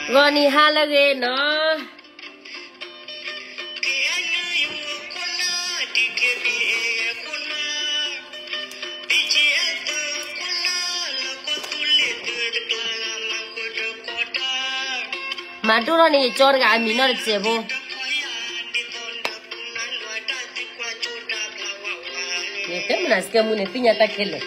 ဂီၤနံၤဟါလၢအဂ့ၤနီၤ. မၤဒိၣ်ထီၣ်န့ၣ် ယကၠီတဂၤအမံၤနီၢ်တစဲးဖိ. ယတဲမနုၤစကဲမူန့ၣ် သ့ၣ်ညါတၢ်ခဲလၢာ်.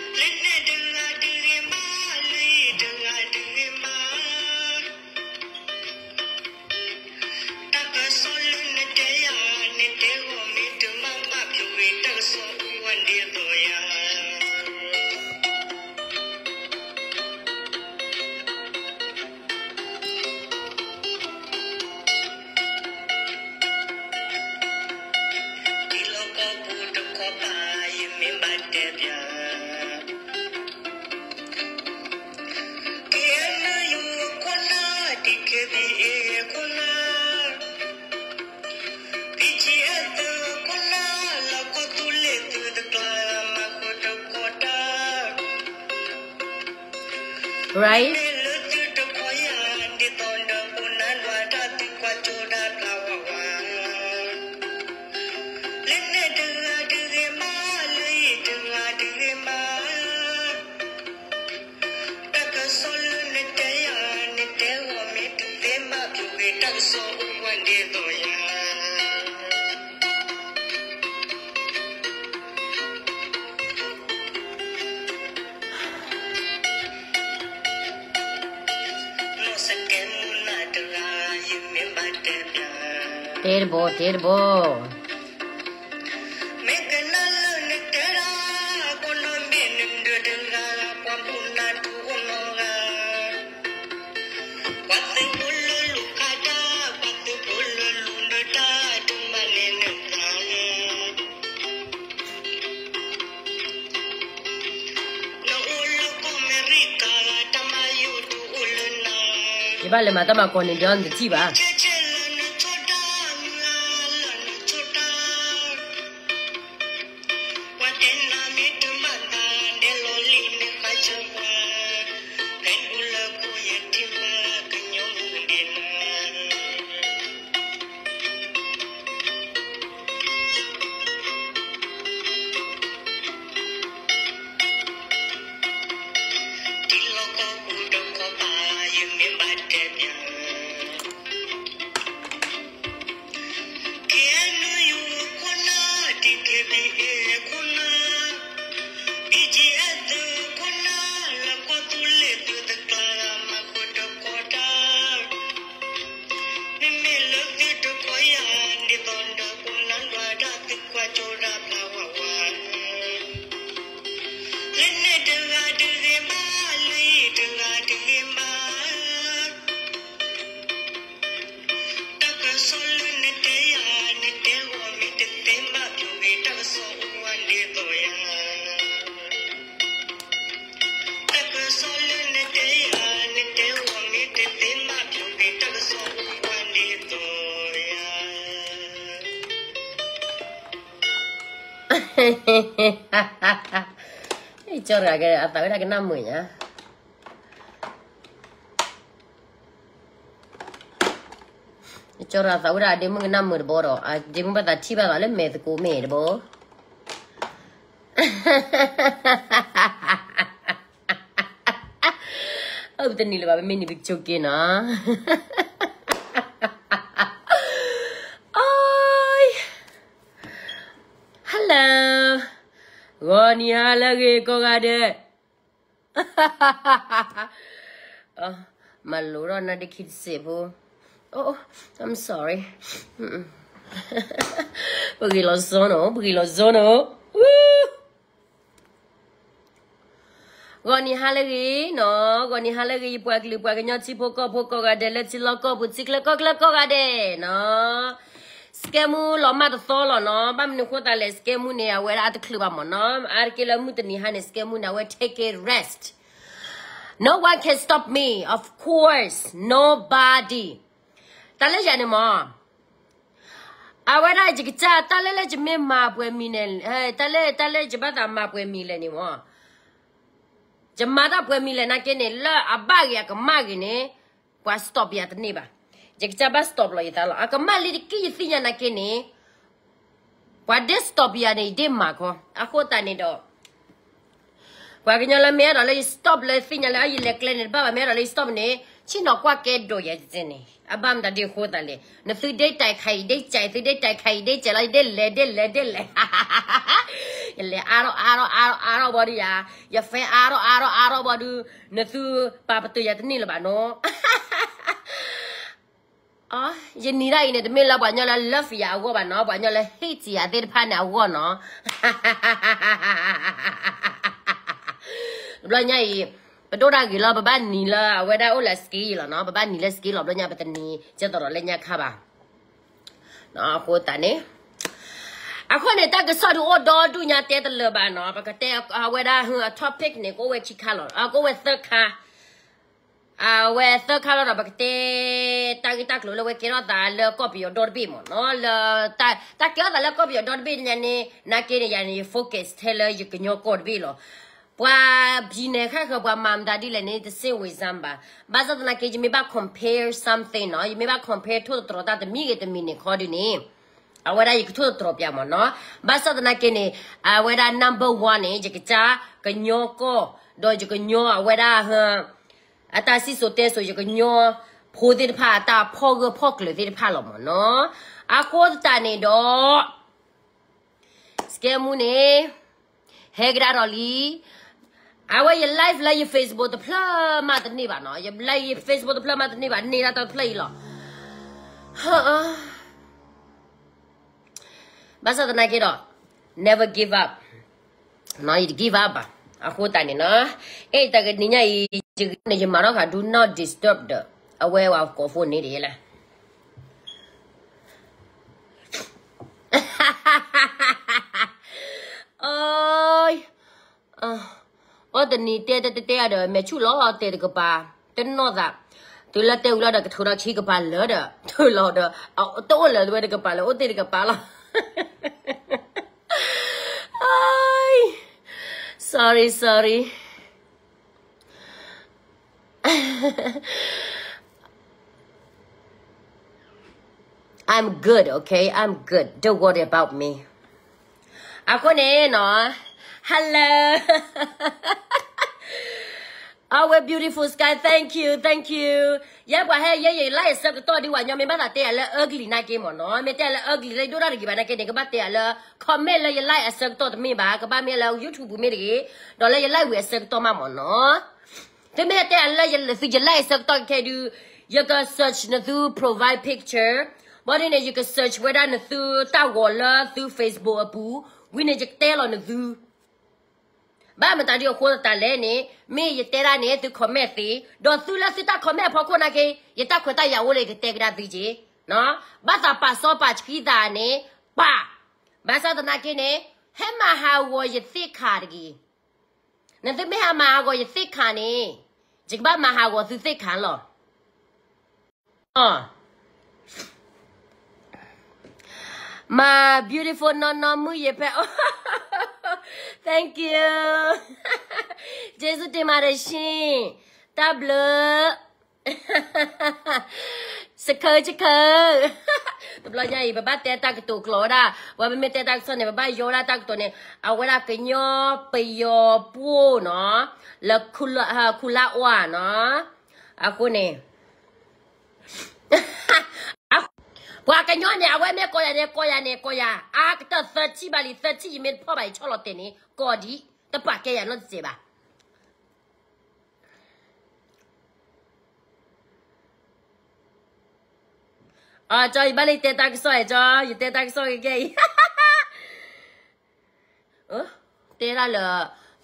Right? တဲတဘိ တဲတဘိ. ယဘၣ်လဲၤမၤတၢ်မၤကီၢ်န့ၣ် ဒီးနတထံၣ်ဘၣ်. ကၠီတဂၤကဲ အသးဝဲဒၣ်ကနၣ်မုာ်ညါ. ကၠီတဂၤသးဝဲဒၣ်အဒ့မုၣ်ကနၣ်မုာ်တဘီဒီး အဒ့မုၣ်ဘၣ်သးထံၣ်ဘၣ်သးလၢမဲာ်သကိးမ့ၢ်တဘီ. အၢ ပတနံၤလၢၤဘၣ် ပမ့ၢ်နံၤပကဆိးက့ၤနီၤ. Hello, ဂီၤနံၤဟါလၢအဂ့ၤကိးဂၤဒဲး. မၤလိထီၣ်နၤဒ့ခံတစဲးဖိ. Oh, I'm sorry. ပဂ့ၤလီၤစီနီၤ, ပဂ့ၤလီၤစီနီၤ. ဂီၤနံၤဟါလၢအဂ့ၤနီၤ, ဂီၤနံၤဟါလၢအဂ့ၤ ယပှၤကလုာ်ပှၤကညီထံဖိကီၢ်ဖိကိးဂၤဒဲး လၢထံလီၢ်ကီၢ်ပူၤ ထံချၢကီၢ်ချၢကိးဂၤဒဲးနီၤ. စကဲမူလီၤမၢ်တသီလီၤနီၤ, ဘၣ်မနုၤဃိသတးလဲၣ် စကဲမူန့ၣ် အဝဲဒၣ်အတချုးဘၣ်မၢ်နီၤ, အါတက့ၢ်လၢမုၢ်တနံၤဟါန့ၣ် စကဲမူန့ၣ် အဝဲ take a rest. No one can stop me, of course, nobody. တၢ်လၢယၤန့ၣ်မၢ် အဝဲဒၣ်ယကစၢ် တၢ်လၢလၢယမ့ၢ်မၤပှဲၤမံၤန့ၣ်, တၢ်လၢ တၢ်လၢယဘၣ်သးမၤပှဲၤမံၤလဲၣ်န့ၣ်မၢ်, ယမၤတၢ်ပှဲၤမံၤလဲၣ်နာ်က့န့ၣ် လၢအဘၣ်ဂ့ၤအကမၣ်ဂ့ၤန့ၣ်, ပှၤ stop ယၤတန့ၢ်ဘၣ်. ယကစၢ်ဘၣ် stop လီၤယသးလီၤ. အကမၣ်လံတက့ၢ် ယသ့ၣ်ညါနာ်က့န့ၣ် ပှၤဒဲ stop ယၤန့ၣ် ယဒ့မၤခီ. အဃိသတးန့ၣ်ဒီး ပှၤကညီလၢမ့ၢ်အဲၣ်ဒိးလၢယ stop လၢသ့ၣ်ညါလၢယလဲၤကျဲန့ၣ်တဘၣ်ဘၣ်, မ့ၢ်အဲၣ်ဒိးလၢယ stop န့ၣ် ဆ့ၣ်နီၤကွၢ်ကဲဒိးယၤန့ၣ်. အဘၣ်မတၤဒ်အဃိသတးလဲၣ်, နသုဒ့တၢ်ခါအံၤဒ့ကဲး, သုဒ့တၢ်ခါအံၤဒ့ကဲးလီၤ, ယဒ့လဲၤဒ့လဲၤဒ့လဲၤ ယလဲၤအါထီၣ်အါထီၣ်အါထီၣ်အါထီၣ်ဘၣ်ဒုးယၤ, ယ fan အါထီၣ်အါထီၣ်အါထီၣ်ဘၣ်ဒုး, နသုပာ်ပတုာ်ယၤတန့ၢ်လၢၤဘၣ်နီၤ. ယနံၤဒၣ်အံၤန့ၣ် တမ့ၢ်လၢပှၤကညီလၢ love ယၤအဂီၢ်ဘၣ်နီၤ, ပှၤကညီလၢ hate ယၤသ့ၣ်တဖၣ်န့ၣ်အဂီၢ်နီၤ. တဘျီညါအံၤ ပဒိၣ်တၢ်ဂ့ၤလီၤ, ပဘၣ်နံၤလၢအဝဲဒၣ်အိၣ်လၢ scale လီၤနီၤ, ပဘၣ်နံၤလၢ scale လီၤ. တဘျီညါပတနံၤကဲသိးဒီးလၢညါခါဘၣ်. အဃိသတးန့ၣ်, အဃိန့ၣ် တၢ်ကစီၣ်ဒုးအိၣ်ဒီဒူၣ်ညါတဲတလၢာ်ဘၣ်နီၤ, ပကတဲအဝဲဒၣ်အ topic န့ၣ် ကအိၣ်ဝဲခံခါလီၤ, ကအိၣ်ဝဲသၢခါ အဝဲသၢခါလီၤဒီး ပကတဲ တၢ်ဂ့ၢ်တၢ်ကျိၤလၢအဝဲကဲထီၣ်သးလၢကီၢ်ပယီၤဒီတဘ့ၣ်မ့ၢ်နီၤ, လၢ တၢ်ကဲထီၣ်သးလၢကီၢ်ပယီၤဒီတဘ့ၣ်ညါန့ၣ် နာ်က့န့ၣ် ယၤန့ၣ် ယ focus ထဲလၢယကညီကီၢ်တဘ့ၣ်လီၤ. ပှၤ ပြည်နယ် ခါဃၢၤ ပှၤမၤမတၤဒ်လဲၣ်န့ၣ် တစိတ်ဝင်စားဘၣ်. ဘၣ်ဆၣ်သနာ်က့ ယမ့ၢ်ဘၣ် compare something နီၤ, ယမ့ၢ်ဘၣ် compare ထိၣ်သတြီၤတၢ်တမံၤဂ့ၤတမံၤန့ၣ်ခီဒုးန့ၣ်, အဝဲဒၣ်ယကထိၣ်သတြီၤပၠးမ့ၢ်နီၤ. ဘၣ်ဆၣ်သနာ်က့န့ၣ် အဝဲဒၣ် number one န့ၣ် ယကစၢ်ကညီကီၢ်, ဒီးယကညီအဝဲဒၣ် အတၢ်စံၣ်စိၤတဲစိၤ ယကညီဖိသ့ၣ်တဖၣ် အတၢ်ဖီၣ်ဂၢၢ်ဖီၣ်ကျၢၤသ့ၣ်တဖၣ်လီၤမ့ၢ်နီၤ. အဃိသတးန့ၣ်ဒီး စကဲမူန့ၣ် ဟဲကဒါထီၣ်လံ. အဝဲယ live လၢယ Facebook တဖျၢၣ်မးတန့ၢ်ဘၣ်နီၤ, ယ live ယ Facebook တဖျၢၣ်မးတန့ၢ်ဘၣ်, န့ၢ်ဒၣ်တဖျၢၣ်အံၤလီၤ. ဘၣ်ဆၣ်သနာ်က့ဒီး never give up နီၤ, ယတ give up ဘၣ်. အဃိသတးန့ၣ်နီၤ, အဲၣ်တၢ်ကနံၤညါအံၤ ယဂ့ၤန့ၣ် ယမၤထီၣ်ဃာ် do not disturb ဒီး အဝဲဝဲကိး phone န့ၣ်ဒ်လဲၣ်. အီၣ်တနံၤတဲတဲတဲတဲဒီး မဲာ်ဆူၣ်လီၤတဲာ်တကပၤ, တနီၣ်သး, တုၤလၢတဲဝံၤလီၤဒီး ကထုးဒီးခံကပၤလၢာ်ဒီး ထုးလီၤဒီး တအိၣ်လၢၤဝဲတကပၤလၢာ်, အိၣ်တ့ၢ်တကပၤလီၤ. Sorry, sorry. I'm good, okay? I'm good. Don't worry about me. အဃိန့ၣ်နီၤ, hello. Our beautiful sky, thank you, thank you. ယဲပှၤဟဲယဲယ live အဆၢကတီၢ်ဒ် ပှၤကညီမ့ၢ်ဘၣ်သးတဲယၤလၢ ugly နာ်က့မ့ၢ်နီၤ, မ့ၢ်တဲယၤလၢ ugly လၢယဒိၣ်တၢ်တဂ့ၤဘၣ်နာ်က့န့ၣ် ကဘၣ်တဲယၤလၢ comment လၢယ live အဆၢကတီၢ်တမ့ၢ်ဘၣ်, ကဘၣ်မ့ၢ်လၢ YouTube မ့ၢ်တဂ့ၤ, ဒီးလၢယ live ဝံၤအဆၢကတီၢ်မးမ့ၢ်နီၤ. သုမ့ၢ်တဲယၤလၢသုယ live အဆၢကတီၢ်ခဲဒုး, ယက search နသု profile picture, ဘၣ်ဒ်န့ၣ် ယက search ဝဲဒၣ်နသုတၢ်ဂီၤလၢသု Facebook အပူၤ, ဝံၤန့ၣ် ယကတဲလီၤနသု ဘၣ်မတၤဒ်အဃိသတးလဲၣ်န့ၣ် မ့ၢ်ယတဲဒၣ်န့ၣ် သု comment သ့, ဒီးသုလၢသုတၢ် comment အဖီခိၣ်နာ်က့ ယတၢ်ခွဲးတၢ်ယာ်အိၣ်လၢယကတဲကဒါသုက့ၤ, ဘၣ်သးပာ်စီပာ်ဆှံသးန့ၣ် ပာ်, ဘၣ်ဆၣ်သနာ်က့န့ၣ် ဟဲမၤဟးဂီၤယသ့ၣ်ခါတဂ့ၤ. နသုမ့ၢ်ဟးမၤဟးဂီၤယသ့ၣ်ခါန့ၣ် ယကဘၣ်မၤဟးဂီၤသုသ့ၣ်ခါလီၤ. My beautiful နီၢ်နီၢ်မုၣ်ယ့ၤဖဲ thank you. ကျေးဇူးတင်ပါတယ်ရှင်, တၢ်ဘျုး. စခၢစခၢ, တဘျီညါအံၤ ပဘၣ်တဲတၢ်ကတိၤကျိာ်ဝဲဒၣ်, ပှၤမ့မ့ၢ်တဲတၢ်ကစီၣ်န့ၣ် ပဘၣ်ယီဝဲဒၣ်တၢ်ကတိၤန့ၣ် အဝဲဒၣ်ကညီပယီၤပှိၢ်နီၤ, လၢခူလၢအီၣ်နီၤ, အဃိန့ၣ် ပှၤကညီန့ၣ် အဝဲမ့ၢ်ကိးယၤန့ၣ် ကိးယၤန့ၣ် ကိးယၤ, အါကတၢၢ် သၢထံၣ်ဘၣ်လံ, သၢထံၣ်ယမ့ၢ်တဖီၣ်ဘၣ် ယဆီၣ်လီၤတဲာ်န့ၣ် ကိးဒံး, တပာ်ကဲယၤနီတစဲးဘၣ်. အကၠီ ယဘၣ်လၢယတဲတၢ်ကစီၣ်အကၠီ, ယတဲတၢ်ကစီၣ်ကဲကဲအံၤ တဲဒၣ်လၢ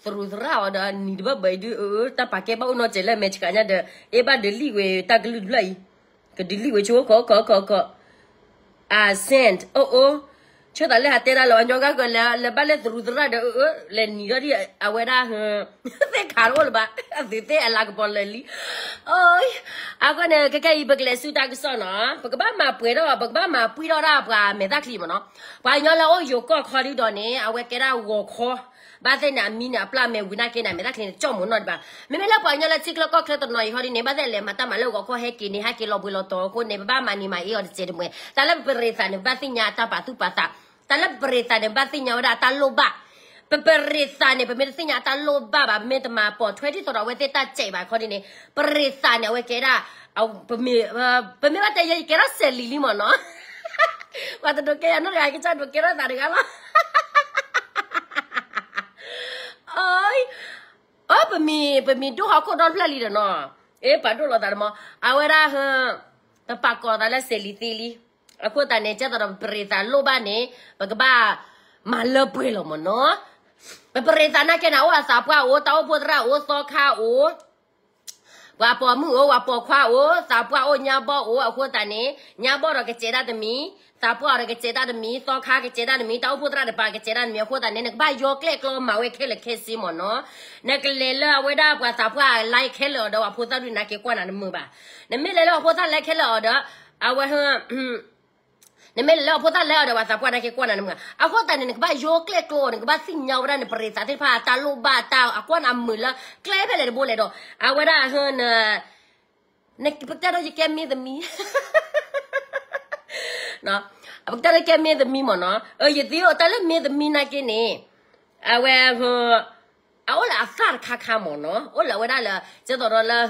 သရူးသရၣ်အီၤဒီး နံၤတဘၣ်ဘၣ်အံၤဒုး တၢ်ပာ်ကဲဘၣ်အိၣ်နီတစဲးလၢအမဲာ်ဆှးညါဒီး အ့ၣ်ဘၣ်ဒုးလံၣ်ဝဲ တၢ်ကလုၢ်တဖျၢၣ်အံၤ ကဒုးလံၣ်ဝဲဆိ ခီခီခီခီ အ send အိၣ်အိၣ်, ဆိသးလၢဟးတဲဒၣ်လၢအညီဂၤဂၤလၢ လၢဘၣ်လၢသရူးသရၣ်ဒီး အၢ အၢ လဲၤနံၤဒီးဒ်အဝဲဒၣ် သ့ၣ်ခါတအိၣ်လၢၤဘၣ်, အသုသ့ၣ်အလၤကပီၤလၢာ်လံ. အဃိန့ၣ် ခဲကဲအံၤ ပကလဲၤဆူတၢ်ကစီၣ်နီၤ, ပကဘၣ်မၤပှဲၤထီၣ် ပကဘၣ်မၤပှံၢ်ထီၣ်ဒၣ်ပှၤမဲာ်သၣ်ချံမ့ၢ်နီၤ, ပှၤကညီလၢအိၣ်ယိၤကီၢ်ခီဒုဒီးန့ၣ် အဝဲကဲဒၣ်ဂီၤခီ, ဘၣ်သ့ၣ်န့ၣ် အမံန့ၣ် အပျၢ်မဲာ်ဝံၤနာ်က့န့ၣ် မဲာ်သၣ်ချ့န့ၣ် တကၠီၣ်မုၢ်နီၢ်ဒံးဘၣ်. မ့မ့ၢ်လၢပှၤကညီလၢထံချၢကီၢ်ချၢတနီၤအံၤဟီဒ်န့ၣ် ဘၣ်သ့ၣ်လဲၤမၤတၢ်မၤလၢဂီၤခီဟဲက့ၤန့ၣ် ဟဲက့ၤလီၤဘှံးလီၤတီၤအဃိန့ၣ် ပဘၣ်မၤနံၤမၤအ့အီၤတစဲးတမှဲၤ တၢ်လၢပပရ့ၤသးန့ၣ် ပဘၣ်သ့ၣ်ညါအတၢ်ပာ်သူၣ်ပာ်သး, တၢ်လၢပပရ့ၤသးန့ၣ် ပဘၣ်သ့ၣ်ညါဝဲဒၣ်အတၢ်လိၣ်ဘၣ်. ပပရ့ၤသးန့ၣ် ပမ့ၢ်တသ့ၣ်ညါအတၢ်လိၣ်ဘၣ်ဘၣ်, ပမ့ၢ်တမၤပိာ်ထွဲဒ်သိးဒီးအဝဲသ့ၣ်တၢ်စဲးဘၣ်ခီဒ်န့ၣ် ပရ့ၤသးန့ၣ် အဝဲကဲဒၣ် ပမ့ၢ်ဘၣ်တဲယဲ ယကဲထီၣ်စဲးလံၤလံမ့ၢ်နီၤ. ပှၤတဒိးကဲယၤနီတဂၤ ကစၢ်ဒိးကဲထီၣ်သးတဂၤလီၤ. အ ပမံၤ ပမံၤဒိၣ်ဟီၣ်ခိၣ်ဒီဖျၢၣ်လံဒီးနီၤ, အ့ ပာ်ဒိၣ်လိာ်သးတမီၤ အဝဲဒၣ် တပာ်ကီၤသးလၢစဲးလံၤသ့လံ. အဃိသတးန့ၣ် ကဲသိးဒီးပပရ့ၤသးလိၣ်ဘၣ်န့ၣ် ပကဘၣ်မၤလၢပှဲၤလီၤမ့ၢ်နီၤ. ပပရ့ၤသးနာ်က့န့ၣ် အိၣ်အသးပှၢ်အိၣ်, တၢ်အိၣ်ဖှိၣ်သရၣ်အိၣ်, သီခါအိၣ်, ပှၤပိာ်မုၣ်အိၣ်, ပှၤပိာ်ခွါအိၣ်, သးပှၢ်အိၣ်, ညါဘီၣ်အိၣ်. အဃိသတးန့ၣ် ညါဘီၣ်ဒီးကစဲးတၢ်တမံၤ, သးပှၢ်ဒီးကစဲးတၢ်တမံၤ, သီခါကစဲးတၢ်တမံၤ, တၢ်အိၣ်ဖှိၣ်သရၣ်တပၤကစဲးတၢ်တမံၤ. အဃိသတးန့ၣ် နကဘၣ်ယီကျဲၣ်ကျီမၤဝဲခဲလၢာ်ခဲဆ့မ့ၢ်နီၤ. နကလဲၤလၢအဝဲဒၣ်ပှၤသးပှၢ် live ခဲလၢာ်အီၤဒီး ပှၤဖိသၣ်ဒုးနာ်က့ကွၢ်နၤတမုာ်ဘၣ်. နမ့ၢ်လဲၤလၢပှၤဖိသၣ် live ခဲလၢာ်အီၤဒီး အဝဲ နမ့ၢ်လဲၤလၢအဖိသၣ်လဲၤအီၤဒီး ပှၤသးပှၢ်နာ်က့ကွၢ်နၤနမုာ်. အဃိသတးန့ၣ် နကဘၣ်ယီကျဲၣ်ကျီအီၤ, နကဘၣ်သ့ၣ်ညါဝဲဒၣ်နပရ့ၤသးသ့ၣ်တဖၣ် တၢ်လိၣ်ဘၣ်တၢ်အကွၢ်နၤမုာ်လၢကျဲဖဲလဲၣ်တဘိလဲၣ်ဒီး အဝဲဒၣ် ပကတဲဒီးယကဲမ့ၢ်သမံ ပကတဲဒီးကဲမ့ၢ်သမံမ့ၢ်နီၤ. ယသ့ၣ်အိၣ်တၢ်လၢမ့ၢ်သမံနာ်က့န့ၣ် အဝဲ အအိၣ်လၢအသၣ်တခါခါမ့ၢ်နီၤ, အိၣ်လၢအဝဲဒၣ်လၢ ကဲသိးဒီးလၢ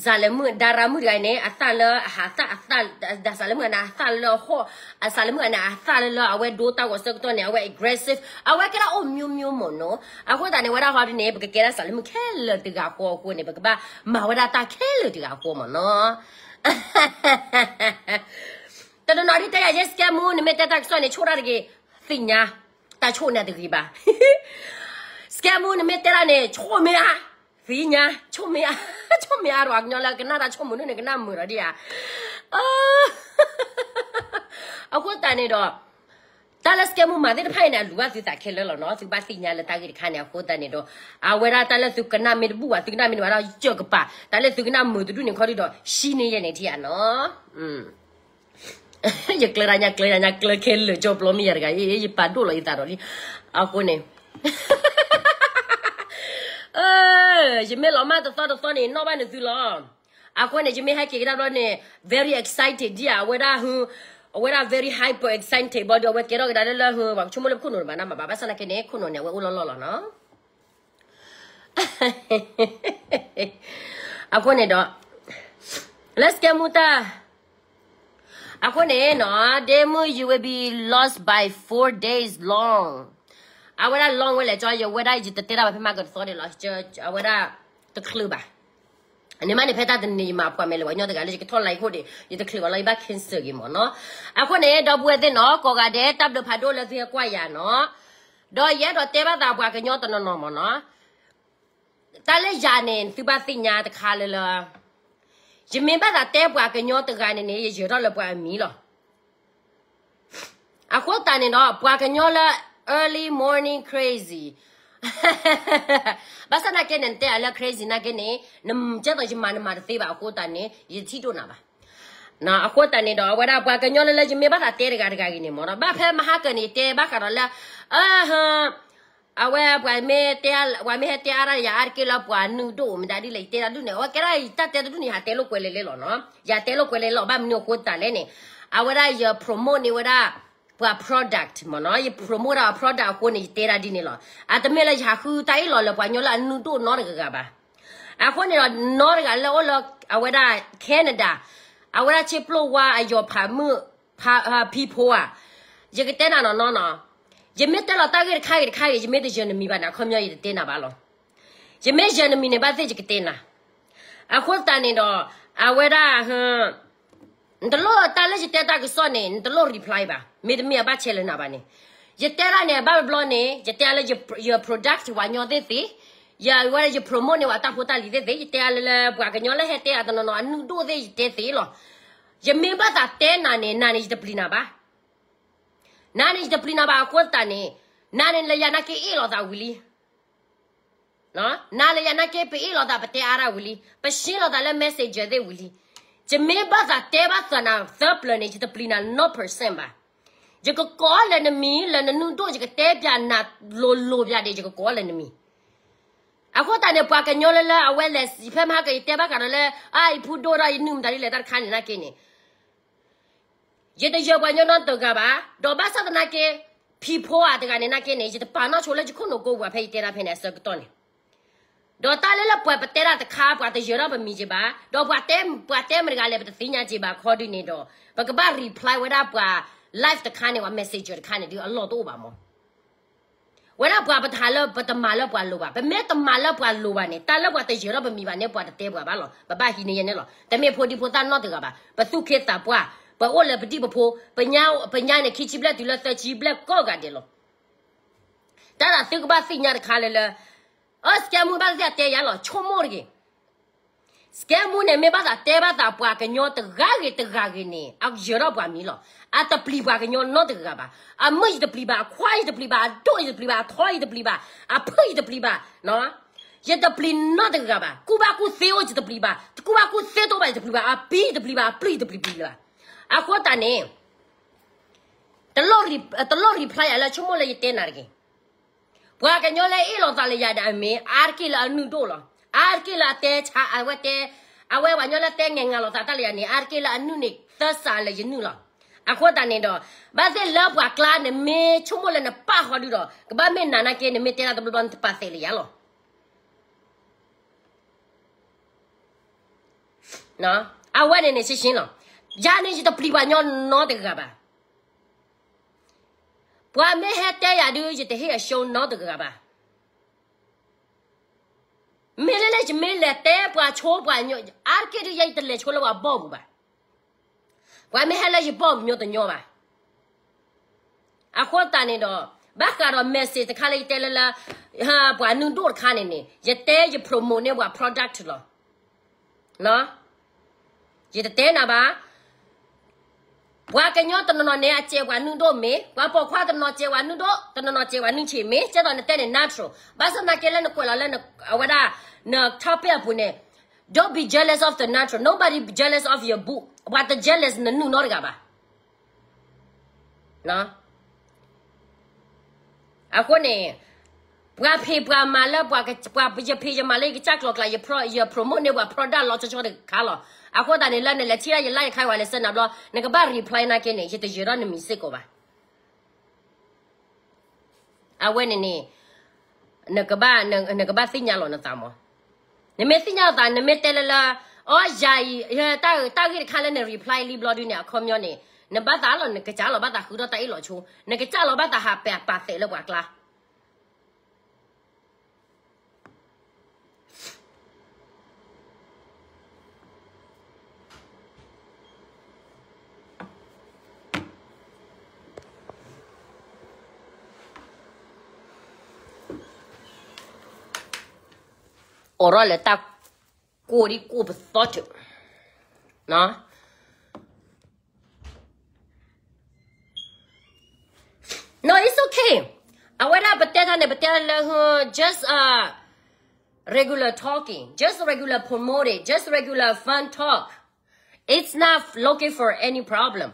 စၤလဲၤမုၣ် ဒါရၤမုၣ်တဂၤန့ၣ် အသၣ်လၢအဟးသၣ်အသၣ် စၤလဲၤမုၣ်န့ၣ် အသၣ်လၢအဟီၣ်, အစၤလဲၤမုၣ်န့ၣ် အသၣ်လၢလၢအဝဲဒိတၢ်ဂီၤဆၢကတီၢ်န့ၣ် အဝဲ aggressive အဝဲကဲဒၣ်အိၣ် မျိုးမျိုး မ့ၢ်နီၤ. အဃိသတးန့ၣ် ဝဲဒၣ်ဟီဒ်န့ၣ် ပကကဲဒၣ်စၤလဲၤမုၣ်ခဲလၢာ်တဂၤဃီအဃိန့ၣ် ပကဘၣ်မၤဝဲဒၣ်တၢ်ခဲလၢာ်တဂၤဃီမ့ၢ်နီၤ. တနီၤနီၤဒ်တဲယၤ ယဲ စကဲမူ နမ့ၢ်တဲတၢ်ကစီၣ်န့ၣ် ဆိၣ်တၢ်တဂ့ၤ, သ့ၣ်ညါ တၢ်ဆိၣ်န့ၣ်တဂ့ၤဘၣ်. စကဲမူ နမ့ၢ်တဲတၢ်န့ၣ် ဆိၣ်မ့ၢ်ဧါ, သ့ၣ်ညါ ဆိၣ်မ့ၢ်ဧါ, ဆိၣ်မ့ၢ်ဧါဒီး ပှၤကညီလၢကနၣ်တၢ်ဆိၣ်မုာ်န့ၣ် ကနၣ်မုာ်ဒီးဒ်ဧါ. အဃိသတးန့ၣ်ဒီး တၢ်လၢစကဲမူမၤသ့ၣ်တဖၣ်အံၤန့ၣ် အလူၤဘၣ်သုသးခဲလၢာ်လီၤနီၤ. သုကဘၣ်သ့ၣ်ညါလၢတၢ်ဂ့ၢ်တခါန့ၣ် အဃိသတးန့ၣ်ဒီး အဝဲဒၣ်တၢ်လၢသုကနၣ်မ့ၢ်တဘူၣ်ဘၣ် သုကနၣ်မ့ၢ်တဘၣ်ဒီး ယကပၤ တၢ်လၢသုကနၣ်မုာ်တဒူၣ်န့ၣ်ခီဒ်ဒီး ရှံန့ၢ်ယဲန့ၣ်ထံၣ်ဧါနီၤ. ယကျၢၤတၢ်ညါ ကျၢၤတၢ်ညါ ကျၢၤခဲလၢာ် ကၠီပျီမ့ၢ်ယၤတဂၤ ယပာ်ဒိၣ်လီၤယသးဒီးလံ. အဃိန့ၣ် ယမ့ၢ်လီၤမၢ်တသီတသီန့ၣ် နီၣ်ဘၣ်နသုလီၤ. အဃိန့ၣ် ယမ့ၢ်ဟဲက့ၤကဒါဘျီန့ၣ် very excited ဒ်ဧါ အဝဲဒၣ် အဝဲဒၣ် very hyper excited ဘၣ်ဒီး အဝဲကဲထီၣ်ကဒါလၢလၢ ပှၤကဆိကမိၣ်လၢပခိၣ်နူာ်တဘၣ်နၢ်မးဘၣ် ဘၣ်ဆၣ်သနာ်က့န့ၣ် ခိၣ်နူာ်န့ၣ် အဝဲအိၣ်လီၢ်လီၢ်လီၤနီၤ. အဃိန့ၣ်ဒီး လၢစကဲမူတၢ် အဃိန့ၣ်နီၤ ဒ့မုၣ် you will be lost by four days long. အဝဲဒၣ် long ဝဲလဲၣ် ကၠီ ယဝဲဒၣ်ယတတဲတၢ်ဘၣ်ဖဲမၤကတသီန့ၣ်လီၤ. အဝဲဒၣ်တချုးဘၣ်. န့ၣ်မးန့ၣ် ဖဲတၢ်တနံၤယမၤပှၤမဲာ်လဲၣ် ပှၤကညီတဂၤလၢယကထီၣ်လၢယခိၣ်ဒီး ယတချုးဘၣ်လီၤ ယဘၣ် cancel ဂ့ၤမ့ၢ်နီၤ. အဃိန့ၣ် ဒီပုၢ်ဝဲၢ်သ့ၣ်နီၤ ကိးဂၤဒဲး တၢ်ဘျုးဖးဒိၣ်လၢသုဟဲကွၢ်ယၤနီၤ. ဒီးယအဲၣ်ဒိးတဲဘၣ်သးပှၤကညီတနီၤနီၤမ့ၢ်နီၤ တၢ်လၢယၤန့ၣ် သုဘၣ်သ့ၣ်ညါတခါလၢလၢ ယမ့ၢ်ဘၣ်သးတဲပှၤကညီတဂၤန့ၣ်န့ၣ် ယယၢၤထီၣ်လၢပှၤအမံၤလီၤ. အဃိသတးန့ၣ်ဒီး ပှၤကညီလၢ early morning crazy ဘၣ်ဆၣ်သနာ်က့န့ၣ် နတဲအလၢ crazy နာ်က့န့ၣ် နကဲသိးယမၤနမၤတသ့ဘၣ်အဃိသတးန့ၣ် ယထံၣ်ဒိၣ်နၤဘၣ်. အဃိသတးန့ၣ်ဒီး အဝဲဒၣ်ပှၤကညီလၢလၢ ယမ့ၢ်ဘၣ်သးတဲတဂၤတဂၤဂ့ၤန့ၣ်မ့ၢ်နီၤ ဘၣ်ဖဲမဟါကၢန့ၣ် ယတဲဘၣ်ဃးဒီးလၢ အ အဝဲပှၤမ့ၢ်တဲ ပှၤမ့ၢ်ဟဲတဲအါဒၣ်ယၤအါတက့ၢ်လၢပှၤနုာ်ဒိၣ်မတၤဒ်လဲၣ် ယတဲတၢ်ဒုးန့ၣ် အဝဲကဲဒၣ်ယတၢ်တဲတဒုးန့ၣ် ယဟးတဲလိာ်ကွဲလဲၣ်လဲၣ်လီၤနီၤ ယဟးတဲလိာ်ကွဲလဲၣ်လီၤ ဘၣ်မနုၤအဃိသတးလဲၣ်န့ၣ် အဝဲဒၣ်ယ promote န့ၢ်ဝဲဒၣ် ပှၤ product မ့ၢ်နီၤ ယ promote ဒၣ်အ product အဃိန့ၣ် ယတဲတၢ်ဒ်န့ၣ်လီၤ အတမ့ၢ်လၢယဟးဃုတၢ်အ့ၣ်လိာ်လၢပှၤကညီလၢအနုာ်ဒိၣ်နီတဂၤဂၤဘၣ် အဃိန့ၣ်ဒီး နီတဂၤလၢအိၣ်လၢ အဝဲဒၣ် Canada အဝဲဒၣ်ဆ့ပျိၢ်ဝါအယီၤဖးမုၣ် ဖံဖိဧါ ယကတဲနၤနီၤနီၤနီၤ ယမ့ၢ်တဲလီၤတၢ်ဂ့ၢ်တခါဂ့ၤတခါဂ့ၤ ယမ့ၢ်တယၢၤနမံၤဘၣ်န့ၣ် အခီပညီယတတဲနၤဘၣ်လီၤ ယမ့ၢ်ယၢၤနမံၤန့ၣ် ဘၣ်သ့ၣ်ယကတဲနၤ အဃိသတးန့ၣ်ဒီး အဝဲဒၣ် နတလိၣ်တၢ်လၢယတဲတၢ်ကစီၣ်န့ၣ် နတလိၣ် reply ဘၣ် မ့တမ့ၢ်အဘၣ်ဆဲးလၢနၤဘၣ်န့ၣ် ယတဲဒၣ်န့ၣ် ဘၣ်တဘျီန့ၣ် ယတဲလၢယ product ပှၤကညီသ့ၣ်သ့ၣ် ယဝဲယ promote န့ၢ်ဝဲတၢ်ဖိတၢ်လံၤသ့ၣ်သ့ၣ် ယတဲအါလၢလၢပှၤကညီလၢဟဲတဲအါတနီၤနီၤ အနုာ်ဒိၣ်သ့ၣ် ယတဲသ့လီၤ ယမ့ၢ်ဘၣ်သးတဲနၤန့ၣ် နၤန့ၣ် ယတပျံၤနၤဘၣ် နၤန့ၣ် ယတပျံၤနၤဘၣ်အဃိသတးန့ၣ် နၤန့ၣ်လၢယၤနာ်က့အ့ၣ်လိာ်သးဝံၤလံ နၤလၢယၤနာ်က့ ပအ့ၣ်လိာ်သး ပတဲအါတၢ်ဝံၤလံ ပရှင်းလိာ်သးလၢ messenger သ့ၣ်ဝံၤလံ ယမ့ၢ်ဘၣ်သးတဲဘၣ်သးနၤသၢပျၢၤန့ၣ် ယတပျံၤနၤနီတ percent ဘၣ် ယကကိးလၢနမံၤ လၢနနုၢ်ဒိၣ် ယကတဲပျးနၤလိၤလိၤပျးဒံး ယကကိးလၢနမံၤ. အဃိသတးန့ၣ် ပှၤကညီလၢလၢအဝဲလဲၤဖဲမဟါက ယတဲဘၣ်ဃးဒီးလၢ အါအံၤဖုဒိၣ်ဒီးယနုၢ်မတၤဒ်လဲၣ်တၢ်တခါန့ၣ်နာ်က့န့ၣ် ယတယၢၤပှၤကညီနီတဂၤဘၣ်, ဒီးဘၣ်ဆၣ်သနာ်က့ ဖံဖိဧါတဂၤန့ၣ်နာ်က့န့ၣ် ယတပာ်နီၣ်ဆိလၢယခိၣ်နူာ်ကိပူၤဖဲယတဲတၢ်ဖဲန့ၣ်အဆၢကတီၢ်န့ၣ်, ဒီးတၢ်လၢလၢပှၤပတဲတၢ်တခါ ပှၤတယၢၤထီၣ်ပမံၤက့ၤဘၣ်, ဒီးပှၤတဲမတဂၤလဲၣ် ပတသ့ၣ်ညါက့ၤဘၣ်ခီဒုန့ၣ်ဒီး ပကဘၣ် reply ဝဲဒၣ်ပှၤ live တခါန့ၣ် ပှၤ messenger တခါန့ၣ် ဒုးအလီၢ်တအိၣ်ဘၣ်မး. ဝဲဒၣ်ပှၤပတဟးလၢပတမၤလၢပှၤလိၤဘၣ်, ပမ့ၢ်တမၤလၢပှၤလိၤဘၣ်န့ၣ် တၢ်လၢပှၤတယၢၤထီၣ်ပမံၤဘၣ်န့ၣ် ပှၤတတဲပှၤဘၣ်လီၤ. ပဘၣ်ဟံးန့ၢ်ယဲန့ၣ်လီၤ. တမ့ၢ်ဖိဒံဖိသၣ်နီတဂၤဘၣ်. ပသူၣ်က့သးပှၢ်, ပအိၣ်လၢပဒံၣ်ပဖိ, ပညါန့ၣ် ခံဆံဘျဲၣ်တုၤလၢသၢဆံဘျဲၣ်ကိးဂၤဒဲးလီၤ. တၢ်ဒၣ်သုကဘၣ်သ့ၣ်ညါတခါလၢလၢ အ scammer ဘၣ်သ့ၣ်အတဲယၤလီၤ ဆိကမိၣ်တဂ့ၤ scammer န့ၣ် မ့ၢ်ဘၣ်သးတဲဘၣ်သးပှၤကညီတဂၤဂ့ၤတဂၤဂ့ၤန့ၣ် အယၢၤထီၣ်ပှၤမံၤလီၤ. အတပျံၤပှၤကညီနီတဂၤဘၣ်. အမုၣ်ယတပျံၤဘၣ်, အခွါယတပျံၤဘၣ်, အဒိၣ်ယတပျံၤဘၣ်, အထီယတပျံၤဘၣ်, အဖုၣ်ယတပျံၤဘၣ်, ယတပျံၤနီတဂၤဘၣ်. ကူၣ်ဘၣ်ကူၣ်သ့အိၣ်ယတပျံၤဘၣ်, ကူၣ်ဘၣ်ကူၣ်သ့တအိၣ်ဘၣ်ယတပျံၤဘၣ်, အပံၤယတပျံၤဘၣ်, အပျုၢ်ယတပျံၤဘၣ်. အဃိသတးန့ၣ် တလိၣ် reply ယၤလၢဆိကမိၣ်လၢယတဲနၤတဂ့ၤ. ပှၤကညီလၢအ့ၣ်လိာ်သးလၢယၤဒၣ်အမ့ၢ် အါတက့ၢ်လၢအနုၢ်ဒိၣ်လီၤ. အါတက့ၢ်လၢအတဲဆါ အဝဲတဲ, အဝဲပှၤကညီလၢတဲငဲၤငါလိာ်သးတၢ်လၢယၤန့ၣ် အါတက့ၢ်လၢအနုၢ်န့ၣ်သၢစးလၢယနုၢ်လီၤ. အဃိသတးန့ၣ်ဒီး ဘၣ်သ့ၣ်လၢပှၤကျါန့ၣ် မ့ၢ်ဆိကမိၣ်လၢနပာ်ဃီဒုဒီး ကဘၣ်မ့ၢ်နၤနာ်က့ နမ့ၢ်တဲတၢ်တဘျီဘျီ နတပာ်သဲးလၢယၤလီၤ. အဝဲန့ၣ်န့ၣ် ရှင်းရှင်းလီၤ. ယၤန့ၣ် ယတပျံၤပှၤကညီနီတဂၤဘၣ်. ပှၤမ့ၢ်ဟဲတဲယၤဒု ယတဟ့ၣ်အရှုံးနီတဂၤဘၣ်. မ့ၢ်လၢလၢယမ့ၢ်လဲၤတဲပှၤဆိပှၤကညီ အါတက့ၢ်ဒု ယဲယတလဲၤဆိလၢပှၤဘီၣ်ပူၤဘၣ်. ပှၤမ့ၢ်ဟဲလၢယဘီၣ်ပူၤညီတညီဘၣ်. အဃိသတးန့ၣ်ဒီး ဘၣ်ဃးဒီး message တခါလၢယတဲလၢလၢ ပှၤနုၢ်ဒိၣ်တခါန့ၣ်န့ၣ် ယတဲယ promote န့ၢ်ပှၤ product လီၤ. ယတတဲနၤဘၣ်. ပှၤကညီတနီၤနီၤန့ၣ် အစဲးပှၤနုၢ်ဒိၣ်မ့ၢ်, ပှၤပိာ်ခွါတနီၤစဲးပှၤနုၢ်ဒိၣ်, တနီၤနီၤစဲးပှၤနုၢ်ဆံးမ့ၢ်, ကဲသိးနတဲန့ၣ် natural. ဘၣ်ဆၣ်သနာ်က့လၢနကွဲးလီၤလၢ အဝဲဒၣ် န topic အပူၤန့ၣ် don't be jealous of the natural. Nobody jealous of your book. ပှၤတ jealous နနုၢ်နီတဂၤဘၣ်. အဃိန့ၣ် ပှၤဖံးပှၤမၤလၢ ပှၤယဖံးယမၤလၢယကစၢ်ကျိၤကျါ ယ promote န့ၢ်ပှၤ product လီၤဆီဆီတခါလီၤ. အဃိသတးန့ၣ် လၢနလဲၤထံၣ်ဒၣ်ယ live တခါ ယဝဲလဲၤဆၢနၤဘျီ နကဘၣ် reply နာ်က့န့ၣ် ယတယၢၤထီၣ်နမံၤစ့ၢ်ကီးဘၣ်. အဝဲန့ၣ်န့ၣ် နကဘၣ်, နကဘၣ်သ့ၣ်ညါလီၤနသးမး. နမ့ၢ်သ့ၣ်ညါလီၤသး နမ့ၢ်တဲလၢလၢ အီ ယၤအံၤ တၢ်ဂ့ၢ်တခါလၢန reply လံဘျီဒုန့ၣ် အခီပညီန့ၣ် နဘၣ်သးလီၤ နကစၢ်လီၤဘၣ်သးဃုထီၣ်တၢ်အ့ၣ်လိာ်ဆိ, နကစၢ်လီၤဘၣ်သးဟးပာ်သဲးလၢပှၤကျါ အိၣ်ထီၣ်လၢတၢ်ကိၢ်ဒံကိၢ်ပသီတ No, it's okay. အဝဲဒၣ်ပတဲတၢ်န့ၣ် ပတဲလၢ just uh, regular talking, just regular promoting, just regular fun talk. It's not looking for any problem.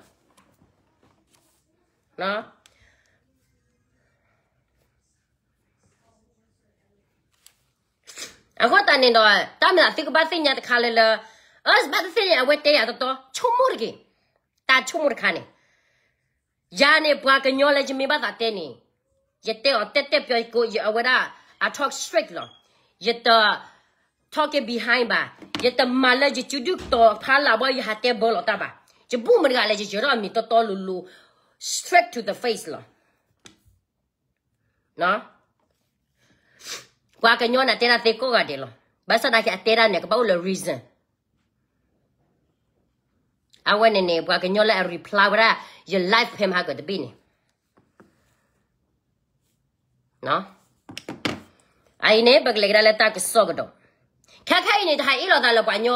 အဃိသတးန့ၣ်ဒီး တၢ်မၤသုကဘၣ်သ့ၣ်ညါတခါလၢလၢ အဘၣ်သ့ၣ်သ့ၣ်န့ၣ် အဝဲတဲယၤတီတီ ဆိကမိၣ်တက့ၢ်. တၢ်ဆိကမိၣ်တခါန့ၣ် ယၤန့ၣ် ပှၤကညီလၢယမ့ၢ်ဘၣ်သးတဲန့ၣ် ယတဲအီၤတဲတဲပျီကိး အဝဲဒၣ် I talk straight လီၤ. ယတ talk it behind ဘၣ်. ယတမၤလၢယစုဒုၣ်ကတီၤဖးလၢ်ဘီ ယဟးတဲဘၢလီၤတၢ်ဘၣ်. ယဘူၣ်မတၤတဂၤလဲၣ် ယယၢၤထီၣ်အမံၤတီတီလိၤလိၤ straight to the face လီၤ. ပှၤကညီန့ၣ် တဲဒၣ်သ့ကိးဂၤဒဲးလီၤ. ဘၣ်ဆၣ်သနာ်က့ အတဲဒၣ်န့ၣ် ကဘၣ်အိၣ်လၢ reason. အဝဲန့ၣ်န့ၣ် ပှၤကညီလၢအ reply ဝဲဒၣ် ယ live ဖဲမဟါကတဘ့ၣ်န့ၣ် အအံၤန့ၣ် ပကလဲၤကဒါလၢတၢ်ကစီၣ်ကဒီး. ခဲခဲအံၤန့ၣ် တဟးအ့ၣ်လိာ်သးလၢပှၤကညီ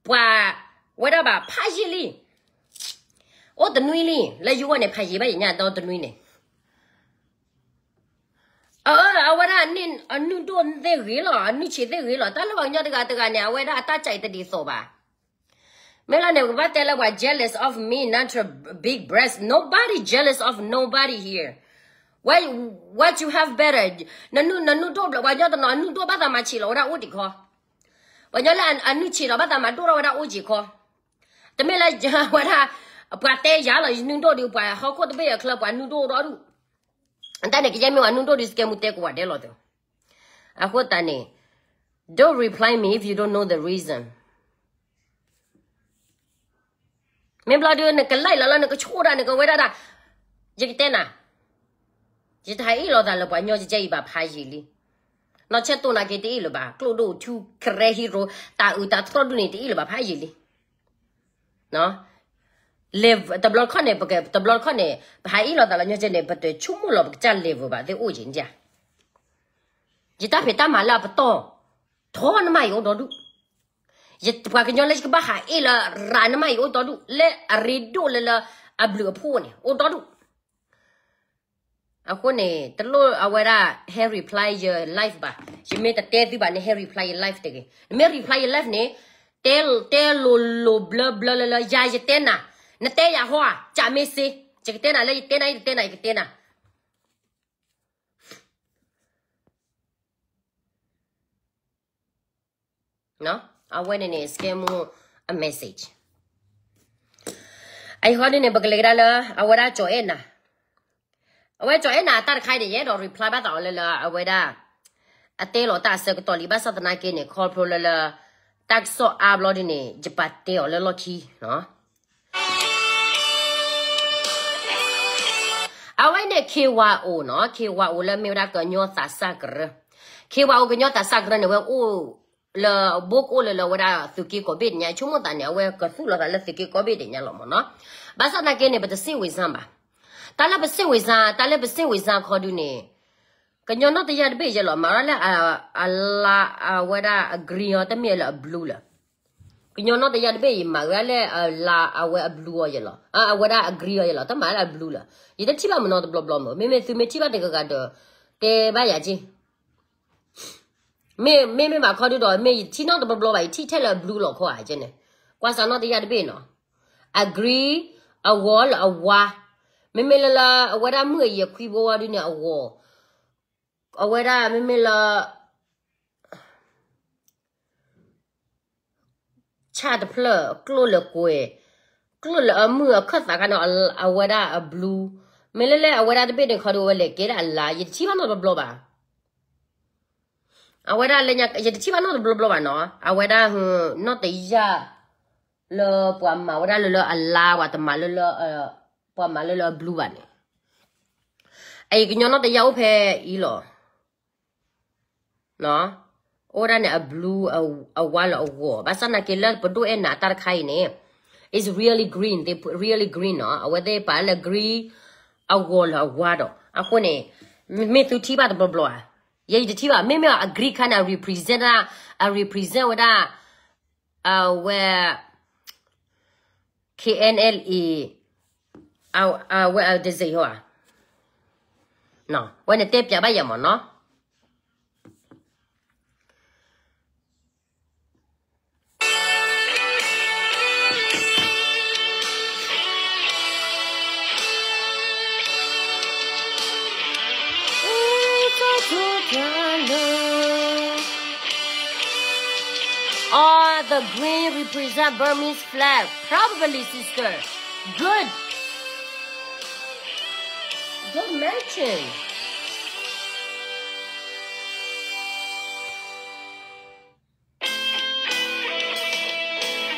ပှၤဝဲဒၣ်ဘၣ် ဖးယံာ်လံ. အိၣ်တနွံလံ လၢယဂီၢ်န့ၣ် ဖးယံာ်ဘၣ်ယညါဒီတနွံန့ၣ် အဝဲဒၣ်အနုၢ်ဒိၣ်သ့ၣ်ဂ့ၤလီၤ အနုၢ်ဆံးသ့ၣ်ဂ့ၤလီၤ. တၢ်လၢပှၤကညီတဂၤတဂၤန့ၣ် အဝဲဒၣ်အတၢ်ကၢ်အံၤတဒ်သိးဘၣ်. မ့ၢ်လၢန့ၣ် ပကဘၣ်တဲလၢပှၤ jealous of me, not your big breast. Nobody jealous of nobody here. What, what you have better? နနုၢ် နနုၢ်ဒိၣ်ဘျီ ပှၤကညီတနီၤ အနုၢ်ဒိၣ်ဘၣ်သးမၤဆံးလီၤဝဲဒၣ်အိၣ်တခီ. ပှၤကညီလၢအနုၢ်ဆံးလီၤဘၣ်သးမၤဒိၣ်ထီၣ်ဝဲဒၣ်အိၣ်က့ၤခီ. တမ့ၢ်လၢဝဲဒၣ် ပှၤတဲယၤလီၤ ယနုၢ်ဒိၣ်ဒီး ပှၤဟီၣ်ခိၣ်တဘ့ၣ်အချၢ ပှၤနုၢ်ဒိၣ်ဒီဒူၣ်. တၢ်န့ၣ် ကယဲၢ်မ့ၢ်ပှၤနုၢ်ဒိၣ်ဒီး စကဲမူတဲကိးဂၤဒဲးလီၤသ့. အဃိသတးန့ၣ် don't reply me if you don't know the reason. မ့ၢ်ဘျီဒုး နကလဲၤလီၤလၢနကဆိၣ်ဒၣ် နကဝဲဒၣ်ဒၣ်, ယကတဲနၤ, ယတဟးအ့ၣ်လိာ်သးလၢပှၤကညီကဲအံၤဘၣ်ဖးယံာ်လံ. နီၢ်ဆဲးတိၢ်နာ်က့တအ့ၣ်လၢၤဘၣ်, ကျိၣ်ဒိၣ်ထူ ကရဲဟံရိ တၢ်အုးတၢ်သြီၣ်ဒုန့ၣ် တအ့ၣ်လၢၤဘၣ်ဖးယံာ်လံ. လဲၤတဘျီတခီၣ်န့ၣ် ပက တဘျီတခီၣ်န့ၣ် ပဟးအ့ၣ်လိာ်သးလၢညီကဲန့ၣ် ပတဆိကမိၣ်လီၤ ပကစၢ် level ဘၣ်သ့ၣ်အိၣ်က့ၤန့ၣ်. ယတၢ်ဖံးတၢ်မၤလၢအပတီၢ် ထီနမးယအိၣ်ဒီဒူၣ်. ယပှၤကညီလၢယကဘၣ် ဟးအ့ၣ်လၢရၤနမးယအိၣ်ဒီဒူၣ်, လၢအရ့ဒိၣ်လၢလၢအဘျုးအဖှိၣ်န့ၣ် အိၣ်ဒီဒူၣ်. အဃိန့ၣ် တလိၣ်အဝဲဒၣ် ဟဲ reply ယ live ဘၣ်. ယမ့ၢ်တတဲသုဘၣ်န့ၣ် ဟဲ reply ယ live တဂ့ၤ. နမ့ၢ် reply ယ live န့ၣ် တဲ တဲလိၤလိၤဘျၢဘျၢလၢလၢ ယၤယတဲနၤ, နတဲယၤဟီဧါ, ကးမ့ၢ်စ့, ယကတဲနၤလၢယတဲနၤ ယတတဲနၤ ယကတဲနၤ. အဝဲန့ၣ်န့ၣ် စကဲမူအ message. အဃိဒ်န့ၣ် ပကလဲၤကဒါလၢ အဝဲဒၣ်ကၠီၤအဲၣ်နၤ, အဝဲကၠီၤအဲၣ်နၤအတၢ်တခါအံၤန့ၣ် ယအဲၣ်ဒိး reply ဘၣ်သးအီၤလၢလၢ အဝဲဒၣ် အတဲလီၤတၢ်အဆၢကတီၢ်လံ ဘၣ်ဆၣ်သနာ်က့န့ၣ် ခီဖျိလၢလၢ တၢ်ကစီၣ်အါဘျီဒ်န့ၣ် ယပာ်တဲအီၤလၢလီၢ်ခံနီၤ. အဝဲန့ၣ် ခ့ဝါအိၣ်နီၤ, ခ့ဝါအိၣ်လၢမ့ၢ်ဝဲဒၣ်ကညီသးစၢ်ကရၢ, ခ့ဝါအိၣ်ကညီသးစၢ်ကရၢန့ၣ် ဝဲအိၣ်လၢ ဘိကအိၣ်လၢလၢဝဲဒၣ်သုးက့ကိးဘ့ၣ်တညါ ဆိကမိၣ်သးန့ၣ် အဝဲကသူၣ်လီၤသးလၢသုးက့ကိးဘ့ၣ်တညါလီၤမ့ၢ်နီၤ. ဘၣ်ဆၣ်သနာ်က့န့ၣ် ပတစ့ၣ်ဝံၤစၢ်ဘၣ်. တၢ်လၢပစ့ၣ်ဝံၤစၢ်, တၢ်လၢပစ့ၣ်ဝံၤစၢ်ခီဒုန့ၣ် ကညီနီၢ်တယၢ်တဘ့ၣ်ယဲလီၤ မၤဝဲဒၣ်လၢ အလါ အဝဲဒၣ်အ green အီၤ တမ့ၢ်လၢအ blue လၢၤ. ကညီနီၢ်တယၢ်တဘ့ၣ်အံၤ မၤဝဲဒၣ်လၢအလါ အဝဲအ blue အီၤယဲလီၤ, အဝဲဒၣ်အ green အီၤယဲလီၤ, တမၤလၢအ blue လၢၤ. ယတထံၣ်ဘၣ်မနီတဘျီဘျီမ့ၢ်, မ့မ့ၢ်သုမ့ၢ်ထံၣ်ဘၣ်တဂၤဂၤဒီး တဲဘၣ်ယၤက့ မ့မ့ၢ်ဘၣ်ခီဒုဒီး မ့ၢ်ယထံၣ်နီတဘျီဘျီဘၣ်, ယထံၣ်ထဲလၢအ blue လီၤခီဧါကဲန့ၣ်, ကွၢ်စးနီၢ်တယၢ်တဘ့ၣ်နီၤ, အ green, အဂီၤလၢအဝါ, မ့မ့ၢ်လၢလၢအဝဲဒၣ်မုၢ်အယံၤအခွံဘိဝါဒုန့ၣ်အဂီၤ, အဝဲဒၣ်မ့မ့ၢ်လၢ ဆၣ်တဖျၢၣ် ကျိၣ်လၢကွဲၤ, ကျိၣ်လၢအမုၢ်အခၢၣ်သးခါန့ၣ် အဝဲဒၣ်အ blue, မ့ၢ်လၢလၢအဝဲဒၣ်တဘ့ၣ်န့ၣ်ခီဒု အဝဲလဲၤကဲဒၣ်အလါ, ယတထံၣ်ဘၣ်နီတဘျီဘျီဘၣ်. အဝဲဒၣ်လၢညါ ယတထံၣ်ဘၣ်နီတဘျီဘျီဘၣ်နီၤ, အဝဲဒၣ် နီၢ်တယၢ် လၢပှၤမၤဝဲဒၣ်လၢလၢအလါ ပှၤတမၤလၢလၢ ပှၤမၤလၢလၢအ blue ဘၣ်န့ၣ်, အအံၤကညီနီၢ်တယၢ်အိၣ်ဖဲအံၤလီၤ. အိၣ်ဝဲဒၣ်န့ၣ် အ blue အဝါလၢအဂီၤ, ဘၣ်ဆၣ်သနာ်က့လၢပဒိၣ်အဲၣ်နၤတၢ်တခါအံၤန့ၣ် is really green, they put really green နီၤ, အဝဲသ့ၣ်ပာ်လၢ green အဂီၤလၢအဝါဒီး အဃိန့ၣ် မ့ၢ်သုထံၣ်ဘၣ်တဘျီဘျီဧါ, ယဲယတထံၣ်ဘၣ်, မ့မ့ၢ်အ green ခါန့ၣ် အ represent ဒၣ်, အ represent ဝဲဒၣ် အဝဲ K N L A အဝဲအ design ဟီဧါ, ဝဲန့ၣ်တဲပျးဘၣ်ယၤမ့ၢ်နီၤ. Oh, the green represent Burmese flag. Probably, sister. Good. Good mention.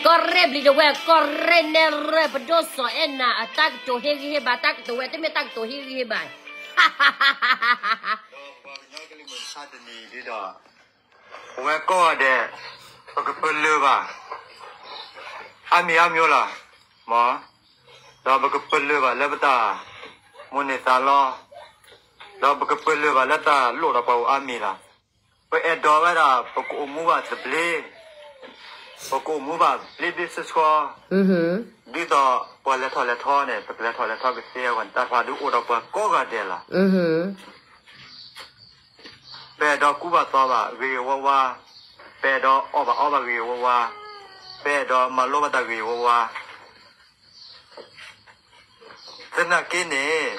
ကီၢ်ရ့ၣ်ဘျံးဒဝဲၢ် ကီၢ်ရ့ၣ်နဲၣ်ရွဲၣ် ပဒိၣ်စီၤအဲၣ်နၤ အတၢ်ကတိၤဟ့ၣ်ဂံၢ်ဟ့ၣ်ဘါ တၢ်ကတိၤဝဲ တမ့ၢ်တၢ်ကတိၤဟ့ၣ်ဂံၢ်ဟ့ၣ်ဘါ ဒီးပှၤကညီကလုာ်မုၢ်မဆါတနံၤအံၤဒီး ပဝဲကိးဂၤဒဲး ပကပလၢၢ်ဘၣ် အါမံၤအါမံၤလီၤ မ့ၢ် ဒီးပကပလၢၢ်ဘၣ်လၢပတၢ်မိၣ်န့ၢ်သးလီ ဒီးပကပလၢၢ်ဘၣ်လၢတၢ်လိၣ်ဒီးပှၤအါမံၤလီၤ. ပအဲၣ်ဒိးဝဲဒၣ် ပကအိၣ်မူဘၣ်သဘျ့, ပကအိၣ်မူဘၣ်ဘျ့ဘျ့ဆှီဆှီ, ဒ်သိးပှၤလဲၤထီၣ်လဲၤထီန့ၣ် ပကလဲၤထီၣ်လဲၤထီကသ့အဂီၢ်န့ၣ် တၢ်ဖးဒုးအိၣ်ဒီးပှၤကိးဂၤဒဲးလီၤ. ပအဲၣ်ဒိးကူဘၣ်သိးဘၣ်ဂ့ၤဂ့ၤဝါဝါ, ပအဲၣ်ဒိးအီၣ်ဘၣ်အီဘၣ်ဂ့ၤဂ့ၤဝါဝါ, ပအဲၣ်ဒိးမၤလိဘၣ်တၢ်ဂ့ၢ်ဝဲဝါ, သနာ်က့န့ၣ်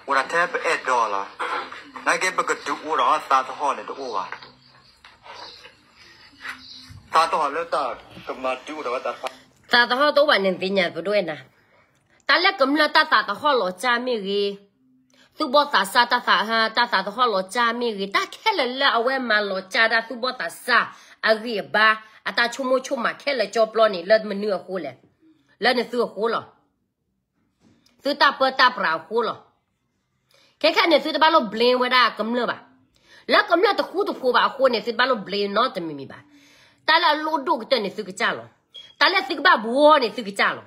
အိၣ်ဒၣ်ထဲပအဲၣ်ဒိးလီၤ. နာ်က့ပကဒုးအိၣ်ဒီးသးသဟီၣ်န့ၣ်တအိၣ်ဘၣ်. သးသဟီၣ်လၢတၢ်ကမၤဒုးအိၣ်ဒီးဝဲတၢ်တဖၣ်, သးသဟီၣ်တအိၣ်ဘၣ်န့ၣ် သ့ၣ်ညါပဒိၣ်အဲၣ်နၤ, တၢ်လၢကမျၢၢ်တၢ်သးသဟီၣ်လီၤကၢ်မ့ၢ်ဂ့ၤ, သူၣ်ဘီၣ်သးစၢ်တၢ်သး, တၢ်သးသဟီၣ်လီၤကၢ်မ့ၢ်ဂ့ၤ, တၢ်ခဲလၢာ်လၢအဝဲမၤလီၤကၢ်ဒၣ်သူၣ်ဘီၣ်သးစၢ်အဂံၢ်အဘါ, အတၢ်ဆိကမိၣ်ဆိကမးခဲလၢာ်ကၠီပျီန့ၣ် လၢမနုၤအဃိလဲၣ်. လၢနသုအဃိလီၤ. သုတၢ်ပၢတၢ်ပြးအဃိလီၤ. ခဲခဲန့ၣ် သုတဘၣ်လိၣ် blame ဝဲဒၣ်ကမျၢၢ်ဘၣ်. လၢကမျၢၢ်တဃူတဖိးဘၣ်အဃိန့ၣ် သုတဘၣ်လိၣ် blame နီတမံၤမံၤဘၣ်. တၢ်လၢအလိၣ်ဒိၣ်ကတၢၢ်န့ၣ် သုကစၢ်လီၤ. တၢ်လၢသုကဘၣ်ဘှီန့ၣ် သုကစၢ်လီၤ.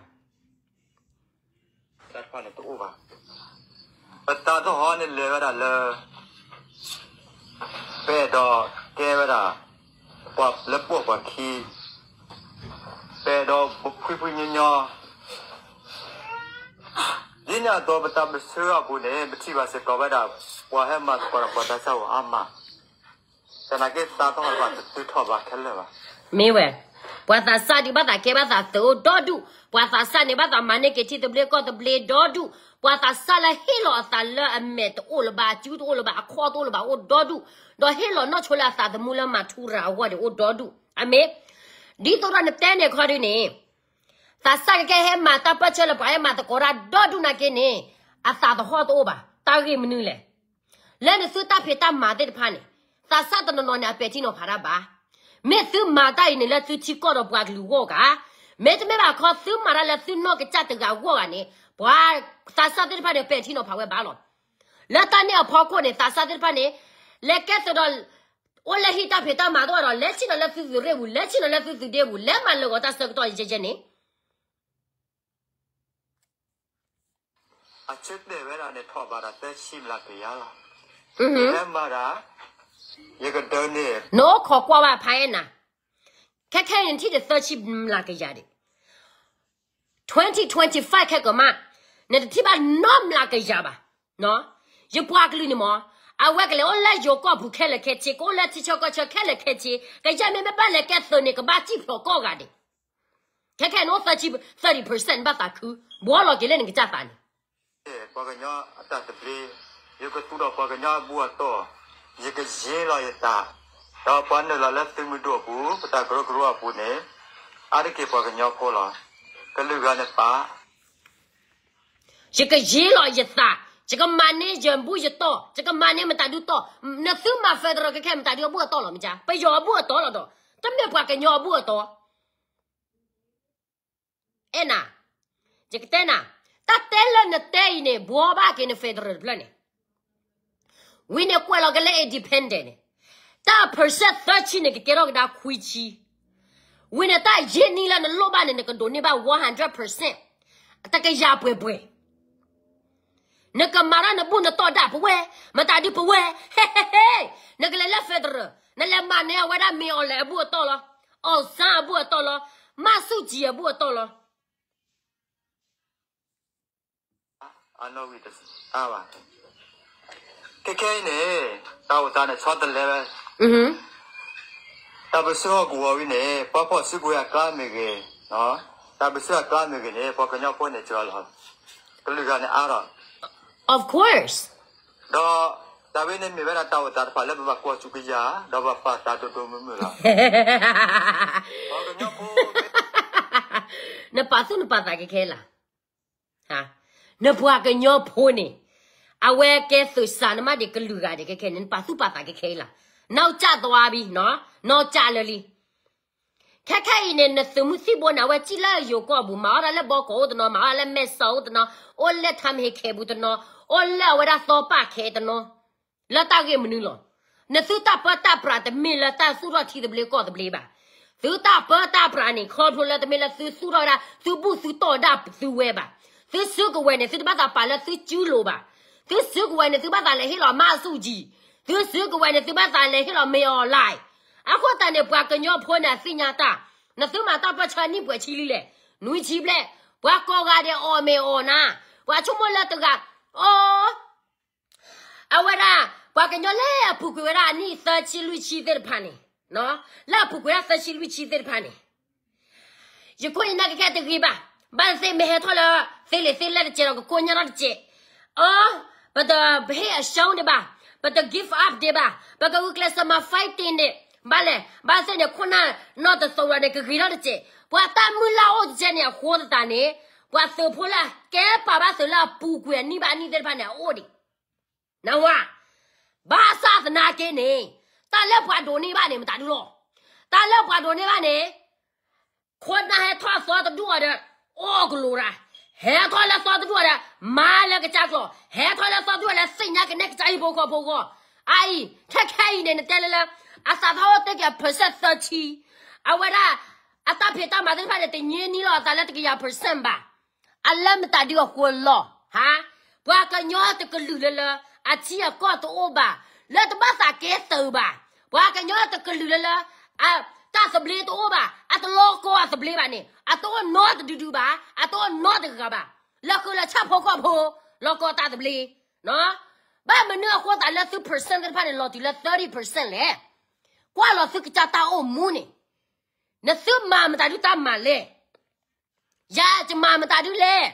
တၢ်တဖၣ်န့ၣ်တအိၣ်ဘၣ်. ပသးသဟီၣ်န့ၣ်လဲၤဝဲဒၣ်လၢ ပအဲၣ်ဒိးကဲဝဲဒၣ် ပှၤလၢပှိၢ်ပှၤခံ, ပအဲၣ်ဒိးဖှံဖှံညီညီ, ဒ်န့ၣ်အသိး ပတၢ်ပၢဆှၢအပူၤန့ၣ် ပထံၣ်ဘၣ်စ့ၢ်ကီးဝဲဒၣ် ပှၤဟဲမၤသကိးဒီးပှၤသးစၢ်အဂီၢ်အါမး, သနာ်က့သးသဟီၣ်တဖၣ်တသုထီၣ်ဘၣ်ခဲလၢာ်ဘၣ်. မ့ၢ်ဝဲ, ပှၤသးစၢ်ဒုးဘၣ်သးကဲဘၣ်သးသုးအိၣ်ဒီဒူၣ်, ပှၤသးစၢ်န့ၣ် ဘၣ်သးမၤန့ၢ်က့ၤထံသဘျ့ကီၢ်သဘျ့ဒီဒူၣ်, ပှၤသးစၢ်လၢဟ့ၣ်လီၤအသးလၢအမဲာ်တအိၣ်လၢၤဘၣ်, အစုတအိၣ်လၢၤဘၣ်, အခီၣ်တအိၣ်လၢၤဘၣ် အိၣ်ဒီဒူၣ်, ဒီးဟ့ၣ်လီၤနီၢ်ဆိလၢအသးသမူလၢမၤထူရၤအဂီၢ်န့ၣ် အိၣ်ဒီဒူၣ်. အမ့ၢ်, ဒ်သိးဒီးနတဲန့ၣ်ခီဒုန့ၣ် သးစၢ်ကကဲဟဲမၤတၢ်ပၢၢ်ဆၢလၢပှၤဟဲမၤသကိးတၢ်ဒီဒူၣ်နာ်က့န့ၣ်, အသးသဟီၣ်တအိၣ်ဘၣ်, တၢ်ဂ့ၢ်မနုၤလဲၣ်. လၢနသုတၢ်ဖံးတၢ်မၤသ့ၣ်တဖၣ်န့ၣ်, သးစၢ်တနီၤနီၤန့ၣ် အပဲာ်ထံနီၤဖးတၢ်ဘၣ်. မ့ၢ်သုမၤတၢ်အံၤန့ၣ်လၢသုထံကီၢ်ဒီးပှၤကလုာ်အဂီၢ်ဂၤ, မ့တမ့ၢ်ဘၣ်ခီ သုမၤတၢ်လၢသုနီၢ်ကစၢ်တဂၤအဂီၢ်ဂၤန့ၣ်, ပှၤသးစၢ်သ့ၣ်တဖၣ်န့ၣ် ပဲာ်ထံနီၤဖးဝဲဘၣ်လီၤ. လၢတၢ်န့ၣ်အဖီခိၣ်န့ၣ် သးစၢ်သ့ၣ်တဖၣ်န့ၣ်, လဲၤကဲသုးဒီး အိၣ်လၢဟံၣ်တၢ်ဖံးတၢ်မၤတအိၣ်ဒီး လဲၤဆ့ၣ်နီၤလၢသုသုးရ့ၣ်ပူၤ, လဲၤဆ့ၣ်နီၤလၢသုသုးဒ့ပူၤ, လဲၤမၤလၢာ်ဂီၤတၢ်ဆၢကတီၢ်ယဲယဲန့ၣ် အဆၢတဲာ်ဝဲဒၣ်န့ၣ် ထီၣ်ဘးဒၣ်သၢဆံမျးကယၤလီၤ. ဟဲမၤဒၣ်, ယကဒၢန့ၣ်, နအိၣ်ခိးကွၢ်ဘၣ်ဖးအဲၣ်နၤ, ခဲခဲအံၤနထံၣ်ဒီးသၢဆံမျးကယၤဒံး, twenty twenty-five ခဲကမး, နတထံၣ်ဘၣ်နီတမျးကယၤဘၣ်. ယပှၤကလုာ်န့ၣ်မ့ၢ်, အဝဲကလဲၤအိၣ်လၢယိၤကီၢ်ပူၤခဲလၢာ်ခဲဆ့, ကအိၣ်လၢထံဆၢကီၢ်ဆၢခဲလၢာ်ခဲဆ့, ကယဲၢ်မ့မ့ၢ်ဘၣ်လဲၤကဲသုးန့ၣ် ကဘၣ်စံၣ်ဖျိးကိးဂၤဒဲး. ခဲခဲနအိၣ်သၢဆံ, thirty percent နဘၣ်သးခု, ဘှီလီၤက့ၤလၢနကစၢ်သးန့ၣ် ပှၤကညီအတၢ်သဘျ့, ယကသူၣ်ထီၣ်ပှၤကညီအဘူၣ်အတီၢ်, ယကယ့လီၤယသး, ဒီးပှၤနုာ်လီၤလၢသုးမုၢ်ဒိၣ်အပူၤ, ပတၢ်ကရၢကရိအပူၤန့ၣ်, အါတက့ၢ်ပှၤကညီဖိလီၤ. ကလုာ်ဂၤန့ၣ်ပာ် ယကယ့လီၤယသး, ယကမၤန့ၢ်ယဘူၣ်ယတီၢ်, ယကမၤန့ၢ်မတၤဒုတီၢ်, နသုမၤ federal ကခဲမတၤဒုအဘူၣ်အတီၢ်လီၤမ့ၢ်, ပယီၤအဘူၣ်အတီၢ်လီၤဒီး, တမ့ၢ်ပှၤကညီအဘူၣ်အတီၢ် အဲၣ်နၤ, ယကတဲနၤ, တၢ်တဲလၢနတဲအံၤန့ၣ် ဘှီဘၣ်က့ၤန federal တဖျၢၣ်န့ၣ်, ဝံၤန့ၣ်ကွဲးလီၤက့ၤလၢ independent န့ၣ်, တၢ် percent သၢဆံန့ၣ် ကကဲထီၣ်ကဒါခွံဆံ, ဝံၤန့ၣ်တၢ်ယ့ၢ်နံၣ်လၢနလိၣ်ဘၣ်န့ၣ် နကဒိးန့ၢ်ဘၣ် one hundred percent, တကယၤပှဲၤပှဲၤ နကမၤတၢ်နဘူၣ်နတီၢ်ဒၣ်ပဝဲ, မတၤဒုပဝဲ, ဟဲဟဲဟဲ, နကလဲၤလၢ federal, နလဲၤမၤန့ၢ်အဝဲဒၣ် မင်းအောင်လှိုင် အဘူၣ်အတီၢ်လီၤ, အောင်ဆန်း အဘူၣ်အတီၢ်လီၤ, မန်းစုကြည် အဘူၣ်အတီၢ်လီၤ. အနီၣ်ဂံၢ်တဘၣ်, ခဲခဲအံၤန့ၣ်, တၢ်အိၣ်သးန့ၣ်ဆီတလဲဝဲ တၢ်ပၢဆှၢဟီၣ်ကဝီၤဝံၤန့ၣ် ပှၤဖီၣ်စုကဝဲၤအကျါမ့ၢ်ဂ့ၤ, တၢ်ပၢဆှၢအကျါမ့ၢ်ဂ့ၤန့ၣ် ပှၤကညီဖိန့ၣ်စှၤလီၤ, ကလုာ်ဂၤန့ၣ်အါထီၣ်, of course, ဒီးတၢ်ဝဲန့ၣ်မ့ၢ်ဝဲဒၣ်တၢ်အိၣ်သးတဖၣ်လၢပဘၣ်ကွၢ်ဆူၣ်ကယၤ, ဒီးဘၣ်ပာ်သးဒိၣ်ဒိၣ်မုၢ်မုၢ်လီၤ. ပှၤကညီဖိ နပာ်သူၣ်နပာ်သးကဲခဲလၢာ် နပှၤကညီဖိန့ၣ်, အဝဲကဲသုးစၢ်နမးဒံးကလုာ်ဂၤဒံးခဲခဲန့ၣ် နပာ်သူၣ်ပာ်သးကဲခဲအံၤလီၤ. နီၢ်ကၠၢ်သွါဘံ, နီၢ်ကၠၢ်လၢလံ. ခဲခဲအံၤန့ၣ် နသုးမုၢ်သံၣ်ဘိန့ၣ် အဝဲစံၣ်လၢယိၤကီၢ်ပူၤ, မၤအီၣ်တၢ်လၢဘီကီးအိၣ်တနီၤ, မၤအီၣ်တၢ်လၢမဲၢ်စီးအိၣ်တနီၤ, အိၣ်လၢထးမဟ့ခဲပူၤတနီၤ, အိၣ်လၢအဝဲဒၣ်သီပၢ်ခဲတနီၤ လၢတၢ်ဂ့ၢ်မနုၤလီၤ. နသုတၢ်ပၢတၢ်ပြးတမ့ၢ်လၢတၢ်သူၣ်ထီၣ်ထံသဘျ့ကီၢ်သဘျ့ဘၣ်. သုတၢ်ပၢတၢ်ပြးန့ၣ် ခီဖျိလၢတမ့ၢ်လၢသုသူၣ်ထီၣ်ဝဲဒၣ် သုဘူၣ်သုတီၢ်ဒၣ်သုဝဲဘၣ်. သုစုကဝဲၤန့ၣ် သုတဘၣ်သးပာ်လၢသုစုလိၤဘၣ်. သုစုကဝဲၤန့ၣ် သုဘၣ်သးလဲၤဟ့ၣ်လီၤမၤအစူၣ်ကံ, သုစုကဝဲၤန့ၣ် သုဘၣ်သးလဲၤဟ့ၣ်လီၤမ့ၢ်အီၤလဲၣ်. အဃိသတးန့ၣ် ပှၤကညီဖိန့ၣ် အသ့ၣ်ညါတၢ်, နသုမၤတၢ်ပၢဆှၢနံၣ်ပှဲၤဆံလံလဲၣ်, နွံဆံဘျဲၣ်, ပှၤကိးဂၤဒဲးအီၣ်မ့ၢ်အီၣ်နၤ, ပှၤဆိကမိၣ်လၢတဂၤ, အိ အဝဲဒၣ် ပှၤကညီလၢအပူၤကွံာ်ဝဲဒၣ်အနံၣ်သၢဆံလွံၢ်ဆံသ့ၣ်တဖၣ်န့ၣ်, လၢအပူၤကွံာ်ဝဲဒၣ်သၢဆံလွံၢ်ဆံသ့ၣ်တဖၣ်န့ၣ်, ယခိၣ်ယနၢ်ကခဲတဂ့ၤဘၣ်. ဘၣ်သ့ၣ်မ့ၢ်ဟဲထီၣ်လၢ သ့လံာ်သ့လဲၢ်တစဲးဒီး ကကိညၢ်ထီၣ်တစဲး. အၢ ပတဟ့ၣ်အရှုံးဒံးဘၣ်, ပတ give up ဒံးဘၣ်, ပကဂုာ်ကျဲးစၢးမၤ fighting န့ၣ် ဘၣ်လဲၣ်. ဘၣ်သ့ၣ်န့ၣ် ခိၣ်နၢ်နီၢ်တသိးဒီးန့ၣ် ကဂ့ၤထီၣ်တစဲး. ပှၤတၢ်မုၢ်လၢ်အိၣ်တစဲးန့ၣ်အဃိသတးန့ၣ် ပှၤသုးဖိလၢကဲပာ်ဘၣ်သုးလၢအပူၤကွံာ်အနံၣ်ဘၣ်အနံၣ်သ့ၣ်တဖၣ်န့ၣ် အအိၣ်ဒံး နဝၤ. ဘၣ်ဆၣ်သနာ်က့န့ၣ် တၢ်လၢပှၤဒိးန့ၢ်ဘၣ်န့ၣ် မတၤဒုလီၤ. တၢ်လၢပှၤဒိးန့ၢ်ဘၣ်န့ၣ် ခိၣ်နၢ်ဟဲထီၣ်သီတဒူၣ်အီၤဒီး အီၣ်ကလိၤတၢ်, ဟဲထီၣ်လၢသီတဒူၣ်အီၤဒီး မၤလၢကစၢ်ကျိာ်, ဟဲထီၣ်လၢသီတဒူၣ်အီၤဒီး သ့ၣ်ညါကနဲၣ်ကစၢ်ဟံၣ်ဖိဃီဖိအဂီၢ်. အအံၤ ခဲခဲအံၤန့ၣ် နတဲလၢလၢ အသးထီၣ်အိၣ်တ့ၢ်က့ၤ percent သၢဆံ, အဝဲဒၣ် အတၢ်ဖံးတၢ်မၤသ့ၣ်တဖၣ်န့ၣ် တညိနံၣ်လီၤအသးလၢတကယၤ percent ဘၣ်. အလၢမတၤဒုအဃိလီၤ. ဟါ, ပှၤကညီတကလုာ်လၢလၢ အထံအကီၢ်တအိၣ်ဘၣ်, လၢတဘၣ်သးကဲသုးဘၣ်. ပှၤကညီတကလုာ်လၢလၢ အတၢ်သဘျ့တအိၣ်ဘၣ်, အတလီၤကီအသဘျ့ဘၣ်န့ၣ် အတအိၣ်နီတဒုဒုဘၣ်, အတအိၣ်နီတဂၤဂၤဘၣ်. လၢဃုာ်လၢဆၣ်ဖိကီၢ်ဖိ လီၤကီတၢ်သဘျ့ ဘၣ်မနုၤအဃိသးလၢသု percent သ့ၣ်တဖၣ်န့ၣ် လီၤတုၤလၢ thirty percent လဲၣ်. ကွၢ်လီၤသုကစၢ်တၢ်အိၣ်မူန့ၣ်, နသုမၤမတၤဒုတၢ်မၤလဲၣ်. ယၤယမၤမတၤဒုလဲၣ်.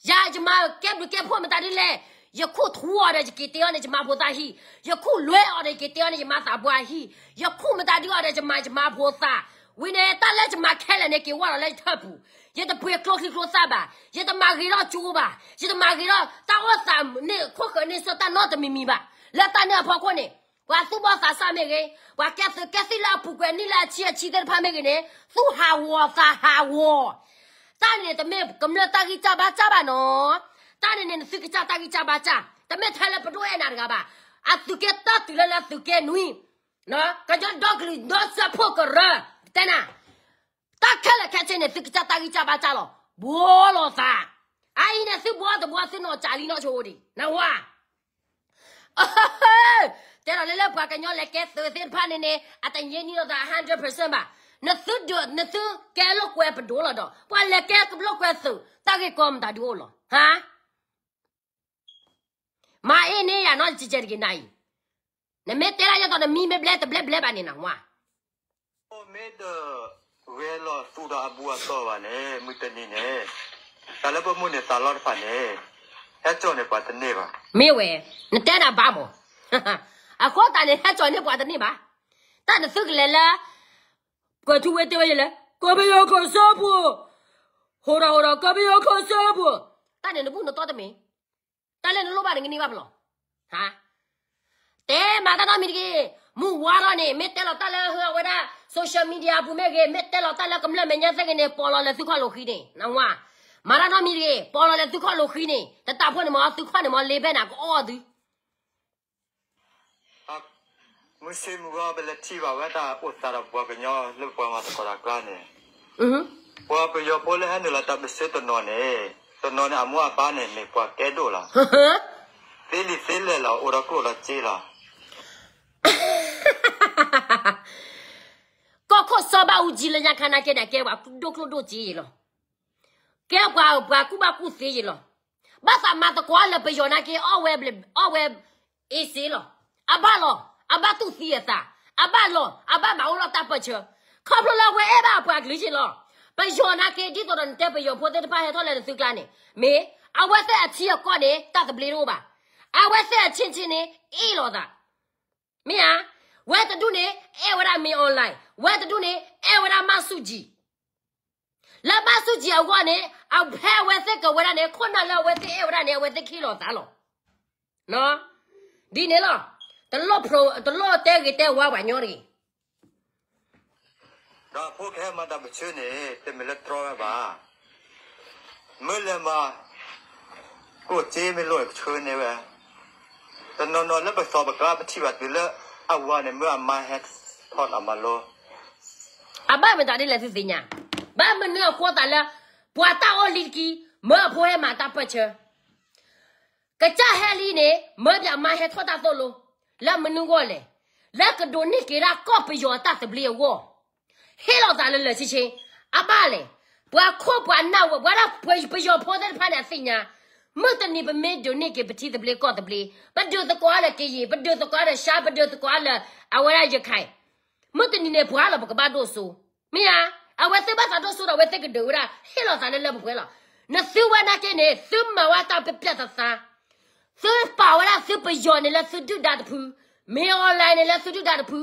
ယၤယမၤကဲဘျုးကဲဖှိၣ်မတၤဒုလဲၣ်. ယခိၣ်ထူအီၤဒီး ယက့ၤတ့အီၤန့ၣ် ယမါဖိသၣ်ဟံၣ်, ယခိၣ်လွဲအီၤဒီး ယက့ၤတ့အီၤန့ၣ် ယမါသးပှၢ်ဟံၣ်, ယခိၣ်မတၤဒုအီၤဒီး ယမၤယမါဖိသၣ်, ဝံၤန့ၣ် တၢ်လၢယမၤခဲလၢာ်န့ၣ် က့ၤဝဲလီၤလၢယထၢၣ်ပူၤ, ယတပှ့ၤကျိချံကျိသၣ်ဘၣ်, ယတမၤဂ့ၤထီၣ်ကၠိဘၣ်, ယတမၤဂ့ၤထီၣ်တၢ်အိၣ်သးန့ၣ် ခိၣ်ဃၢၤန့ၢ်ဆၢၣ်တၢ်နီတမံၤမံၤဘၣ်. လၢတၢ်န့ၣ်အဖီခိၣ်န့ၣ် ပှၤသူၣ်ဘီၣ်သးစၢ်မ့ၢ်ဂ့ၤ, ပှၤကဲသုးကဲသံၣ်လၢအပူၤကွံာ်နံၣ်လၢအဆံအဆံသ့ၣ်တဖၣ်မ့ၢ်ဂ့ၤန့ၣ် သူၣ်ဟးဂီၤသးဟးဂီၤ. တၢ်န့ၣ်န့ၣ် တမ့ၢ်ကမျၢၢ်တၢ်ဂံၢ်စၢ်ဘါစၢ်ဘၣ်နီၤ. တၢ်န့ၣ်န့ၣ် နသုကစၢ်တၢ်ဂံၢ်စၢ်ဘါစၢ်, တမ့ၢ်ထဲလၢပဒိၣ်အဲၣ်နၤတဂၤဘၣ်. အသုးက့တၢ်တုၤလၢလၢသုးက့နွံ, ကညီဒီကလုာ်ဒီစၢဖှိၣ်ကရၢ, တဲနၤ တၢ်ခဲလၢာ်ခဲဆ့န့ၣ် သုကစၢ်တၢ်ဂံၢ်စၢ်ဘါစၢ်လီၤ. ဘှီလီၤသး. အအံၤန့ၣ် သုဘှီတဘှီ သုနီၢ်ကၢ်လံနီၢ်ဆိဒံး နဝၤ. တဲလီၤလၢလၢပှၤကညီလဲၤကဲသုးသ့ၣ်တဖၣ်န့ၣ်န့ၣ် အတညိနံၣ်လီၤသး hundred percent ဘၣ်. နသုဒုး နသုကဲလိာ်ကွဲပဒိၣ်လီၤဒီး ပှၤလဲၤကဲလိာ်ကွဲသုး တၢ်ဂ့ၢ်ကီမတၤဒုအိၣ်လီၤ. ဟါ မၤအ့န့ၢ်ယၤနီၢ်ကဲကဲတဂ့ၤနၤအံၤ, နမ့ၢ်တဲလၢယဲၢ်တီၤ နမံမ့ၢ်ဘျဲတဘျဲဘျဲဘၣ်န့ၣ်နဝၤ. အိၣ်မ့ၢ်ဒီးဂဲၤလီၤသူၣ်ဒီးအဘူးအသီဘၣ်န့ၣ် မုၢ်တနံၤန့ၣ် တၢ်လၢပမိၢ်န့ၣ်သးလီတဖၣ်န့ၣ် ဟဲကၠီၣ်န့ၢ်ပှၤတန့ၢ်ဘၣ်. မ့ၢ်ဝဲ, နတဲနၤဘၣ်မး. အဃိသတးန့ၣ် ဟဲကၠီၣ်န့ၢ်ပှၤတန့ၢ်ဘၣ်. တၢ်နသုကလဲၤလၢ ကွဲၤထူဝ့တဲဝဲယလဲၣ် ကီၢ်ပယီၤကီၢ်စၢဖှိၣ်, ဟိးဒီးဟိးဒီး ကီၢ်ပယီၤကီၢ်စၢဖှိၣ်, တၢ်န့ၣ်နဘူၣ်နတီတမ့ၢ် တၢ်လၢနလိၣ်ဘၣ်န့ၣ် ကန့ၢ်ဘၣ်ပလီၢ်. ဟါ, တဲမၤတၢ်နီတမံၤတဂ့ၤ. မုၢ်ဝါထီၣ်န့ၣ် မ့ၢ်တဲလီၤတၢ်လၢဟၢအဝဲဒၣ် social media အပူၤမ့ၢ်ဂ့ၤ, မ့ၢ်တဲလီၤတၢ်လၢကမျၢၢ်မဲာ်ညါသ့ၣ်ဂ့ၤန့ၣ် ပိာ်လီၤလၢသုခီၣ်လိာ်ဃံန့ၣ် နဝၤ. မၤတၢ်နီတမံၤတဂ့ၤ, ပိာ်လီၤလၢသုခီၣ်လိာ်ဃံန့ၣ် တတၢ်ဖိန့ၣ်မ့ၢ်သုခီၣ်န့ၣ်မ့ၢ် လ့ဘဲနၤကအီၣ်သု မုၢ်ဆ့ၣ်မုၢ်ဂီၤ ပလဲၤထံၣ်ဘၣ်ဝဲတၢ်အိၣ်သးဒီးပှၤကညီလၢပှၤမၤသကိးတၢ်ကျါန့ၣ်, ပှၤပယီၤဖိလၢဟဲနုာ်လီၤတၢ်ပၢၢ်ဆၢတနီၤန့ၣ်, တနီၤန့ၣ် အမိၢ်အပၢ်န့ၣ် မ့ၢ်ပှၤကဲဒိၣ်လီၤ. သ့လံာ်သ့လဲၢ်လီၤ, အိၣ်ဒီးကျိၣ်ဒီးစ့လီၤ. ကီၢ်ခိၣ်စီၤဘၣ်အူကၠံလၢညါခါနာ်က့န့ၣ် ကဲပှၤဒိၣ်ကျိၣ်ဒိၣ်စ့ယံၤလီၤ. ကဲပှၤပှၤကူၣ်ဘၣ်ကူၣ်သ့ယံၤလီၤ. ဘၣ်သးမၤသကိးလၢပယီၤနာ်က့ အီၣ်ဝဲ အီၣ်ဝဲ အ့စ့လီၤ. အဘၣ်လီၤ, အဘၣ်တူၢ်သံအသး, အဘၣ်လီၤ, အဘၣ်မၤအိၣ်လီၤတၢ်ပၢၢ်ဆၢ, ခီဖျိလၢအဝဲအဲၣ်ဘၣ်အပှၤကလုာ်ယံၤလီၤ. ပယီၤနာ်က့ ဒ်သိးဒီးနတဲပယီၤဖိသ့ၣ်တဖၣ်ဟဲထီၣ်လၢနသုကျါန့ၣ်, မ့ၢ်အဝဲသ့ၣ်အထံအကီၢ်န့ၣ် တၢ်သဘျ့တအိၣ်ဘၣ်. အဝဲသ့ၣ်အဆ့ဆ့န့ၣ် အ့ၣ်လိာ်သး မ့ၢ်ဧါ. ဝဲတဒူၣ်န့ၣ် အဲၣ်ဝဲဒၣ် မင်းအောင်လှိုင်, ဝဲတဒူၣ်န့ၣ် အဲၣ်ဝဲဒၣ် မဆူၣ်ကၠံၣ်. လၢ မဆူၣ်ကၠံၣ် အဂီၢ်န့ၣ် အဖဲအဝဲသ့ၣ်ကဝဲဒၣ်န့ၣ် ခိၣ်နၢ်လၢအဝဲသ့ၣ်အဲၣ်ဝဲဒၣ်န့ၣ် အဝဲသ့ၣ်ခ့လီၤသးလီၤ. ဒ်န့ၣ်လီၤ. တလိၣ် တလိၣ်တဲဂ့ၤတဲဝါပှၤညီတဂ့ၤ. ဒီးဖိကဟဲမၤတၢ်ပၢၢ်ဆၢန့ၣ် တမ့ၢ်လၢတြီဝဲဘၣ်. မ့ၢ်လဲၤမၤ ကျိၣ်စ့မ့ၢ်လိၣ်န့ၣ် ကဆှၢန့ၢ်ဝဲ. တနီၤနီၤလၢပသီၣ်ပကျါပထံၣ်ဘၣ်တုၤလၢအဝၤန့ၣ် မ့ၢ်အမါဟဲထီၣ်အမၤလိ အဘၣ်မတၤဒ်လဲၣ်သုသ့ၣ်ညါ, ဘၣ်မနုၤအဃိသတးလၢ ပှၤတၢ်အိၣ်လံတက့ၢ် မၢအဖိဟဲမၤတၢ်ပၢၢ်ဆၢ ကစၢ်ဟဲလံန့ၣ် မၢပၠးမါဟဲထီၣ်တၢ်သိၣ်လိ လၢမနုၤဂီၢ်လဲၣ်, လၢကဒိးန့ၢ်က့ၤဒၣ်ကီၢ်ပယီၤအတၢ်သဘျ့အဂီၢ်, ဟ့ၣ်လီၤသးလၢလၢာ်ဆ့ဆ့, အဘၣ်လဲၣ်, ပှၤခိၣ်ပှၤနၢ်ဝဲ ပှၤဒၣ်ပယီၤဖိသ့ၣ်တဖၣ်န့ၣ် အသ့ၣ်ညါ, မုၢ်တနံၤပမ့ၢ်ဒိးန့ၢ်က့ၤပထံသဘျ့ကီၢ်သဘျ့, ပဒုးသကိးအါလၢကယံာ်, ပဒုးသကိးအါလၢရှါ, ပဒုးသကိးအါလၢ အဝဲဒၣ်ရခဲၣ်, မုၢ်တနံၤန့ၣ် ပှၤလီၤပကဘၣ်ဒိၣ်စိ, မ့ၢ်ဧါ, အဝဲသ့ၣ်ဘၣ်သးဒိၣ်စိဒီး အဝဲသ့ၣ်ကဒုးဝဲဒၣ် ဟ့ၣ်လီၤသးလၢလၢပှဲၤပှဲၤလီၤ. နသုဝဲနာ်က့န့ၣ် သုမၤဝဲတၢ်ပျဲၢ်ပျဲၢ်သးသး, သုပာ်ဝဲဒၣ်သုပယီၤန့ၣ်လၢသုဒုၣ်ဒါတဖု, မ့ၢ် online န့ၣ်လၢသုဒုၣ်ဒါတဖု,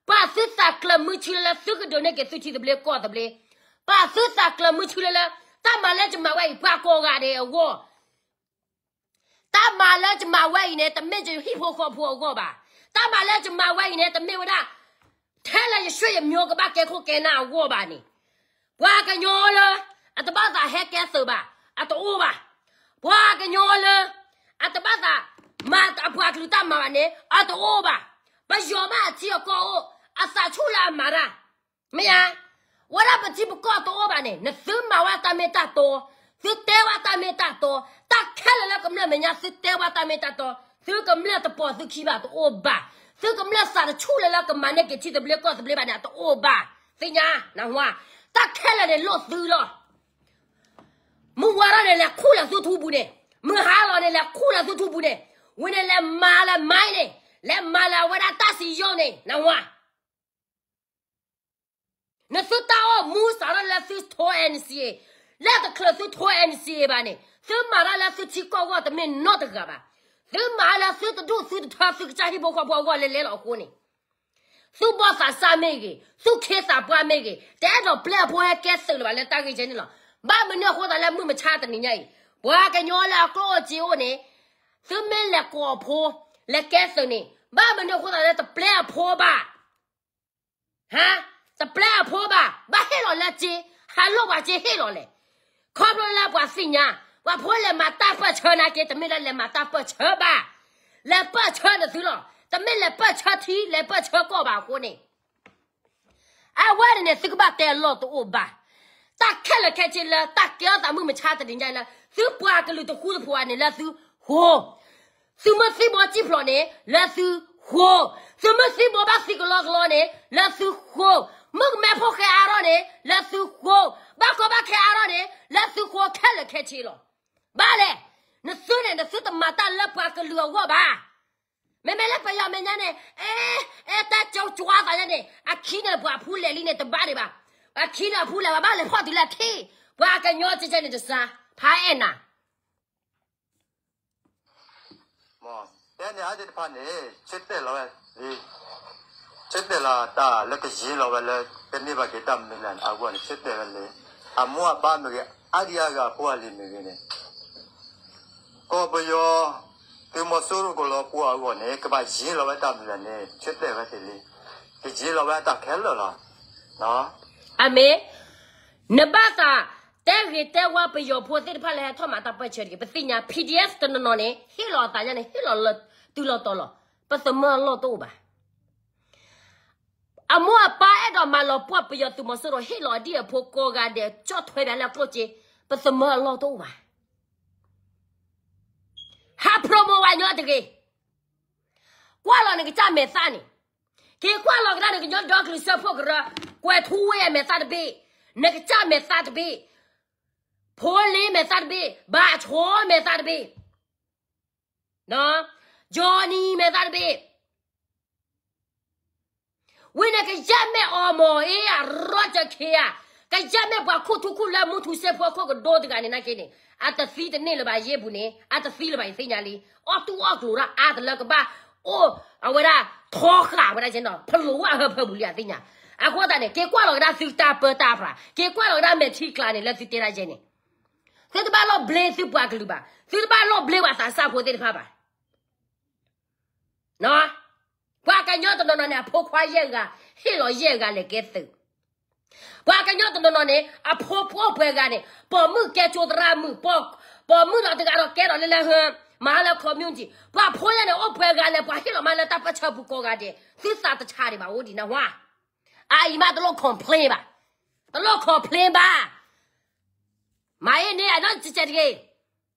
ပာ်သုသးကျၢၤမုဆူလၢလၢသုကဒိးန့ၢ်က့ၤသုထံသဘျ့ကီၢ်သဘျ့, ပာ်သုသးကျၢၤမုဆူလၢလၢ တၢ်မၤလၢယမၤဝဲအံၤ ပှၤကိးဂၤဒဲးအဂီၢ် တၢ်မၤလၢယမၤဝဲအံၤန့ၣ် တမ့ၢ်ယဟံၣ်ဖိဃီဖိအဂီၢ်ဘၣ်. တၢ်မၤလၢယမၤဝဲအံၤန့ၣ် တမ့ၢ်ဝဲဒၣ် ထဲလၢယဆွေယမျိုး ကဘၣ်ကဲခိၣ်ကဲနၢ်အဂီၢ်ဘၣ်န့ၣ်, ပှၤကညီလၢ အတဘၣ်သးဟဲကဲသုးဘၣ်, အတအိၣ်ဘၣ်. ပှၤကညီလၢ အတဘၣ်သး မၤအပှၤကလုာ်တၢ်မၤဘၣ်န့ၣ် အတအိၣ်ဘၣ်. ပယီၤမ့ၢ်အထံအကီၢ်အိၣ် အသးဆူၣ်လၢအမၤတၢ် မ့ၢ်ဧါ, ဝဲဒၣ်ပထံပကီၢ်တအိၣ်ဘၣ်န့ၣ် နသုမၤဝဲတၢ်မ့ၢ်တၢ်တီ, သုတဲဝဲတၢ်မ့ၢ်တၢ်တီ, တၢ်ခဲလၢာ်လၢကမျၢၢ်မဲာ်ညါ သုတဲဝဲတၢ်မ့ၢ်တၢ်တီ, သုကမျၢၢ်တပိာ်သုခံဘၣ်တအိၣ်ဘၣ်, သုကမျၢၢ်သးတဆူၣ်လၢလၢကမၤန့ၢ်က့ၤထံသဘျ့ကီၢ်သဘျ့ဘၣ်န့ၣ် အတအိၣ်ဘၣ်, သ့ၣ်ညါနၢ်ဟူဧါ, တၢ်ခဲလၢာ်န့ၣ်လိၣ်သုလီၤ. မုၢ်ဝါထီၣ်န့ၣ် လဲၤခူၣ်လၢသုထူပူၤန့ၣ်, မုၢ်ဟါလီၤန့ၣ် လဲၤခူၣ်လၢသုထူပူၤန့ၣ်, ဝံၤန့ၣ်လဲၤမၤလၢ mine န့ၣ်, လဲၤမၤလၢအဝဲဒၣ်တၢ်စံယိၣ်န့ၣ် နၢ်ဟူဧါ. နသုတၢ်အိၣ်မူစးထီၣ်လၢသုထိ NCA, လၢတချုးသုထိ NCA ဘၣ်န့ၣ် သုမၤတၢ်လၢသုထံကီၢ်အဂီၢ်တမ့ၢ်နီတဂၤဘၣ်. သုမၤလၢသုတဒူၣ်သုတထၢ သုကစၢ်ဟံၣ်ဖိဃီဖိအဂီၢ်လဲၤလဲၤလီၤအဃိန့ၣ်, သုဘီၣ်သးစၢ်မ့ၢ်ဂ့ၤ, သုခ့သးပှၢ်မ့ၢ်ဂ့ၤ, တအဲၣ်ဒိးပျဲအဖိဟဲကဲသုးလၢၤဘၣ်လၢတၢ်ဂ့ၢ်ကဲန့ၣ်လီၤ. ဘၣ်မနုၤအဃိသတးလၢမုၢ်မဆါတနံၤညါအံၤ, ပှၤကညီလၢအကျိၣ်အိၣ်စ့အိၣ်န့ၣ်, သုမ့ၢ်လဲၤကိးအဖိ, လဲၤကဲသုးန့ၣ်, ဘၣ်မနုၤအဃိသတးလၢတပျဲအဖိဘၣ် ဟါ, တပျဲအဖိဘၣ်, ဘၣ်ဟ့ၣ်လီၤလၢစ့, ဟးလိၣ်ပှၤစ့ဟ့ၣ်လီၤလဲၣ်. ခီဖျိလၢပှၤသ့ၣ်ညါ, ပှၤဖိလဲၤမၤတၢ်ပၢၢ်ဆၢနာ်က့ တမ့ၢ်လၢလဲၤမၤတၢ်ပၢၢ်ဆၢဘၣ်, လဲၤပၢၢ်ဆၢနသုလီၤ. တမ့ၢ်လဲၤပၢၢ်ဆၢထံ လဲၤပၢၢ်ဆၢကီၢ်ဘၣ်အဃိန့ၣ်, အဝဲန့ၣ်န့ၣ် သုကဘၣ်တဲအလီၢ်တအိၣ်ဘၣ်. တၢ်ခဲလၢာ်ခဲဆ့လၢ တၢ်ကဲထီၣ်သးမုၢ်မဆါတနံၤညါလၢ သုပှၤကလုာ်တဃူတဖိးဧါန့ၣ် လၢသုဃိ သုမ့ၢ်သံဘီစံၣ်ဖျိးန့ၣ် လၢသုဃိ, သုမ့ၢ်သံဘီဘၣ်သံကလီကလီန့ၣ် လၢသုဃိ, မုၣ်ကမဲဖိဃဲအါထီၣ်န့ၣ် လၢသုဃိ, ဘၣ်ကီဘၣ်ခဲအါထီၣ်န့ၣ် လၢသုဃိခဲလၢာ်ခဲဆ့လီၤ. ဘၣ်လဲၣ်, နသုန့ၣ် နသုတမၤတၢ်လၢပှၤကလုာ်အဂီၢ်ဘၣ်. မ့မ့ၢ်လၢပယီၤမဲာ်ညါန့ၣ်, အဲ, အဲတၢ်ကၠီကၠွါသးညါန့ၣ် အခံန့ၣ်ပှၤဖူလဲၣ်လံန့ၣ် တဘၣ်ဒံးဘၣ်. အခံန့ၣ်အဖူလဲၣ်ဘၣ် ဘၣ်လဲၤဖီၣ်တုၤလၢအထံၣ်, ပှၤကညီကဲကဲန့ၣ်တစှၤ, ဖးအဲၣ်နၤ မ့ၢ်တဲန့ၣ် အါသ့ၣ်တဖၣ်န့ၣ် ဆၢတဲာ်လီၤဝဲလံ, ဆၢတဲာ်လီၤတၢ်လၢကယံၤလီၤဝဲလၢ ကန့ၢ်ဘၣ်က့ၤတၢ်မုၢ်လၢ်န့ၣ် အဂီၢ်န့ၣ် ဆၢတဲာ်ဝဲလံ. အမိၢ်အပၢ်မ့ၢ်ဂ့ၤ အါဒံအါဂၤအဖိအလံၤမ့ၢ်ဂ့ၤန့ၣ် ကီၢ်ပယီၤ သုးမီၤစိရိၤကလီၤပှီၢ်အဂီၢ်န့ၣ် ကဘၣ်ယံၤလီၤဝဲတၢ်မုၢ်လၢ်န့ၣ် ဆၢတဲာ်ဝဲသ့ၣ်လံ. ကယံၤလီၤဝဲအတၢ်ခဲလၢာ်လီၤ. အမ့ၢ်, နဘၣ်သးတဲဂ့ၤတဲဝါပယီၤဖိသ့ၣ်တဖၣ်လၢဟဲထီၣ်မၤတၢ်ပၢၢ်ဆၢတဂ့ၤ. ပသ့ၣ်ညါ PDF တနီၤနီၤန့ၣ် ဟ့ၣ်လီၤအသးညါန့ၣ် ဟ့ၣ်လီၤလၢတုၤလီၤတီၤလီၤ. ပသမၢအလီၢ်တအိၣ်ဘၣ်. အမိၢ်အပၢ်အဲၣ်ဒိးမၤလီၤပှီၢ်ပယီၤသုးမီၤစိရိၤ ဟ့ၣ်လီၤအဒံၣ်အဖိကိးဂၤဒဲး ကၠီၣ်ထွဲဘၣ်လၢအကျိၣ်စ့, ပသမၢအလီၢ်တအိၣ်ဘၣ်. ဟး promote ဝဲညီတဂ့ၤ. ကွၢ်လီၤနကစၢ်မဲာ်သၣ်န့ၣ်, က့ၤကွၢ်လီၤကဒါနကညီဒီကလုာ်စၢဖှိၣ်ကရၢ, ကွဲးထူဝ့အမဲာ်သၣ်တဘ့ၣ်, နကစၢ်မဲာ်သၣ်တဘ့ၣ်, ဖိလ့မဲာ်သၣ်တဘ့ၣ်, ဘၣ်အဆိမဲာ်သၣ်တဘ့ၣ်, ကၠီနံၤမဲာ်သၣ်တဘ့ၣ် ဝံၤန့ၣ် ကယဲၢ်မ့ၢ်အီမီၤအ့ဧါ ရီၣ်ကၠၢၣ်ခ့ဧါ, ကယဲၢ်မ့ၢ်ပှၤခူၣ်ထူခူၣ်လၢမူထူစ့ဖိအခိၣ်ကဒိတဂၤန့ၣ်နာ်က့န့ၣ် အတသံတန့ၢ်လၢၤဘၣ် ယ့ၢ်ပူၤန့ၣ် အတသံလၢၤဘၣ် ယသ့ၣ်ညါလံ. အီၣ်တူၢ်အီၣ်ကျိၤတၢ်အါတလၢကဘၣ်အိၣ်အဝဲဒၣ် ထီဃာ်ဝဲဒၣ်ကဲနီၤ ဖလိးဝဲအဟၢဖၢပူၤလံအသ့ၣ်ညါ. အဃိသတးန့ၣ် က့ၤကွၢ်လီၤကဒါသုတၢ်ပၢတၢ်ပြး, က့ၤကွၢ်လီၤကဒါမဲာ်ထံကျါန့ၣ် လၢသုတဲဒၣ်ယဲန့ၣ် သုတဘၣ်လီၢ်ဘျ့သုပှၤကလုာ်ဘၣ်, သုတဘၣ်လီၢ်ဘျ့ပှၤသးစၢ်ဖိသ့ၣ်တဖၣ်ဘၣ်. ပှၤကညီတနီၤနီၤန့ၣ် အဖိခွါယဲၢ်ဂၤ ဟ့ၣ်လီၤယဲၢ်ဂၤလဲၤကဲသုး. ပှၤကညီတနီၤနီၤန့ၣ် အဖိအိၣ်ပှဲၤဂၤန့ၣ် ပိာ်မုၣ်ကဲကၠိသရၣ်မုၣ်, ပိာ်မုၣ်လီၤတဂၤဒီးကဲထီၣ်လၢလၢဟၢ မၤလၢ community, ပှၤဖိယဲၢ်န့ၣ် အိၣ်ပှဲၤဂၤလဲၤ ပှၤဟ့ၣ်လီၤမးလၢတၢ်ပၢၢ်ဆၢပူၤကိးဂၤဒဲး, သုသးတဆါဒံးဘၣ် အိၣ်ဒံးနၢ်ဟူဧါ. အအံၤမးတလိၣ် complain ဘၣ်, တလိၣ် complain ဘၣ်. မၤအ့န့ၣ် အနီၢ်ကကဲတဂ့ၤ.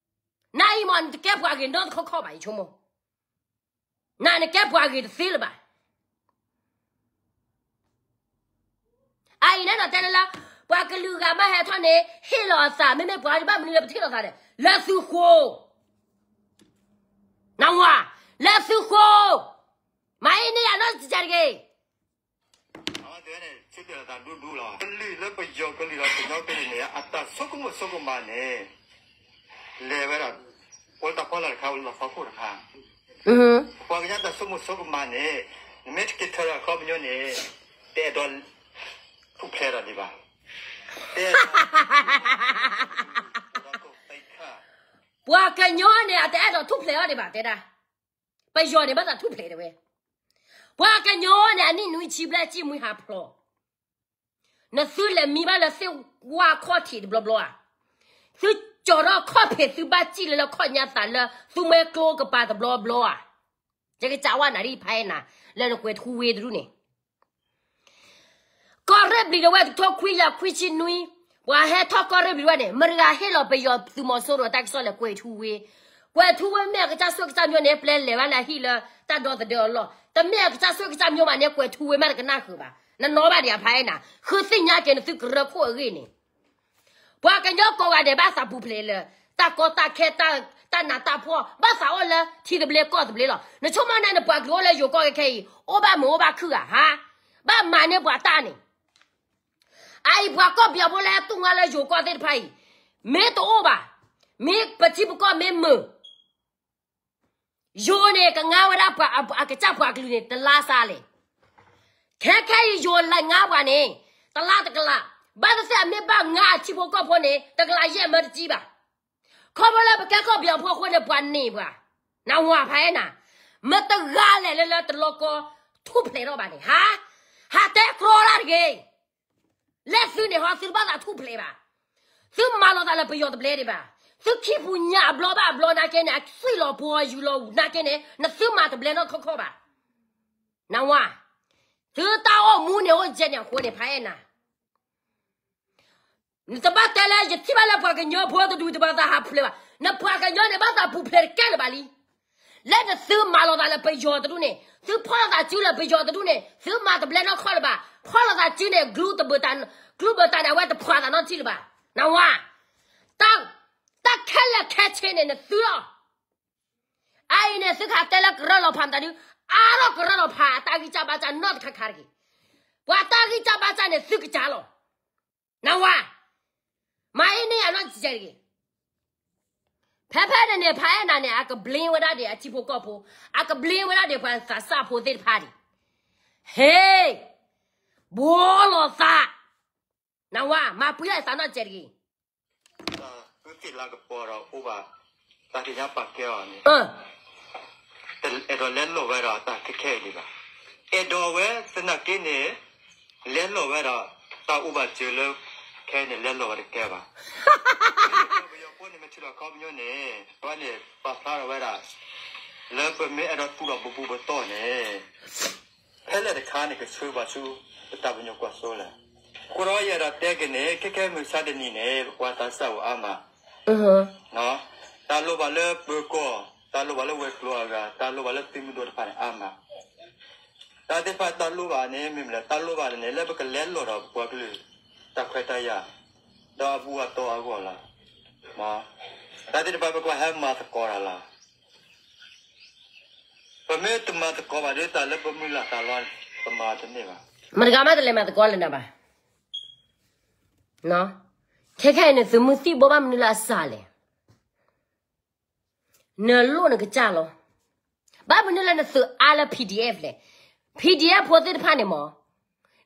နအံၤမး နတကဲပှၤဂ့ၤနီတခီခီဘၣ် ယဆိကမိၣ်, နနကဲပှၤဂ့ၤတသ့လၢၤဘၣ်. အအံၤန့ၣ်ဒီးတဲလၢလၢ ပှၤကလုာ်ဂၤမ့ၢ်ဟဲထီၣ်န့ၣ် ဟ့ၣ်လီၤအသး မ့မ့ၢ်ပှၤဘၣ်မနုၤလၢပထံၣ်လိာ်သးဒီး လၢသုဃိ, နၢ်ဟူဧါ, လၢသုဃိ, မၤအ့န့ၣ် အနီၢ်ကကဲတဂ့ၤ. န့ၣ် ဆၢတဲာ်လီၤသးဒူဒူလီၤ. ကလုာ်လၢပယီၤကလုာ်ဒီးကညီကလုာ်န့ၣ် အတၢ်ဆိကမိၣ်ဆိကမးန့ၣ် လဲၤဝဲဒၣ် အိၣ်လၢတၢ်ဖီလာ်တခါ အိၣ်လၢတၢ်ဖီခိၣ်တခါ. ပှၤကညီတၢ်ဆိကမိၣ်ဆိကမးန့ၣ် နမ့ၢ်တက့ၤထၢဒီးအခီပညီန့ၣ် တအဲၣ်ဒိးထူၣ်ဖျဲးဒီးဒံးဘၣ်. တအဲၣ်ဒိး ပှၤကညီန့ၣ် အတအဲၣ်ဒိးထူၣ်ဖျဲးအီၤဒံးဘၣ် တဲဒၣ်. ပယီၤန့ၣ် ဘၣ်သးထူၣ်ဖျဲးတဲဝဲ. ပှၤကညီန့ၣ် အနံၣ်နွံဆံဘျဲၣ်စံၣ်မှံဟးဖျိး, နသုလဲၤမံဘၣ်လၢသ့ၣ်ဝါခီၣ်ထံးတဘျီဘျီဧါ. သုကၠီၤထီၣ်ခီၣ်ဖံးသုဘၣ်စံၣ်လၢလၢခီၣ်ညါသးလၢ သုမှဲကျိကပၤတဘျီဘျီဧါ. ယကစံးဝဲနၤဒ်ဖဲနၤ လၢနကွဲးထူဝ့တဒူၣ်န့ၣ် ကီၢ်ရ့ၣ်ဘျံၤဒဝဲၢ်တကထိခွံကယၤခွံဆံနွံ, ပှၤဟဲထီၣ်ကီၢ်ရ့ၣ်ဘျံၤဒဝဲၢ်န့ၣ် မတၤဂၤဟ့ၣ်လီၤပယီၤသုးမီၤစိရိၤတၢ်ကစီၣ်လဲၣ် ကွဲးထူဝ့, ကွဲးထူဝ့မ့ၢ်အကစၢ်ဆိၣ်ကစၢ်မၠိန့ၣ် ပျဲလဲၤဘၣ်လၢအဟံၣ်လၢတၢ်ဒီသဒၢအလီၢ်, တမ့ၢ်အကစၢ်ဆိၣ်ကစၢ်မၠိဘၣ်န့ၣ် ကွဲးထူဝ့မ့ၢ်တကနၣ်ဃုာ်ဘၣ်, နနီၣ်ဘၣ်ဒံးအဖဲနၤ, ဃုသ့ၣ်ညါက့ၤနသုကရၢခိၣ်အဂ့ၢ်န့ၣ် ပှၤကညီကိးဂၤဒဲးဘၣ်သးပူၤဖျဲးလၢ တၢ်ကီတၢ်ခဲ တၢ်နးတၢ်ဖှီၣ် ဘၣ်သးအိၣ်လၢထံသဘျ့ကီၢ်သဘျ့လီၤ. နဆိကမိၣ်န့ၣ် နပှၤကလုာ်အိၣ်လၢယိၤကီၢ်ခဲအံၤ အိၣ်ဘၣ်မုာ်အိၣ်ဘၣ်ခုၣ်ဧါဟါ, ဘၣ်မၤန့ၢ်ပှၤတၢ်န့ၣ်, အအံၤပှၤကီၢ်ပယီၤဖိလၢဟဲတူၢ်ငါလၢယိၤကီၢ်သ့ၣ်တဖၣ်အံၤ, မ့ၢ်တအိၣ်ဘၣ်, မ့ၢ်ပထံပကီၢ်မ့ၢ်မုာ် ယိၤန့ၣ် ကငါဝဲဒၣ်ပှၤအကစၢ်ပှၤကလုာ်န့ၣ် တလါစးလဲၣ်. ခဲခဲအံၤယိၤလဲၤငါပှၤန့ၣ် တလါတကလး, ဘၣ်သ့ၣ်သ့ၣ်အမ့ၢ်ဘၣ်ငါအထံဖိကီၢ်ဖိန့ၣ် တကလးယဲၢ်မၢတကံဘၣ်. ခီဖျိလၢပကဲကီၢ်ပယီၤဖိအဃိန့ၣ် ပှၤန့ၢ်ပှၤ, နဝၤဖဲနၤ, မတဂၤလဲၣ်လၢလၢတလီကီ ထူၣ်ဖျဲးထီၣ်ဘၣ်န့ၣ် ဟါ, ဟးတဲကြီတၢ်တဂ့ၤ လဲၣ်သုန့ၣ်ဟီ သုတဘၣ်သးထူၣ်ဖျဲးဘၣ်. သုမၤလီၤသးလၢပယီၤတဘျဲဒံးဘၣ်. သုခံပူၤညၣ်အဘျီဘၣ်အဘျီနာ်က့န့ၣ် အသွံၣ်လီၤပှီၤယူၤလီၤနာ်က့န့ၣ် နသုမၤတဘျဲနီၢ်ခီခီဘၣ်. နဝၤ, သုတၢ်အိၣ်မူန့ၣ်အိၣ်ကဲန့ၣ်အဃိန့ၣ် ဖဲနၤ နတဘၣ်တဲလၢယထံၣ်ဘၣ်လၢပှၤကညီဖိတဒူတဘၣ်သးဟးဖျဲးဘၣ်. နပှၤကညီန့ၣ်ဘၣ်သးပူၤဖျဲးတကဲလၢၤဘၣ်လံ. လၢနသုမၤလီၤသးလၢပယီၤတဒူၣ်န့ၣ် သုဖီၣ်လိာ်သးစုလၢပယီၤတဒူၣ်န့ၣ် သုမၤတဘျဲနီၢ်ခီလၢၤဘၣ်. ဖီၣ်လိာ်သးစုန့ၣ် ကျူတဘၢတၢ်, ကျူဘၢတၢ်န့ၣ် အဝဲတဖှီၣ်သးနီတထံၣ်လၢၤဘၣ်. နဝၤ, တၢ်ခဲလၢာ်ခဲဆ့န့ၣ် နသုလီၤ. အအံၤန့ၣ် သုကဟးတဲလၢကရၢလီၤဖးမတၤဒု, အါထီၣ်ကရၢလီၤဖးအတၢ်ဂံၢ်စၢ်ဘါစၢ်နီၢ်တခါခါတဂ့ၤ. ပှၤတၢ်ဂံၢ်စၢ်ဘါစၢ်န့ၣ် သုကစၢ်လီၤ. နဝၤ, မၤအ့န့ၢ်အနီၢ်ကစဲးတဂ့ၤ. ဖဲဖဲန့ၣ်န့ၣ် ဖဲနၤန့ၣ် အကဘျ့ဝဲဒၣ်ဒံးအထံဖိကီၢ်ဖိ, အကဘျ့ဝဲဒၣ်ဒံးပှၤသးစၢ်ဖိသ့ၣ်တဖၣ်ဒံး. ဟ့ၣ်, ဘှီလီၤသး, နဝၤ, မၤပှံၤလီၤအသးနီၢ်ကစဲးတဂ့ၤ. သုသ့ၣ်လၤကပီၤဒီးအိၣ်ဘၣ် တၢ်ကညးပာ်ကဲအီၤန့ၣ် အဲၣ်ဒိးလဲလိာ်ဝဲဒီးတၢ်ခဲခဲအံၤဒံးဘၣ်. အဲၣ်ဒိးဝဲသနာ်က့န့ၣ် လဲလိာ်ဝဲဒီး တၢ်အိၣ်ဘၣ်စၢၤလၢ ခဲအံၤန့ၣ် လဲလိာ်ဝဲတကဲဘၣ်. ပယီၤဖိန့ၣ် မ့ၢ်ထုးထီၣ်ခီပညီန့ၣ် အဝဲန့ၣ် ပာ်ဖျါထီၣ်ဝဲဒၣ် လၢပမ့ၢ်အဲၣ်ဒိးသူၣ်ထီၣ်ဘူးဘူးပတီၢ်န့ၣ် ဖဲလဲၣ်တခါန့ၣ် ကဆှၢပှၤဆူ ပတၢ်ပညိၣ်ကွၢ်စိလဲၣ်. အဃိဒီးယအဲၣ်ဒိးတဲက့ၤန့ၣ် ခဲခဲမုၢ်ဆါတနံၤန့ၣ် ပကွၢ်တၢ်စၢ်အိၣ်အါမး, တၢ်လိၣ်ဘၣ်လၢပၢၤကီၢ်, တၢ်လိၣ်ဘၣ်လၢဝဲၤကျိၤအဂၤ, တၢ်လိၣ်ဘၣ်လၢသုးမုၢ်ဒိၣ်တဖၣ်န့ၣ်အါမး. တၢ်သ့ၣ်တဖၣ်တၢ်လိၣ်ဘၣ်န့ၣ် မ့ၢ်မနုၤလဲၣ်, တၢ်လိၣ်ဘၣ်န့ၣ် လၢပကလဲလိာ်ဒီးပပှၤကလုာ် တၢ်ခွဲးတၢ်ယာ် ဒီးအဘူၣ်အတီၢ်အဂီၢ်လီၤ. တၢ်သ့ၣ်တဖၣ်ပကဘၣ်ဟဲမၤသကိးတၢ်လီၤ. ပမ့ၢ်တမၤသကိးဘၣ်ဒီးတၢ်လၢပမုၢ်လၢ်သးလီန့ၣ် ပမၤတန့ၢ်ဘၣ်. မတဂၤမးတလဲၤမၤသကိးလၢၤနၤဘၣ်. ခဲခဲအံၤနသုးမုၢ်သံၣ်ဘိဘၣ်မနုၤလၢအစှၤလဲၣ်. နလိၣ်နကစၢ်လီၤ. ဘၣ်မနုၤလၢနသုးအါလၢ PDF လဲၣ်. PDF ဖိသ့ၣ်တဖၣ်န့ၣ်မး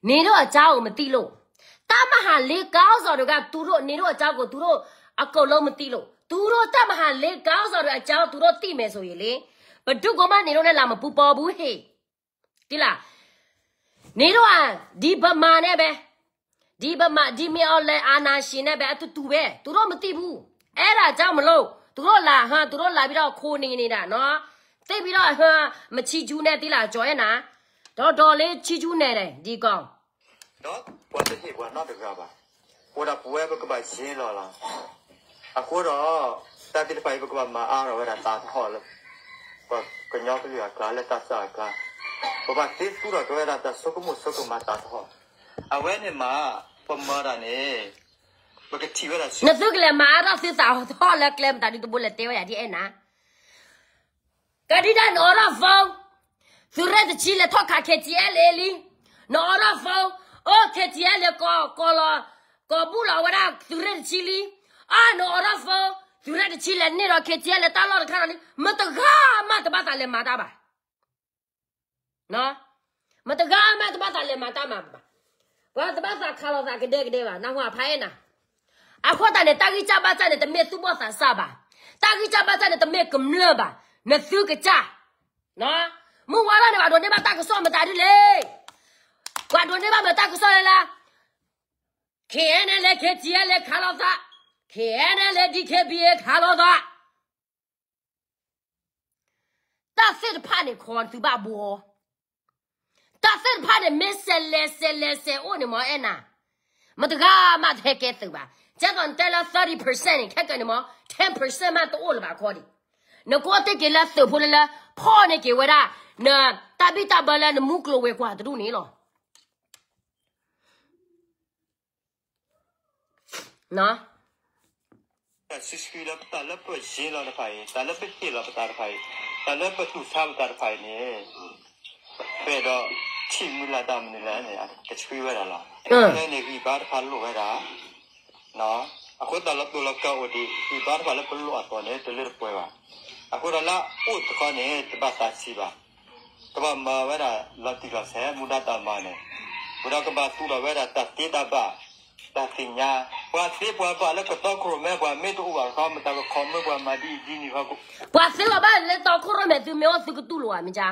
နေတို့အကြောင်းကို မသိလို့, တပ်မဟာလေးခေါင်းဆောင်တွေက သူတို့ နေတို့အကြောင်းကို သူတို့ အကုန်လုံး မသိလို့, သူတို့ တပ်မဟာလေးခေါင်းဆောင်တွေအကြောင်း သူတို့ သိမယ်ဆိုရင်လေ, ဘယ်သူကမှ နေတို့နဲ့ လာမပူးပေါင်းဘူးဟေ့. သိလား. နေတို့က ဒီဗမာနဲ့ပဲ, ဒီဗမာ, ဒီမင်းအောင်လှိုင်အာဏာရှင်နဲ့ပဲ အတူတူပဲ, သူတို့ မသိဘူး. အဲ့ဒါကြောင့်မလို့ သူတို့လာ, ဟမ်, သူတို့လာပြီးတော့ ခိုနေနေတာနော်. သိပ်ပြီးတော့, ဟမ်, မချီးကျူးနဲ့ သိလား, ကျော်အဲနာ, တော်တော်လေး ချီးကျူးနေတယ်, ဒီကောင်. ဒီးပှၤတဟ့ၣ်ပှၤနီတဂၤဘၣ်. အဃိဒီးပဝဲပကဘၣ်ယ့လီၤလီၤ. အဃိဒီး တၢ်သ့ၣ်တဖၣ်အံၤ ပကဘၣ်မၤအါထီၣ်ဝဲဒၣ်တၢ်သဟီၣ်လၢ ပှၤကညီကလုာ်အကျါ လၢတၢ်စၢ်အကျါ, ပဘၣ်သ့သူထီၣ်က့ၤဝဲဒၣ်တၢ်ဆိကမိၣ်ဆိကမးတၢ်သဟီၣ်. အဝဲန့ၣ်မး ပမၤတၢ်န့ၣ် ပကထံၣ်ဝဲဒၣ်ဆူ နသုကလဲၤမၤအါထီၣ်သုသးသဟီၣ်လၢကျဲမတၤဒုတဘိလဲၤတဲဝဲယၤဒ်အဲၣ်နၤ ကဒံဒါနအိးထီၣ် phone, သုးရ့ၣ်တဆံလဲၤထီၣ်ခး KTLA လံ, နအိးထီၣ် phone, ကီၢ်လီၤ, ကီၢ်ဘူၣ်လီၤဝဲဒၣ်သုးရ့ၣ်တဆံလံ, အါနအိးထီၣ် phone သုးရ့ၣ်တဆံလဲၤန့ၢ်ဒီး ခ့ၣ်ထံလဲၤတၢ်လီၢ်တခါဒီးလံ, မတဂၤမးတဘၣ်သးလဲၤမၤတၢ်ဘၣ်. မတဂၤမးတဘၣ်သးလဲၤမၤတၢ်မၤဘၣ်, ပှၤတဘၣ်သးခးလိာ်သးကဒဲကဒဲဘၣ်, နၢ်ဟူဖးအဲၣ်နၤ. အဃိသတးန့ၣ် တၢ်ဂံၢ်စၢ်ဘါစၢ်န့ၣ် တမ့ၢ်သူၣ်ဘီၣ်သးစၢ်ဘၣ်, တၢ်ဂံၢ်စၢ်ဘါစၢ်န့ၣ် တမ့ၢ်ကမျၢၢ်ဘၣ်, နသုကစၢ်. မုၢ်ဝါလီၤန့ၣ် ပှၤဒိးန့ၢ်ဘၣ်တၢ်ကစီၣ်မတၤဒ်လဲၣ်, ပှၤဒိးန့ၢ်ဘၣ်မတၤတၢ်ကစီၣ်လဲၣ်လၢ ခ့ၣ်အဲၣ်နဲလဲ ခ့ၣ်ထံအဲၣ်လဲခးလိာ်သး, ခ့ၣ်အဲၣ်နဲလဲ ဒံၣ်ခ့ၣ်ဘံၣ်အဲၣ်ခးလိာ်သး. တၢ်သ့ၣ်တဖၣ်န့ၣ် ခီသုဘၣ်ဘှီ, တၢ်သ့ၣ်တဖၣ်န့ၣ် မ့ၢ်စဲးလဲၤစဲးလဲၤစဲးအိၣ်န့ၣ်မ့ၢ်အဲၣ်နၤ, မတဂၤမးတဟဲကဲသုးဘၣ်. ကဲသိးနတဲလၢ thirty percent န့ၣ် ခဲကနံၣ်န့ၣ်မ့ၢ် ten percent မးတအိၣ်လၢၤဘၣ်ခီဒံး. နကအိၣ်တ့ၢ်က့ၤလၢသုးဖိလၢလၢ ဖီၣ်န့ၢ်က့ၤဝဲဒၣ် နတၢ်ဘံၣ်တၢ်ဘၢလၢနမူကျိၤဝဲၤကွာ်တဒူၣ်န့ၣ်လီၤ. တၢ်လၢပယ့လီၤပသးတဖၣ်အံၤ, တၢ်လၢပဟ့ၣ်လီၤပသးတဖၣ်အံၤ, ပအဲၣ်ဒိးထံၣ်မုၢ်လၢ်တၢ်မနုၤလဲၣ်န့ၣ် ကဆှံဝဲဒၣ်လီၤ. ဖဲန့ၣ်ဂံၢ်ဘါတဖၣ်လိၣ်ဝဲဒၣ်, အဃိသတးလီၤတိာ်လီၤကၢအိၣ်ဒံး ဂံၢ်ဘါတဖၣ်လၢပလိၣ်အသိးန့ၣ် တလၢတပှဲၤဘၣ်. အဃိဒီးလၢအအိၣ်တခီန့ၣ် တဘၣ်သးဆံးဘၣ်. ကဘၣ်မၤဝဲဒၣ်လီၤတံၢ်လီၤဆဲး မူဒါတၢ်မၤန့ၣ်, ဝဲဒီးကဘၣ်သူၣ်ထီၣ်ဝဲဒၣ်တၢ်သ့တၢ်ဘၣ်, တၢ်သ့ၣ်ညါ, ပှၤသ့ပှၤဘၣ်လၢကတီခိၣ်ရိၣ်မဲ ပှၤမ့ၢ်တအိၣ်ဘၣ်တခီ မတၤကခီမၢပှၤမၤဒ်အံၤဒ်န့ၣ်ခီ, ပှၤသ့လီၤဘၣ်လၢတီခိၣ်ရိၣ်မဲ သုမ့ၢ်အိၣ်သုကတူၢ်လိာ်ဧါ မ့ၢ်ကါ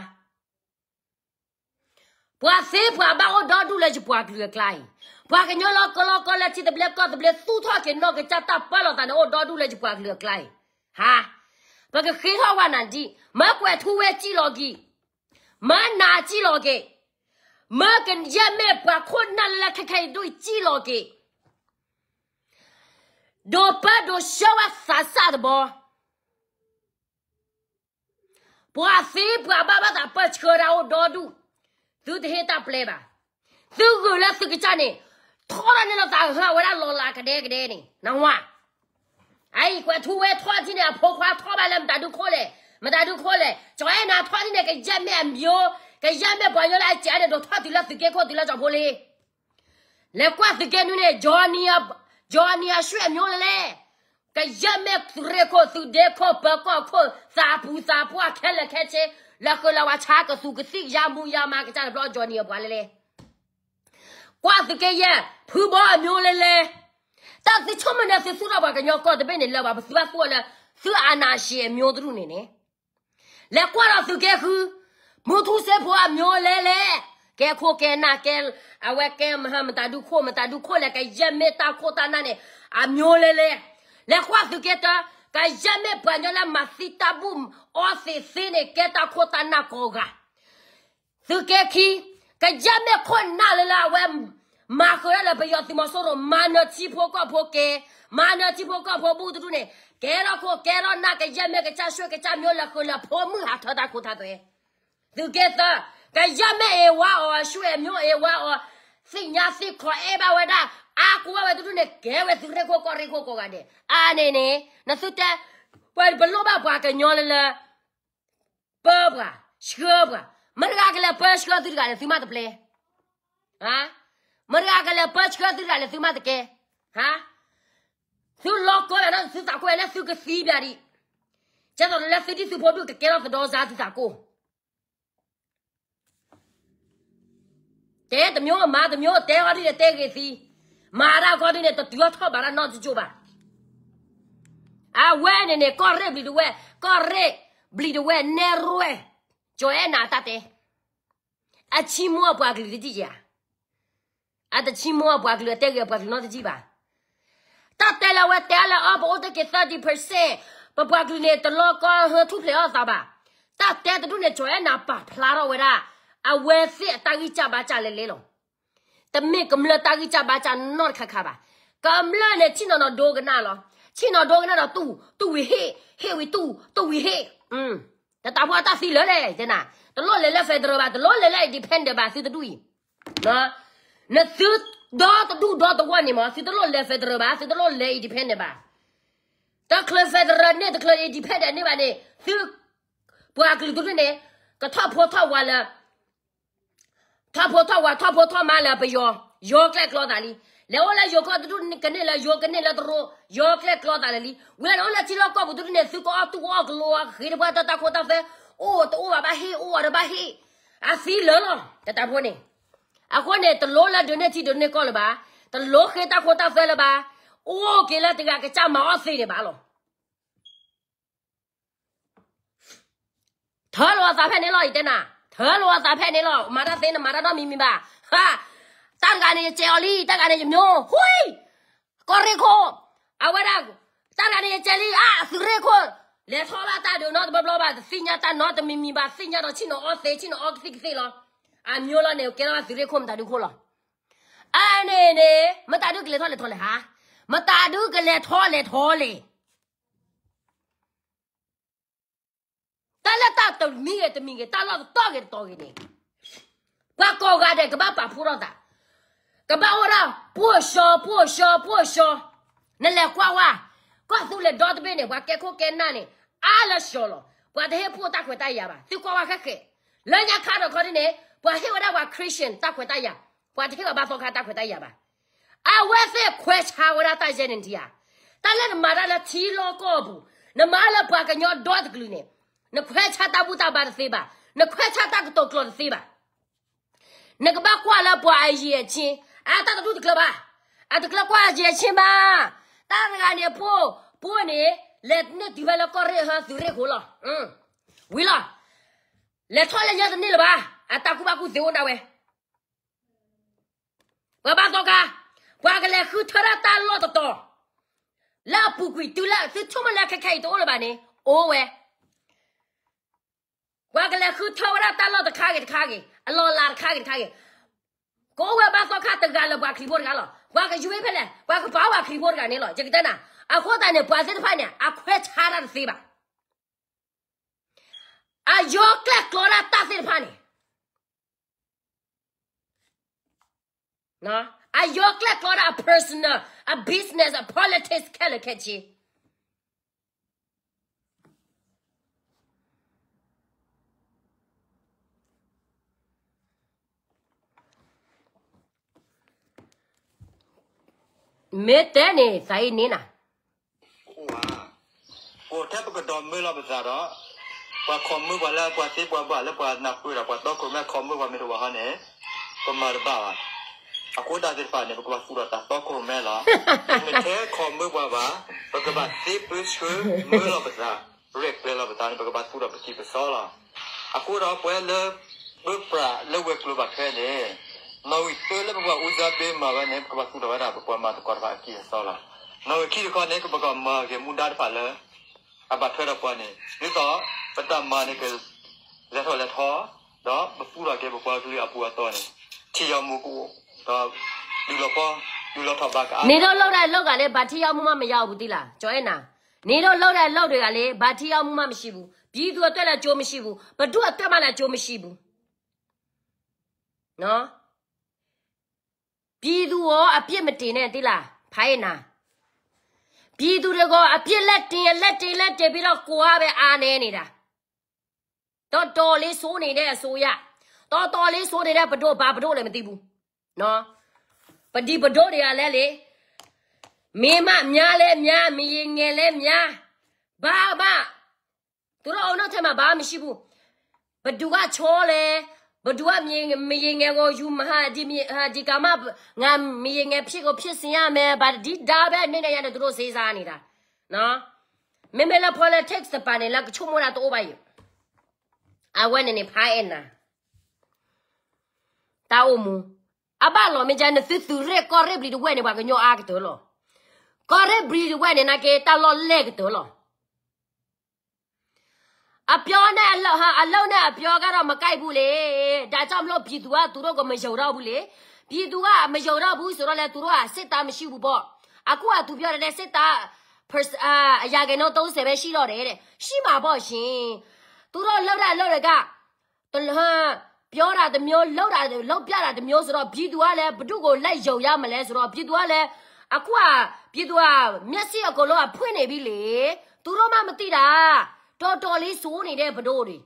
ပှၤသ့ပှၤဘၣ်အိၣ်ဒီဒူၣ်လၢယပှၤကလုာ်အကျါအံၤ, ပှၤကညီလီၤကလီကီလၢထံသဘျ့ကီၢ်သဘျ့ သူၣ်ထီၣ်က့ၤနီၢ်ကစၢ်တၢ်ပၢလီၤသးန့ၣ်အိၣ်ဒီဒူၣ်လၢယပှၤကလုာ်အကျါအံၤ, ဟါ, ပကဃ့ထီၣ်ဝဲနၤဒံး, မၢကွဲးထူဝဲစံၣ်လီၤက့ၤ, မၢနၤစံၣ်လီၤက့ၤ, မၢကယဲၢ်မ့ၢ်ပှၤခိၣ်နၢ်လၢလၢခဲခဲအံၤဒိၣ်စံၣ်လီၤက့ၤ, ဒိးပၢဒိးဆှၢဝဲသးစၢ်တဘီ ပှၤသ့ပှၤဘၣ်ဘၣ်သးပၢဆှၢဒၣ်အိၣ်ဒီဒူၣ်, သုတဟ့ၣ်တၢ်ပျဲဘၣ်, သုဂုာ်လၢသုကစၢ်န့ၣ်, ထီထီၣ်န့ၢ်လီၤသးဂၤဝဲဒၣ်လီၤလးကဒဲကဒဲန့ၣ် နဝါ, အအံၤကွဲးထူဝဲထီထံၣ်န့ၣ် အဖိခွါထီၣ်ဘၣ်လၢမတၤဒုခိၣ်လဲၣ်, မတၤဒုခိၣ်လဲၣ်, ကၠီၤအဲၣ်နၤထီထံၣ်န့ၣ် ကယဲၢ်မ့ၢ်အမၠိ, ကယဲၢ်မ့ၢ်ပှၤယိလၢအစဲးန့ၣ် ဒိးထီၣ်တုၤလၢသုးက့ခိၣ်တုၤလၢကၠီၤဖိလ့ လဲၤကွၢ်သုးက့နွံန့ၣ်, Johnny, Johnny အဆွေမျိုးလဲၣ်လဲၣ်, ကယဲၢ်မ့ၢ်သုးရ့ၣ်ခိၣ် သုးဒ့ခိၣ် ပၢၤကီၢ်ခိၣ် သးပူၤသးပှၢ်ခဲလၢာ်ခဲဆ့, လၢဃုာ်လၢဝဲဆါကသူကသံၣ်ကယါမူယါမါကစၢ်တဘျီ Johnny အပှၤလဲၣ်လဲၣ်, ကွၢ်သုးက့ယဲၢ် ဖုဘီ အမျိုးလဲၣ်လဲၣ်, တၢ်သုဆိကမိၣ်န့ၣ် သုသူၣ်ထီၣ်ပှၤကညီကီၢ်တဘ့ၣ်န့ၣ်လၢၤဘၣ်, ပသုဘၣ်သူၣ်အီၤလၢ သုအနၢ်ရှံအမျိုးတဒူၣ်န့ၣ်န့ၣ် လဲၤကွၢ်ဒီးသုးက့ဃု, မူထူစ့ဖိအမျိုးလဲၣ်လဲၣ်, ကဲခိၣ်ကဲနၢ်ကဲ, အဝဲကဲမဟါမတၤဒုခိၣ် မတၤဒုခိၣ်လဲၣ်, ကယဲၢ်မ့ၢ်တၢ်ခိၣ်တၢ်နၢ်န့ၣ်, အမျိုးလဲၣ်လဲၣ်, လဲၤကွၢ်သုးက့တၢ, ကယဲၢ်မ့ၢ်ပှၤညီလၢမၤသံတၢ်ဘူၣ်အီသံးသ့န့ၣ် ကဲတၢ်ခိၣ်တၢ်နၢ်ကိးဂၤ သုးက့ခံ, ကယဲၢ်မ့ၢ်ခိၣ်နၢ်လၢလၢအဝဲ, မၤဃုာ်ဒၣ်လၢပယီၤသုးမီၤစိရိၤ မၤနၢၤထံဖိကီၢ်ဖိကဲ, မၤနၢၤထံဖိကီၢ်ဖိဘူၣ်တဒူၣ်န့ၣ်, ကဲထီၣ်ခိၣ်ကဲထီၣ်နၢ် ကယဲၢ်မ့ၢ်ကစၢ်ဆှဲကစၢ်မျိုးလဲၤဃုာ်လၢဖိမုၣ်ဟးထၢတၢ်ခိတၢ်သွဲ, သုးက့သၢ, ကယဲၢ်မ့ၢ်အ့ၣ်ဝါအီၤ အဆွေမျိုးအ့ၣ်ဝါအီၤ, သ့ၣ်ညါသ့ၣ်ခီအဲၣ်ဘၣ်ဝဲဒၣ်, အါကူဝဲဝဲတဒူၣ်န့ၣ် ကဲဝဲသုးရ့ၣ်ခိၣ်ကီၢ်ရ့ၣ်ခိၣ်ကိးဂၤဒဲး, အါန့ၣ်န့ၣ်, နသုတဲ, ပှၤပလိၣ်ဘၣ်ပှၤကညီလၢလၢ ပၢပှၤ, ဆှၢပှၤ, မတဂၤကလဲၤပၢဆှၢသုတဂၤလဲၣ် သုမ့ၢ်တပျဲ, မတဂၤကလဲၤပၢဆှၢသုတဂၤလဲၣ် သုမ့ၢ်တကဲ, သုလီၤကီလၢာ်နီၢ်သုသးခိၣ် လၢသုကသံဘၣ်ဒံး, ကဲသိးလၢသုဒံၣ်သုဖိဒူၣ်ကကဲထီၣ်သဒီစါသုသးခိၣ် တဲတမျိုး မၤတမျိုး တဲဃီဒုန့ၣ်တဲဂ့ၤသံ, မၤတၢ်ဃီဒုန့ၣ် တတုၤထီၣ်ထီၣ်ဘၣ်တၢ်နီတကၠိဘၣ်. အဝဲန့ၣ်န့ၣ် ကီၢ်ရ့ၣ်ဘျံးဒဝဲၢ်, ကီၢ်ရ့ၣ်ဘျံးဒဝဲၢ်နဲၣ်ရွဲၣ်, ကၠီၤအဲၣ်နၤတၢ်တဲ, အဆံမိၢ်အပှၤကလုာ်တဒံၣ်ဧါ အတဆံမိၢ်အပှၤကလုာ် အတဲဂ့ၤအပှၤကလုာ်နီတကၠံဘၣ်. တၢ်တဲလၢအဝဲတဲလၢအီၤ ပအိၣ်တ့ၢ်က့ၤ thirty percent, ပပှၤကလုာ်န့ၣ် တလီၤကီဟၢထူၣ်ဖျဲးအီၣ်သးဘၣ်. တၢ်တဲတဒူၣ်န့ၣ် ကၠီၤအဲၣ်နၤပာ်ဖျါထီၣ်ဝဲဒၣ် အဝဲသ့ၣ်အတၢ်ဂံၢ်စၢ်ဘါစၢ်လဲၣ်လဲၣ်လီၤ. တမ့ၢ်ကမျၢၢ်တၢ်ဂံၢ်စၢ်ဘါစၢ်နီတခါခါဘၣ်. ကမျၢၢ်န့ၣ် ဆ့ၣ်နီၤနီၤဒိကနၣ်လီၤ. ဆ့ၣ်နီၤဒိကနၣ်ဒီး တူၢ်ဝံၤဟ့ၣ်, ဟ့ၣ်ဝံၤတူၢ်, တူၢ်ဝံၤဟ့ၣ်. တတးဖှီၣ်တၢ်သံလၢာ်လဲၣ်, တလိၣ်လဲၤလၢ federal ဘၣ်, တလိၣ်လဲၤလၢ independent ဘၣ်, သုတဒူၣ်အံၤ နသုဒီတဒူၣ်ဒီတဝီၢ်န့ၣ်မ့ၢ် သုတလိၣ်လဲၤ federal ဘၣ်, သုတလိၣ်လဲၤ independent ဘၣ်. တချုး federal န့ၣ် တချုး independent န့ၣ်ဘၣ်န့ၣ် သုပှၤကလုာ်တဒူၣ်န့ၣ် ကထီၣ်ဖိထီၣ်ဝါလၢ ထီၣ်ဖိထီၣ်ဝါ ထီၣ်ဖိထီၣ်မါလၢပယီၤ, ယီၤကျဲၣ်ကျီသးလံ. လဲၤအိၣ်လၢယိၤကီၢ်တဒူၣ်ကန့ၢ်လၢယိၤကန့ၢ်လၢတရိ, ယိၤကျဲၣ်ကျီသးလၢလံ. ဝံၤလီၤန့ၣ် အိၣ်လၢထံလီၢ်ကီၢ်ပူၤတဒူၣ်န့ၣ် သုကအီၣ်တူၢ်အီၣ်ကလိ ဃ့တပှၢ်တၢ်တၢ်ခိတၢ်သွဲ, အိၣ်တအိၣ်ဘၣ်ဘၣ်ဟ့ၣ်, အိၣ်အီၣ်တဘၣ်ဟ့ၣ်, အသံလၢာ်လီၤ တၢ်ဖိန့ၣ်. အဃိန့ၣ် တလိၣ်လၢဒုးန့ၢ်ထံဒုးန့ၢ်ကီၢ်လၢၤဘၣ်, တလိၣ်ဃ့တၢ်ခိတၢ်သွဲလၢၤဘၣ်, အိၣ်က့ၤလၢတဂၤကစၢ်မၤအီၣ်သ့န့ၣ်ဘၣ်လီၤ. ထၢလိာ်အသးဖဲန့ၣ်လီၤ ယတဲနၤ, ထၢလိာ်အသးဖဲန့ၣ်လီၤ. မၤတၢ်သ့နမၤတၢ်နီတမံၤမံၤဘၣ်. ဟါ, တၢ်တဂၤန့ၣ်ယစဲးအီၤလံ, တၢ်တဂၤန့ၣ်ယမျိၢ်, ဟူ, ကီၢ်ရ့ၣ်ခိၣ်, အဝဲဒၣ်, တၢ်တဂၤန့ၣ်ယစဲးလံ, အသုးရ့ၣ်ခိၣ်, လဲၤထီၣ်ဘၣ်တၢ်ဒုးနီတဘျီဘျီဘၣ်, တသ့ၣ်ညါတၢ်နီတမံၤမံၤဘၣ်, သ့ၣ်ညါဒီးဆ့ၣ်နီၤအီၣ်သ့, ဆ့ၣ်နီၤအီၣ်ကသံၣ်ကသ့လီၤ. အမျိၢ်လီၤန့ၣ် ကဲထီၣ်သုးရ့ၣ်ခိၣ် မတၤဒုခိၣ်လီၤ. အန့ၣ်န့ၣ် မတၤဒုကလဲၤထီၣ်လဲၤထီလဲၣ်ဟါ, မတၤဒုကလဲၤထီၣ်လဲၤထီလဲၣ်. တၢ်လၢတၢ်တမံၤဂ့ၤတမံၤဂ့ၤ, တၢ်လီၢ်တတီၢ်ဂ့ၤတတီၢ်ဂ့ၤန့ၣ်, ပှၤကိးဂၤဒဲးကဘၣ်ပာ်ဖှိၣ်ထီၣ်သး, ကဘၣ်အိၣ်ဒၣ် ပှိၢ်ၡီ ပှိၢ်ၡီ ပှိၢ်ၡီ. နလဲၤကွၢ်ဝဲ, ကီၢ်သူလ့ၤဒီတဘ့ၣ်န့ၣ် ပှၤကဲခိၣ်ကဲနၢ်န့ၣ် အါလၢၡီလီၤ. ပှၤတဟ့ၣ်ဖှိၣ်တၢ်ခွဲးတၢ်ယာ်ဘၣ်, သုကွၢ်ဝဲဃဲဃဲ, လၢညါခါဒီးခီဒ်န့ၣ် ပှၤဟ့ၣ်ဝဲဒၣ်ပှၤ Christian တၢ်ခွဲးတၢ်ယာ်, ပှၤတဟ့ၣ်ပှၤဘါသီခါတၢ်ခွဲးတၢ်ယာ်ဘၣ်. အဝဲသ့ၣ်ခွဲးဆါဝဲဒၣ်တၢ်ယဲၢ်န့ၣ်ဒံးဧါ. တၢ်လၢနမၤတၢ်လၢထံလီၢ်ကီၢ်ပူၤ, နမၤလၢပှၤကညီဒီတကလုာ်န့ၣ်, နခွဲးဆါတၢ်ဘူၣ်တၢ်ဘါတသ့ဘၣ်, နခွဲးဆါတၢ်ကတိၤကျိာ်တသ့ဘၣ်. နကဘၣ်ကွၢ်လၢပှၤအရည်အချင်း, အတၢ်တဒူၣ်တကျၢၤဘၣ်, အတကျၢၤကွၢ်အရည်အချင်းဘၣ်. တၢ်တဂၤန့ၣ် ပှိၢ်, ပှိၢ်န့ၣ်, လဲၤန့ၢ်တုၤဖဲလၢကီၢ်ရ့ၣ်ဟဲသုးရ့ၣ်ခိၣ်လီၤ. ဝံၤလီၤ. လဲၤထီၣ်လၢညါတန့ၢ်လၢၤဘၣ်, အတၢ်ကူၣ်ဘၣ်ကူၣ်သ့အိၣ်ဒၣ်ဝဲ. ပှၤဘါသီခါ, ပှၤကလဲၤဃုထၢဒၣ်တၢ်လီၢ်တတီၤ, လၢအပူၤကွံာ်တုၤလၢသုဆိကမိၣ်လၢခဲခဲအံၤတအိၣ်လၢၤဘၣ်န့ၣ်, အိၣ်ဝဲ. ပှၤကလဲၤဃုထၢဝဲဒၣ်တၢ်လီၢ်တခါဂ့ၤတခါဂ့ၤ, အလီၢ်အလၤတခါဂ့ၤတခါဂ့ၤ, ကအိၣ်ဝဲဘါသီခါတဂၤလၢပှၤခရံာ်ဖိတဂၤလီၤ. ပှၤကယွ့ဖဲလဲၣ်, ပှၤကပာ်အီၣ်ပှၤခရံာ်ဖိတဂၤန့ၣ်လီၤ. ယကတဲနၤ, အဃိသတးန့ၣ် ပှၤသ့ၣ်တဖၣ်န့ၣ် အခွဲးဆါတၢ်တသ့ဘၣ်. အယီၤကျဲၣ်ကျီဒၣ်တၢ်သ့ၣ်တဖၣ်န့ၣ်, အယီၤကျဲၣ်ကျီဒၣ်အ personal, အ business, အ politics ခဲလၢာ်ခဲဆ့. မ့ၢ်တဲန့ၣ် သးအံၤန့ၣ်နၤ, အိၣ်ထဲပကဒိးမၢလီၤပသးဒီး, ပှၤခီမၢပှၤလၢပှၤသ့ပှၤဘၣ်လၢပှၤနၢ်ပၢၢ်ဒီး ပှၤတီခိၣ်ရိၣ်မဲခီမၢပှၤမ့ၢ်တအိၣ်ဘၣ်ဟီန့ၣ်, ပမၤတဘၣ်ဘၣ်. အဃိဒၣ်သ့ၣ်တဖၣ်န့ၣ် ပကဘၣ်သူၣ်ထီၣ်တၢ်တီခိၣ်ရိၣ်မဲလီၤ. မ့ၢ်ထဲခီမၢပှၤဘၣ်, ပကဘၣ်သ့ပၢဆှၢမၢလီၤပသး, ရဲၣ်ကျဲၤလီၤပသးန့ၣ် ပကဘၣ်သူၣ်ထီၣ်ပထံပစီလီၤ. အဃိဒီးပဝဲလၢ ပၢပြးလၢဝဲၤကျိၤဘၣ်ထွဲန့ၣ်, နီၣ်ဂံၢ်တၢလၢပပှၤအူစၢ်ဘ့မၤဝဲန့ၣ် ပကဘၣ်သူၣ်ထီၣ်ဝဲဒၣ်ပပှၤမၤသကိးတဖၣ်အကံၢ်အစီလီၤ. နီၣ်ဂံၢ်ခံတခီန့ၣ် ပကဘၣ်မၤဂ့ၤမူဒါတဖၣ်လၢ အဘၣ်ထွဲဒီးပှၤန့ၣ်, ဒ်သိးပတၢ်မၤန့ၣ်ကလဲၤထီၣ်လဲၤထီ, ဒီးပသူၣ်ထီၣ်က့ၤပပှၤကလုာ်အပူၤအသီန့ၣ်, ထံၣ်ယီၤမူကအိၣ်, ဒီး တုၤလီၤဖီ, တုၤလီၤထီၣ်ဘးကအါ, နေတို့လုပ်တဲ့အလုပ်တွေကလည်း ဘာထီးယီးမူးမှ မရဘူး သိလား, ကျော်အဲနာ, နေတို့လုပ်တဲ့အလုပ်တွေကလည်း ဘာထီးယီးမူးမှ မရှိဘူး, ပြည်သူအတွက်လည်း အကျိုးမရှိဘူး, ဘယ်သူ့အတွက်မှလည်း အကျိုးမရှိဘူး. နော်, ပြည်သူကိုအပြစ်မတင်နဲ့ သိလား, ဖာအ့နာ, ပြည်သူတွေကို အပြစ်လက်တင် လက်တင် လက်တင်ပြီးတော့ ကိုယ်ကပဲ အားနည်းနေတာ. တော်တော်လေး ဆိုးနေတဲ့အစိုးရ, တော်တော်လေး ဆိုးနေတဲ့ ပဒိၣ်, ဘာပဒိၣ်လဲ မသိဘူး. နော်, ပဒံပဒိၣ်တွေကလည်းလေ, မင်းမများလည်းများ, မရေငယ်လည်းများ, ဘာမှ သူတို့အုံနောက်ထဲမှာ ဘာမှမရှိဘူး. ဘယ်သူကချောလဲ, ဘယ်သူက မရေငယ်ကို ယူမဟာ, ဒီကမ ငါ မရေငယ် ဖြစ်ကို ဖြစ်စေရမယ်, ဘာ ဒီဒါပဲ နေနေရနေ သူတို့ စေစားနေတာ. နော်, မ့မ့ၢ်လၢ politics တပၤန့ၣ် လၢကဆိကမိၣ်တၢ်တအိၣ်ဘၣ်ယိာ်, အဝဲန့ၣ်န့ၣ် ဖာအဲၣ်နၤ, တၢ်အိၣ်မူ, အဘၣ်လီၤမ့ၢ်ကဲ နသုသုးရ့ၣ်ကီၢ်ရ့ၣ်ဘျံးတဝဲၢ်န့ၣ် ပှၤကညီအါကတၢၢ်လီၤ. ကီၢ်ရ့ၣ်ဘျံးတဝဲၢ်န့ၣ် နာ်က့ တၢ်လီၢ်လဲၢ်ကတၢၢ်လီၤ. အပြောနဲ့အလုပ်, အလုပ်နဲ့အပြောကတော့ မကိုက်ဘူးလေ. ဒါကြောင့်မလို့ ပြည်သူက သူတို့ကို မယုံတော့ဘူးလေ. ပြည်သူက မယုံတော့ဘူးဆိုတော့လည်း သူတို့က စစ်သားမရှိဘူးပေါ့. အခုက သူပြောနေတဲ့ စစ်သား ရာခိုင်နှုန်း သုံးဆယ်ပဲ ရှိတော့တယ်တဲ့. ရှိမှာပေါ့ရှင်. သူတို့လုပ်တဲ့အလုပ်တွေက ပြောတာတစ်မျိုး, လုပ်တာ, လုပ်ပြတာတစ်မျိုးဆိုတော့ ပြည်သူကလည်း ဘယ်သူ့ကို လိုက်ယုံရမလဲဆိုတော့ ပြည်သူကလည်း, အခုက ပြည်သူက မျက်စိအကုန်လုံးက ဖွင့်နေပြီလေ. သူတို့မှမသိတာ, တော်တော်လေး ဆိုးနေတဲ့ ပဒို့တွေ.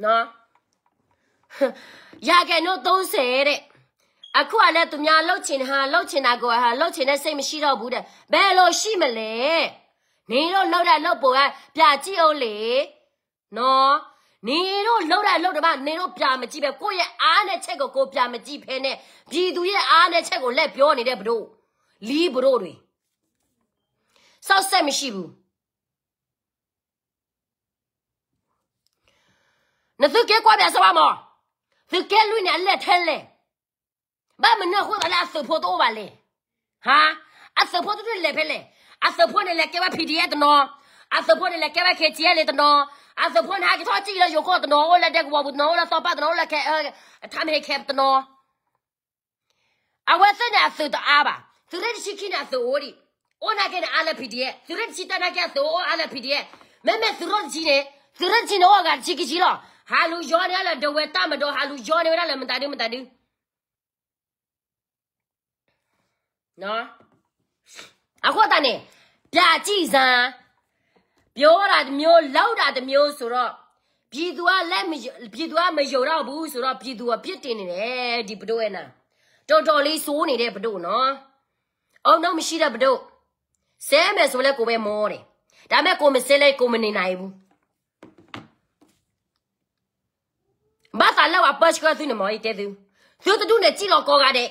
နော်, อยากให้หนูโตเสียတဲ့, အခုကလည်း သူများလုပ်ချင်တာ လုပ်ချင်တာကို လုပ်ချင်တဲ့စိတ်မရှိတော့ဘူးတဲ့, ဘယ်လိုရှိမလဲ, နင်တို့လုပ်တာလုပ်ပုံက ပြကြည့်ဦးလေ, နော်, နင်တို့လုပ်တာလုပ်တမ နင်တို့ပြမကြည့်ပဲ ကိုယ့်ရဲ့အားနည်းချက်ကို ကိုယ်ပြမကြည့်ဖဲနဲ့ ပြည်သူရဲ့အားနည်းချက်ကို လက်ပြောနေတဲ့ ပဒိၣ်, လီပဒိၣ်တွေ, စောင့်စက်မရှိဘူး. နသုက့ကွၢ်ပြစဝါမး, သုးက့လွံၢ်န့ၣ် အလဲၢ်ထဲလဲၣ်, ဘၣ်မနုၤအဃိသးလၢအသုးဖိတအိၣ်ဘၣ်လဲၣ်, ဟါ, အသုးဖိတဒူၣ်လဲၤဖဲလဲၣ်, အသုးဖိန့ၣ်လဲၤကဲဝဲ PDF တနီၤ, အသုးဖိန့ၣ်လဲၤကဲဝဲ KTLA တနီၤ, အသုးဖိန့ၣ် ဟဲက့ၤထီၣ်ကံၣ်လၢယိၤကီၢ်တနီၤ အိၣ်လၢဒဲကဝီၤပူၤတနီၤ အိၣ်လၢသီပၢ်တနီၤ အိၣ်လၢခဲ ထါမ့ၢ်ဟဲခဲတနီၤ အဝဲသ့ၣ်န့ၣ်အသုးတအါဘၣ်, သုးရ့ၣ်တဆံခံန့ၣ်အသုးအိၣ်ဒံး, အိၣ်နာ်က့န့ၣ်အါလၢ PDF, သုးရ့ၣ်တဆံတၢ်နာ်က့အသုးအိၣ်အါလၢ PDF, မ့မ့ၢ်သုးရိၣ်တဆံန့ၣ်, သုးရ့ၣ်တဆံန့ၣ်အိၣ်အဂၤတဆံခံဆံလီၤ, ဟးလူၤယီန့ၢ်လၢဒဝဲတၢ်မၤဒီး ဟးလူၤယီန့ၢ်ဝဲဒၣ်လၢမတၤဒုမတၤဒု အဃိသတးန့ၣ်, ပြကြည့်စမ်း, ပြောတာတစ်မျိုး လုပ်တာတစ်မျိုးဆိုတော့, ပြည်သူကလက်မယုံ, ပြည်သူကမယုံတော့ဘူးဆိုတော့ ပြည်သူကိုအပြစ်တင်နေတယ် ဒီပဒိၣ်ဝဲနၤ, တော်တော်လေးဆိုးနေတဲ့ပဒိၣ်နော်, အုံနောက်မရှိတဲ့ပဒိၣ်, ဆဲမယ်ဆိုလည်းကိုယ်ပဲမောတယ်, ဒါပေမဲ့ကိုယ်မဆဲလဲကိုယ်မနေနိုင်ဘူး. ဘၣ်သးလၢပှၤပၢဆှၢသုန့ၣ်မ့ၢ်ယတဲသု, သုတဒူၣ်န့ၣ်စံၣ်လီၤကိးဂၤဒဲး,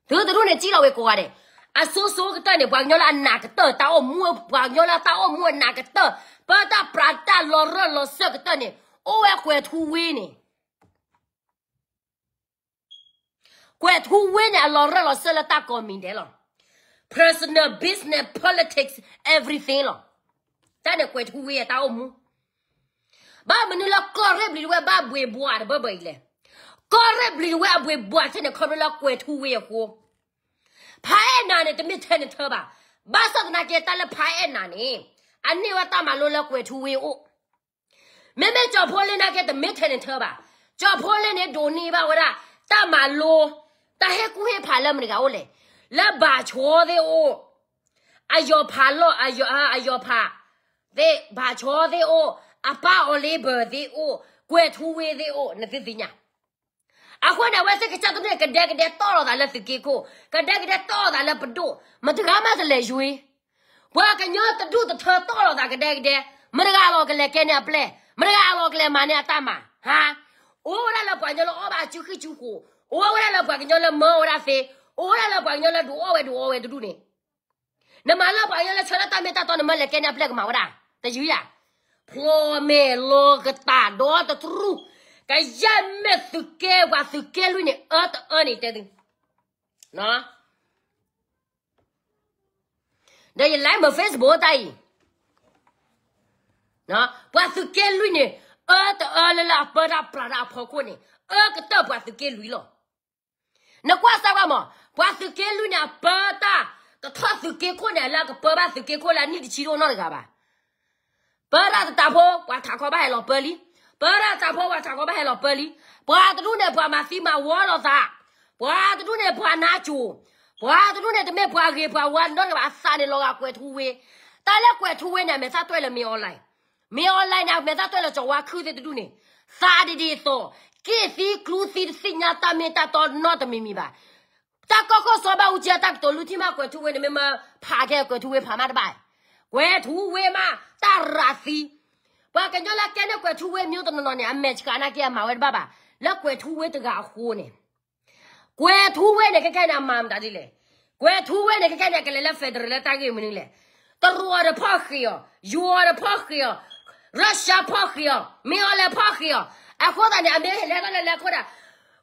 သုတဒူၣ်န့ၣ်စံၣ်လီၤဝဲကိးဂၤဒဲး, အစိစိကတၢၢ်န့ၣ် ပှၤကညီလၢအနးကတၢၢ် တၢ်အိၣ်မူ, ပှၤကညီလၢတၢ်အိၣ်မူအနးကတၢၢ်, ပၢတၢ်ပြးတၢ်လီၤရၢၢ်လီၤစၢၢ်ကတၢၢ်န့ၣ်, အိၣ်ဝဲကွဲးထူဝ့န့ၣ် ကွဲးထူဝ့န့ၣ် အလီၤရၢၢ်လီၤစၢၢ်လၢတၢ်ကိးမံၤဒဲးလီၤ. Personal, business, politics, everything လီၤ. တၢ်န့ၣ်ကွဲးထူဝ့အတၢ်အိၣ်မူ. ဘၣ်မနုၤလၢကီၢ်ရ့ၣ်ဘျံၤတဝဲဘၣ်ဘှ့းဘှးတဘၢဘၢအံၤလဲၣ်. ကီၢ်ရ့ၣ်ဘျံၤတဝဲအဘှ့းဘှးထဲန့ၣ် ခီဖျိလၢကွဲးထူဝ့အဃိ. ဖးအဲၣ်နၤန့ၣ် တမ့ၢ်ထဲန့ၣ်ထၢဘၣ်. ဘၣ်ဆၣ်သနာ်က့ တၢ်လၢဖးအဲၣ်နၤန့ၣ် အန့ၢ်ဝဲတၢ်မၤလိလၢကွဲးထူဝ့အအိၣ်. မ့မ့ၢ်ကၠီၤဖိလ့နာ်က့ တမ့ၢ်ထဲန့ၣ်ထၢဘၣ်. ကၠီၤဖိလ့န့ၣ် ဒိးန့ၢ်ဘၣ်ဝဲဒၣ် တၢ်မၤလိ, တၢ်ဟ့ၣ်ကူၣ်ဟ့ၣ်ဖးလၢမတၤတဂၤအိၣ်လဲၣ်. လၢဘၣ်ဆိသ့ၣ်အိၣ်, အယီၤဖးလီၢ်, အယီၤဖးသ့ၣ်, ဘၣ်ဆိသ့ၣ်အိၣ်, အပၢ်အီၤလ့ဘၢၣ်သ့ၣ်အိၣ်, ကွဲးထူဝ့သ့ၣ်အိၣ်, နသုသ့ၣ်ညါ. အဃိန့ၣ် အဝဲသ့ၣ်ကစၢ်တဒူၣ်န့ၣ် ကဒဲကဒဲတီၣ်လိာ်သးလၢသုးက့ခိၣ်, ကဒဲကဒဲတီၣ်လိာ်သးလၢပဒိၣ်, မတဂၤမးတလဲၤယွ့. ပှၤကညီတဒူၣ်တထၢတီၣ်လိာ်သးကဒဲကဒဲ, မတဂၤလီၤကလဲၤကဲန့ၢ်အပျဲၢ်, မတဂၤလီၤကလဲၤမၤန့ၢ်အတၢ်မၤ, ဟါ, အိၣ်ဝဲဒၣ်လၢပှၤကညီလၢအီၣ်ဘၣ်စုဃံစုဃိး, အိၣ်ဝဲဒၣ်လၢပှၤကညီလၢမၢဝဲဒၣ်သ့, အိၣ်ဝဲဒၣ်လၢပှၤကညီလၢဒုးအီၣ်ဝဲဒုးအီဝဲတဒူၣ်န့ၣ် နမၤလၢပှၤကညီလၢဆၢလၢတၢ်မ့ၢ်တၢ်တီ နမၢလဲၤကဲန့ၢ်အပျဲၢ်ကမၤဝဲဒၣ်, တယုၢ်ယၤ, ဖျိးမဲာ်လီၤကတၢ်ဒီတတြူၢ်, ကယဲၢ်မ့ၢ်သုးက့ ပှၤသုးက့လွံၢ်န့ၣ် အၢတအၢန့ၣ်တဲသု ဒီးယလဲၤမုာ် Facebook တၢ်အံၤ, ပှၤသုးက့လွံၢ်န့ၣ် အၢတအၢလၢလၢအပၢတၢ်ပြးတၢ်အဖီခိၣ်န့ၣ် အၢကတၢၢ်ပှၤသုးက့လွံၢ်လီၤ. နကွၢ်စၢ်ဝဲမး, ပှၤသုးက့လွံၢ်န့ၣ် အပၢတၢ်, တထီၣ်သုးက့ခိၣ်န့ၣ် လၢအကပၢဘၣ်သုးက့ခိၣ်လၢအနံၣ်တဆံဒိၣ်နီတဂၤဘၣ်. ပၢတၢ်တတးဖိ ပှၤထးခီဘၣ်ဟဲလီၤပၢလံ, ပၢတၢ်တတးဖိ ပှၤထးခီဘၣ်ဟဲလီၤပၢလံ, ပှၤတဒူၣ်န့ၣ် ပှၤမၤသံမၤဝီလိာ်သး, ပှၤတဒူၣ်န့ၣ် ပှၤနါကိၤ, ပှၤတဒူၣ်န့ၣ် တမ့ၢ်ပှၤဂ့ၤပှၤဝါနီတဂၤဘၣ်, အသးန့ၣ်လီၤဂာ်ကွဲးထူဝ့, တၢ်လၢကွဲးထူဝ့န့ၣ် အမဲာ်သၣ်တွဲၣ်လၢမ့ၢ်အီၤလဲၣ် မ့ၢ်အီၤလဲၣ်န့ၣ် အမဲာ်သၣ်တွဲၣ်လၢကၠီၤဝါခုၣ်သ့ၣ်တဒူၣ်န့ၣ်, သးဒ်ဒ်သိး, က့ၣ်သံကျူသံတသ့ၣ်ညါတၢ်မ့ၢ်တၢ်တီနီတမံၤမံၤဘၣ်. တၢ်ကီၢ်ခိၣ်စီၤဘၣ်အူကၠံအတၢ်ကတိၤ လွံၢ်ထံၣ်မးကွဲးထူဝ့န့ၣ် မ့ၢ်မၢဖးကဲကွဲးထူဝ့ဖးမးတဘၣ်, ကွဲးထူဝ့မး, တၢ်ရးသံ, ပှၤကညီလၢကဲန့ၢ်ကွဲးထူဝ့မ့ၢ်တနီၤနီၤန့ၣ် အမဲာ်ဆှးနာ်က့အမၤဝဲတဘၣ်ဘၣ်, လၢကွဲးထူဝ့တဂၤအဃိန့ၣ် ကွဲးထူဝ့န့ၣ် ခဲခဲန့ၣ် အမၤမတၤဒ်လဲၣ်. ကွဲးထူဝ့န့ၣ် ခဲခဲန့ၣ် အကလဲၤလၢ federal လၢတၢ်ဂ့ၢ်မနုၤလဲၣ်. တရူးအီၤဒီးဖီၣ်ဃံးအီၤ, ယူၤအီၤဒီးဖီၣ်ဃံးအီၤ, Russia ဖီၣ်ဃံးအီၤ, မ့ၢ်အီၤလဲၤဖီၣ်ဃံးအီၤ, အဃိသတးန့ၣ် အမ့ၢ်ဟဲလဲၤထီၣ်လဲၤလဲၤခိၣ်ဒၣ်,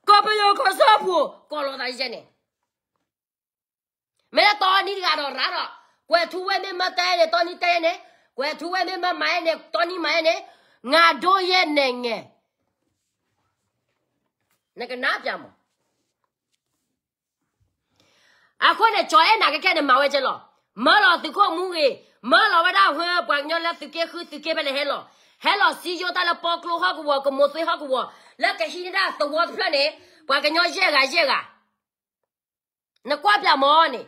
ကီၢ်ပယီၤကီၢ်စၢဖှိၣ် ကီၢ်လီၤသးယဲန့ၣ် မ့ၢ်လၢတီနံၤတဂၤဒီးရၤဒီး, ကွဲးထူဝ့မ့ၢ်မၢတဲန့ၣ် တီနံၤတဲန့ၣ်, ကွဲးထူဝ့မ့ၢ်မၢမၤယဲန့ၣ် တီနံၤမၤယဲန့ၣ်, ငါတို့ရဲ့နိုင်ငံ, နကနၣ်ပျၢ်မး. အဃိန့ၣ် ကၠီၤအဲၣ်နၤခဲခဲန့ၣ် မၤဝဲကဲလီၤ. မၢလီၤသုးခိၣ်မူဂ့ၤ, မၢလီၤဝဲဒၣ်ဟၢ ပှၤကညီလၢသုးက့ဃုသုးက့ဖဲလဲၣ်ဟဲလီၤ, ဟဲလီၤစံယိၣ်တၢ်လၢပီကျိဟီၣ်ကဝီၤ ကမိၤသွ့ဟီၣ်ကဝီၤ လၢကဟံးန့ၢ်ဒၣ်သဝီတဖျၢၣ်န့ၣ်, ပှၤကညီယဲၢ်ဂၤယဲၢ်ဂၤ နကွၢ်ပျၢ်မးန့ၣ်,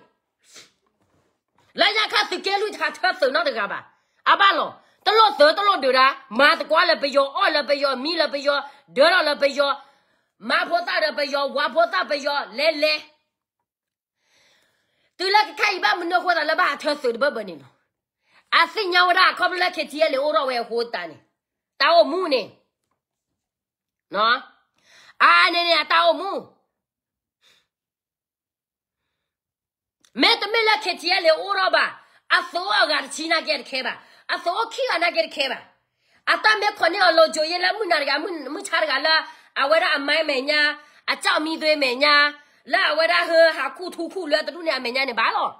လၢညါခါသုးက့လွံၢ်တခါထၢသုးနီတဂၤဘၣ်. အဘၣ်လီၤ. တလိၣ်သုးတလိၣ်ဒုးဒၣ်, မၤသကိးလၢပယီၤ, အီၣ်လၢပယီၤ, မံလၢပယီၤ, ဒၢထီၣ်လၢပယီၤ, မၤဖိသၣ်ဒီးပယီၤ, ဝၤဖိသၣ်ပယီၤ, လဲၤလဲၤ. တုၤလၢခဲအံၤဘၣ်မနုၤအဃိသးလၢဘၣ်ဟးထၢသုးတဘၢဘၢန့ၣ်လီၤ. အသ့ၣ်ညါဝဲဒၣ် ခီဖျိလၢ KTLA အိၣ်ထီၣ်ဝဲအဃိသတးန့ၣ်, တၢ်အိၣ်မူန့ၣ်, အန့ၣ်န့ၣ် အတၢ်အိၣ်မူ မ့တမ့ၢ်လၢ KTLA အိၣ်ထီၣ်ဘၣ်, အသုးအိၣ်အဂၤတဆံ နာ်က့တခဲဘၣ်, အသုးအိၣ်ခံဂၤနာ်က့တခဲဘၣ်. အတၢ်မ့ၢ်ခိးန့ၢ်အီၤ လီၤစိၤယဲလၢမုၢ်နၤတဂၤ, မုၢ်ဆါတဂၤလၢ အဝဲဒၣ်အမဲမဲာ်ညါ, အကၠီၣ်မံသွဲမဲာ်ညါ, လၢအဝဲဒၣ်ဟၢဟးခူၣ်ထူခူၣ်လၢတဒူၣ်န့ၣ်အမဲာ်ညါန့ၣ်ဘၣ်လီၤ.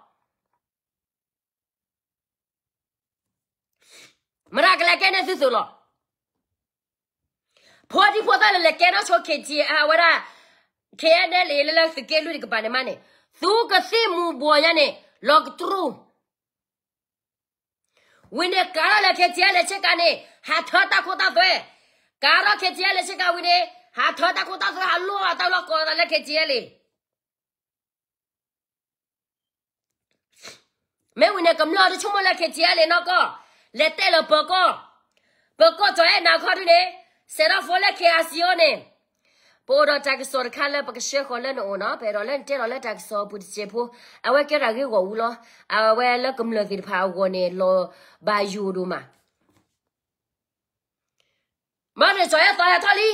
မတၤကလဲၤကဲန့ၢ်သုသုးလီၤ. ဖိဒံဖိသၣ်လၢလဲၤကဲထီၣ်ဆိ KTLA အဝဲဒၣ် KNLA လၢလၢသုးက့လွံၢ်တကပၤန့ၣ်မးန့ၣ်, သုကသ့ၣ်မူၤဘှီးညါန့ၣ် လီၤကတြူၢ်. ဝံၤန့ၣ်ကၤထီၣ်လၢ KTLA ဆ့ကၤန့ၣ် ဟးထၢတၢ်ခိတၢ်သွဲ, ကၤထီၣ် KTLA ဆ့ကၤဝံၤန့ၣ် ဟးထၢတၢ်ခိတၢ်သွဲ ဟးလိၢ်အီၣ်တၢ်လီၢ်ကီၢ်သးလၢ KTLA မ့ၢ်ဝံၤန့ၣ် ကမျၢၢ်တဆိကမိၣ်လၢ KTLA နီၢ်ကီၢ်, လဲၤတဲလၢပၢၤကီၢ်, ပၢၤကီၢ်ကၠီၤအဲၣ်နၤခီဒုန့ၣ်, စဲးထီၣ်ဖိလၢ KIC အိၣ်န့ၣ်, ပအိၣ်ဒီးတၢ်ကစီၣ်တခါလၢပကဆှၢဃီၤလၢနအိၣ်နီၤ, ပအဲၣ်ဒိးလၢနတဲလီၤလၢတၢ်ကစီၣ်အပူၤတစဲးဖိ, အဝဲကဲထီၣ်ဂ့ၢ်ဂီၢ်ဝူလီၤ, အဝဲလၢကမျၢၢ်သ့ၣ်တဖၣ်အဂီၢ်န့ၣ် လီၤဘၣ်ယိၣ်ဒိၣ်မး မ့ၢ်န့ၣ် ကၠီၤအဲၣ်သီဟဲထီၣ်လံ,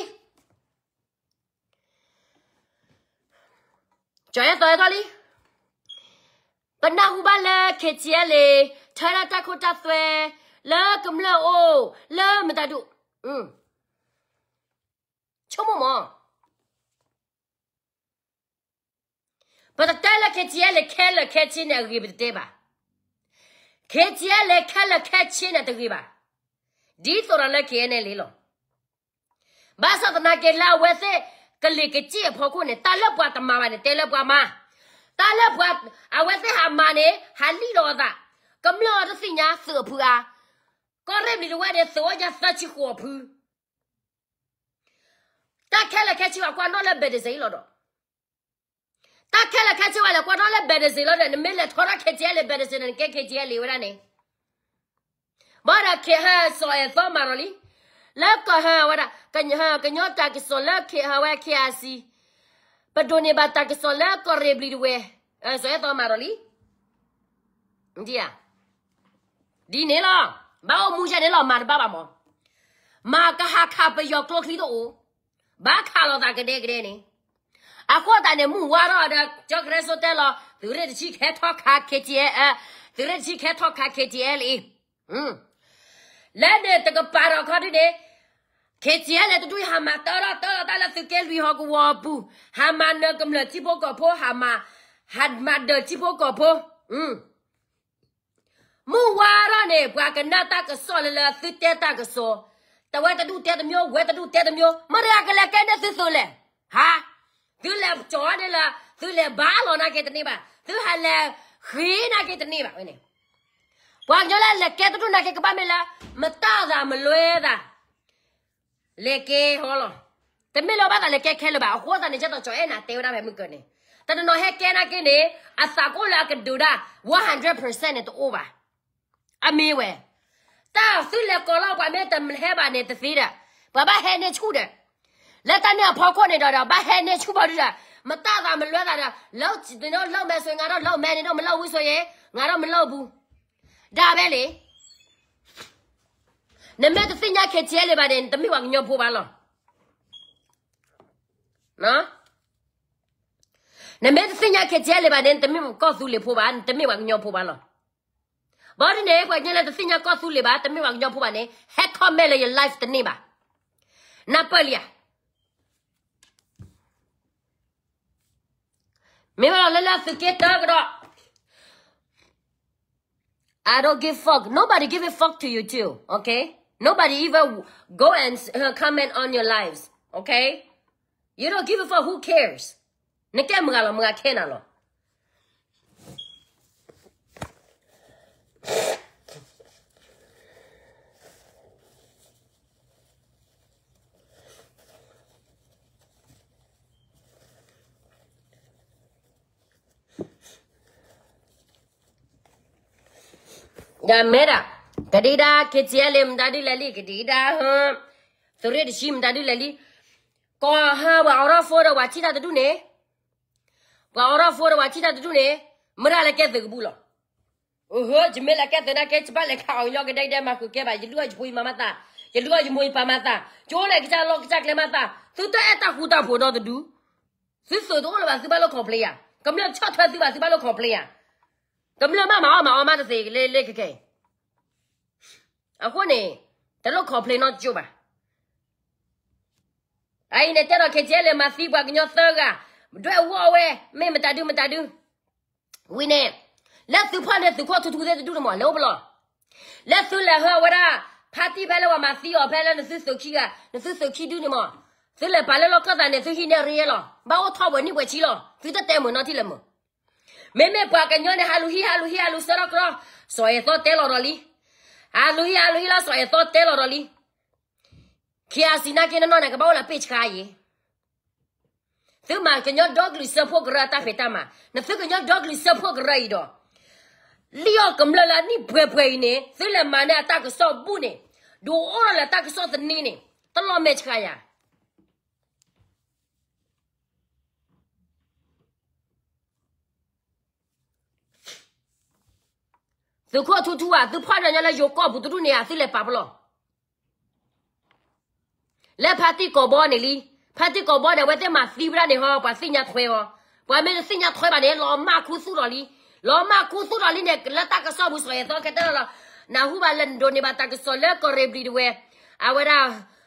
ကၠီၤအဲၣ်သီဟဲထီၣ်လံ, ပနၢ်ဟူဘၣ်လၢ KTLA ထၢလၢတၢ်ခိတၢ်သွဲ, လၢကမျၢၢ်အိၣ်, လၢမတၤဒူၣ်, ဆိကမိၣ်မး ပတတဲလၢ KTLA ခဲလၢာ်ခဲဆ့န့ၣ်အဂ့ၢ်ပတတဲဘၣ်. KTLA ခဲလၢာ်ခဲဆ့န့ၣ်တဂ့ၤဘၣ်. ဒ်သိးဒီးလၢ KNLA လီၤ. ဘၣ်ဆၣ်သနာ်က့လၢအဝဲသ့ၣ်ကလံၤကစ့ၣ်အဖီခိၣ်န့ၣ် တၢ်လၢပှၤတမၤဘၣ်န့ၣ် တဲလၢပှၤမၤ, တၢ်လၢပှၤအဝဲသ့ၣ်ဟးမၤန့ၣ် ဟးလံၣ်လီၤအသး, ကမျၢၢ်အီၤတသ့ၣ်ညါသုးအဖုအါ, ကီၢ်ရ့ၣ်ဘျံၤတဝဲန့ၣ် သုးအိၣ်ညါသၢဆံဃိးအဖု တၢ်ခဲလၢာ်ခဲဆ့ဝဲကွၢ်နီၣ်လၢ Benedict လီၤဒီး, တၢ်ခဲလၢာ်ခဲဆ့ဝဲလဲၤကွၢ်နီၣ်လၢ Benedict လီၤဒီး နမ့ၢ်လဲၤထီထီၣ် KTLA Benedict န့ၣ် နကဲ KTLA ဝဲဒၣ်န့ၣ်, ဘၣ်ဒီး ကၠီၤအဲၣ်သီမၤဒီးလံ, လၢကီၢ်ဟဝဲဒၣ်, ကညီတၢ်ကစီၣ်လၢ ဝဲ KIC, ပဒိးန့ၢ်ဘၣ်တၢ်ကစီၣ်လၢကီၢ်ရ့ၣ်ဘျံၤတဝဲ, ကၠီၤအဲၣ်သီမၤဒီးလံ ဒ်န့ၣ်လီၤ, ဘၣ်အိၣ်မူယဲန့ၣ်လီၤ မၤတဘၣ်ဘၣ်မး, မၤကဟးခးပယီၤကျိချံတအိၣ်, ဘၣ်ခးလိာ်သးကဒဲကဒဲန့ၣ်, အဃိသတးန့ၣ် မုၢ်ဝါထီၣ်ဒီး ကၠီကရၢစိတဲလီၤ သုးရ့ၣ်တဆံကဟဲထီၣ်ခး KTLA, သုးရ့ၣ်တဆံကဟဲထီၣ်ခး KTLA အံၤ လၢန့ၣ်တကပၤဒီးခီဒုန့ၣ်, KTLA တဒူၣ်အံၤ ဟးမၤတၢထီၣ်တၢထီၣ်တၢ်လၢသုးက့လွံၢ်ဟီၣ်ကဝီၤအပူၤ, ဟးမၤနၢၤကမျၢၢ်ထံဖိကီၢ်ဖိ, ဟးမၤ, ဟးမၤဒၢးထံဖိကီၢ်ဖိ, မုၢ်ဝါထီၣ်န့ၣ် ပှၤကနၣ်တၢ်ကစီၣ်လၢလၢသုတဲတၢ်ကစီၣ်, တဝဲတဒူၣ်တဲတမျိုး, ဝဲတဒူၣ်တဲတမျိုး, မတၤကလဲၤကဲန့ၢ်သုသုးလဲၣ်, ဟါ, သုလဲၤကၠီၤန့ၣ်လၢ, သုလဲၤဘါလီၤနာ်က့တန့ၢ်ဘၣ်, သုဟးလဲၤဃ့နာ်က့တန့ၢ်ဘၣ်ဝဲန့ၣ်, ပှၤကညီလၢလဲၤကဲတဒူၣ်နာ်က့ကဘၣ်မ့ၢ်လၢ, မတၤသးမလွဲသး လဲၤကဲဟီလီၤ. တမ့ၢ်လၢဘၣ်သးလဲၤကဲခဲလၢာ်ဘၣ်, အဃိသတးန့ၣ် ကၠီၤအဲၣ်နၤတဲဝဲဒၣ်ဖဲမုၢ်ကၢၤန့ၣ်, တနီၤနီၤဟဲကဲနာ်က့န့ၣ်, အသးကအိၣ်လၢအကဒုးဒၣ်, one hundred percent န့ၣ်တအိၣ်ဘၣ်. အမ့ၢ်ဝဲ, တၢ်သုလဲၤကိးလီၤပှၤမ့ၢ်တဟဲဘၣ်န့ၣ်တသ့ဒီး, ပှၤဘၣ်ဟဲန့ၢ်ဆူၣ်ဒီး, လၢတၢ်န့ၣ်အဖီခိၣ်န့ၣ်ဒီး ဘၣ်ဟဲန့ၢ်ဆူၣ်ဘၣ်ဒုဒီး, မတၤသးမလွဲသးဒီး, လၢ, နလီၤမဲာ်ဆွ့ ငါဒီးလီၤမဲာ်န့ၣ်ဒီးမလီၤဝံၤဆွ့ယဲ, ငါဒီးမလီၤအပူၤ ဒၣ်ဝဲလံ. နမ့ၢ်တသ့ၣ်ညါ KTLA ဘၣ်န့ၣ် နတမ့ၢ်ပှၤကညီဖိဘၣ်လီၤ. နမ့ၢ်တသ့ၣ်ညါ KTLA ဘၣ်န့ၣ် နတမ့ၢ်ကီၢ်သူလ့ၤဖိဘၣ်, နတမ့ၢ်ပှၤကညီဖိဘၣ်လီၤ. ဘၣ်ဒ်န့ၣ် ပှၤကညီလၢတသ့ၣ်ညါကီၢ်သူလ့ၤဘၣ်, တမ့ၢ်ပှၤကညီဖိဘၣ်န့ၣ် ဟဲ comment လၢယ live တန့ၢ်ဘၣ်. နၢ်ပၢၢ်လံဧါ. မ့ၢ်ဘၣ်လီၤလၢလၢသုးက့တၢကဒီး I don't give fuck. Nobody give a fuck to you too, okay? Nobody even go and uh, comment on your lives, okay? You don't give a fuck, who cares? နကဲမုၢ်ဂၤလီၤ မုၢ်ဂၤခဲနၤလီၤ. ဒီးမဲဒၣ်, ပ ကဒံဒါ KTLA မတၤဒုလဲၣ်လံ ကဒံဒါ သုးရ့ၣ်တဆံမတၤဒုလဲၣ်လံ, ကီၢ်ဟၢ ပှၤအိးထီၣ်ဖိဒီးပှၤထံၣ်တၢ်တဒူၣ်န့ၣ်, ပှၤအိးထီၣ်ဖိဒီးပှၤထံၣ်တၢ်တဒူၣ်န့ၣ်, မ့ၢ်ဒၣ်လဲၤကဲသုးကဘူၣ်လီၤ. အိၣ်ဟၢ ယမ့ၢ်လဲၤကဲသုးနာ်က့ ယဘၣ်လဲၤခးအီၤကညီကဒဲကဒဲ မၤဃုာ်ကဲဘၣ် ယဒုးအီၣ်ယဖိယမါမၤသး, ယဒုးအီၣ်ယမိၢ်ယပၢ်မၤသး, ကၠိလဲၤကစၢ်လီၢ်ကစၢ်ကျဲမၤသး, သုတအဲၣ်တၢ်ဃူတၢ်ဖိးဒီတဒူၣ်, သုသုးတအိၣ်လၢၤဘၣ် သုဘၣ်လိၣ် complain ယၤ, ကမျၢၢ်ဆီၣ်ထွဲသုဘၣ် သုဘၣ်လိၣ် complain ယၤ, ကမျၢၢ်မ့ၢ်မၤအီၣ်မၤအီမးတသ့လၢလၢခဲခဲအံၤ အဃိန့ၣ်, တလိၣ် complain နီတကၠိၢ်ဘၣ်. အအံၤန့ၣ်တဲဒီး KTLA မၤသံပှၤကညီသၢဂၤ, ဒွဲၣ်အူအီၣ်ဝဲ, မ့ၢ်မတၤဒုမတၤဒု, ဝံၤန့ၣ်, လၢသုဖီၣ်န့ၢ်သုးခိၣ်ထူထူသ့ၣ်တဒူၣ်န့ၣ်မး လဲၤအိၣ်ပလီၢ်, လၢသုလဲၤဟၢဝဲဒၣ်, ဖါတံၢ်ဖဲလၢပှၤမၤသံအီၤဖဲလၢနသုသုးခံဂၤ နသုသုးခံဒုန့ၣ်မး, သုလဲၤပာ်လၢလီၢ်ခၢၣ်သးန့ၣ် သုဟံးန့ၢ်ရ့ယဲလီၤ, ဘၣ်အိၣ်ထီၣ်ပှဲၤနံၣ်ပှဲၤဆံလီၤ သုတတဲမုာ်နီတထံၣ်လၢမုာ် မ့မ့ၢ်ပှၤကညီန့ၣ် ဟးလူၤဟံၣ် ဟးလူၤဟံၣ် ဟးလူၤဆၢထီၣ်ကြီ, စီၤအဲၣ်သီတဲလီၤဒီးလံ, ဟးလူၤဟံၣ် ဟးလူၤဟံၣ်လၢစီၤအဲၣ်သီတဲလီၤဒီးလံ, ခံအစံးနာ်က့နီၢ်နီၢ်န့ၣ် ကဘၣ်အိၣ်လၢပ့ၢ်ဆှါအံၤ, သုမၤကညီဒီကလုာ်စၢဖှိၣ်ကရၢအတၢ်ဖံးတၢ်မၤ, နသုကညီဒီကလုာ်စၢဖှိၣ်ကရၢအံၤဒီး, လံၣ်အီၣ်ကမျၢၢ်လၢအနံၣ်ပှဲၤပှဲၤအံၤန့ၣ် သုလဲၤမၤန့ၢ်အတၢ်ကစီၣ်ဘူၣ်န့ၣ်, ဒုးအိၣ်ထီၣ်လၢတၢ်ကစီၣ်သန့န့ၣ်, တလီၤမဲာ်ဆှးယၤ သုးခိၣ်ထူထူဧၢ, သုဖီၣ်ဒီးညီလၢယိၤကီၢ်ပူၤတဒူၣ်န့ၣ်ဧါ, သုလဲၤပာ်ပလီၢ် လၢဖါတံၢ်ကိးဘီန့ၣ်လံ, ဖါတံၢ်ကိးဘီန့ၣ် အဝဲသ့ၣ်မၤသံဝဲဒၣ်န့ၣ်ဟီ, ပှၤသ့ၣ်ညါထွဲအီၤ, ပှၤမ့ၢ်တသ့ၣ်ညါထွဲဘၣ်န့ၣ် လီၤမၢ်ခူသူၣ်ဒီးလံ, လီၤမၢ်ခူသူၣ်ဒီးလံန့ၣ် လၢတၢ်ကစီၣ်ပူၤစီၤအဲၣ်သီခဲတဲလီၤလီၤ, နၢ်ဟူဘၣ်လၢနဒိးန့ၢ်ဘၣ်တၢ်ကစီၣ်လၢကီၢ်ရ့ၣ်ဘျံၤဒဝဲၢ်, အဝဲဒၣ်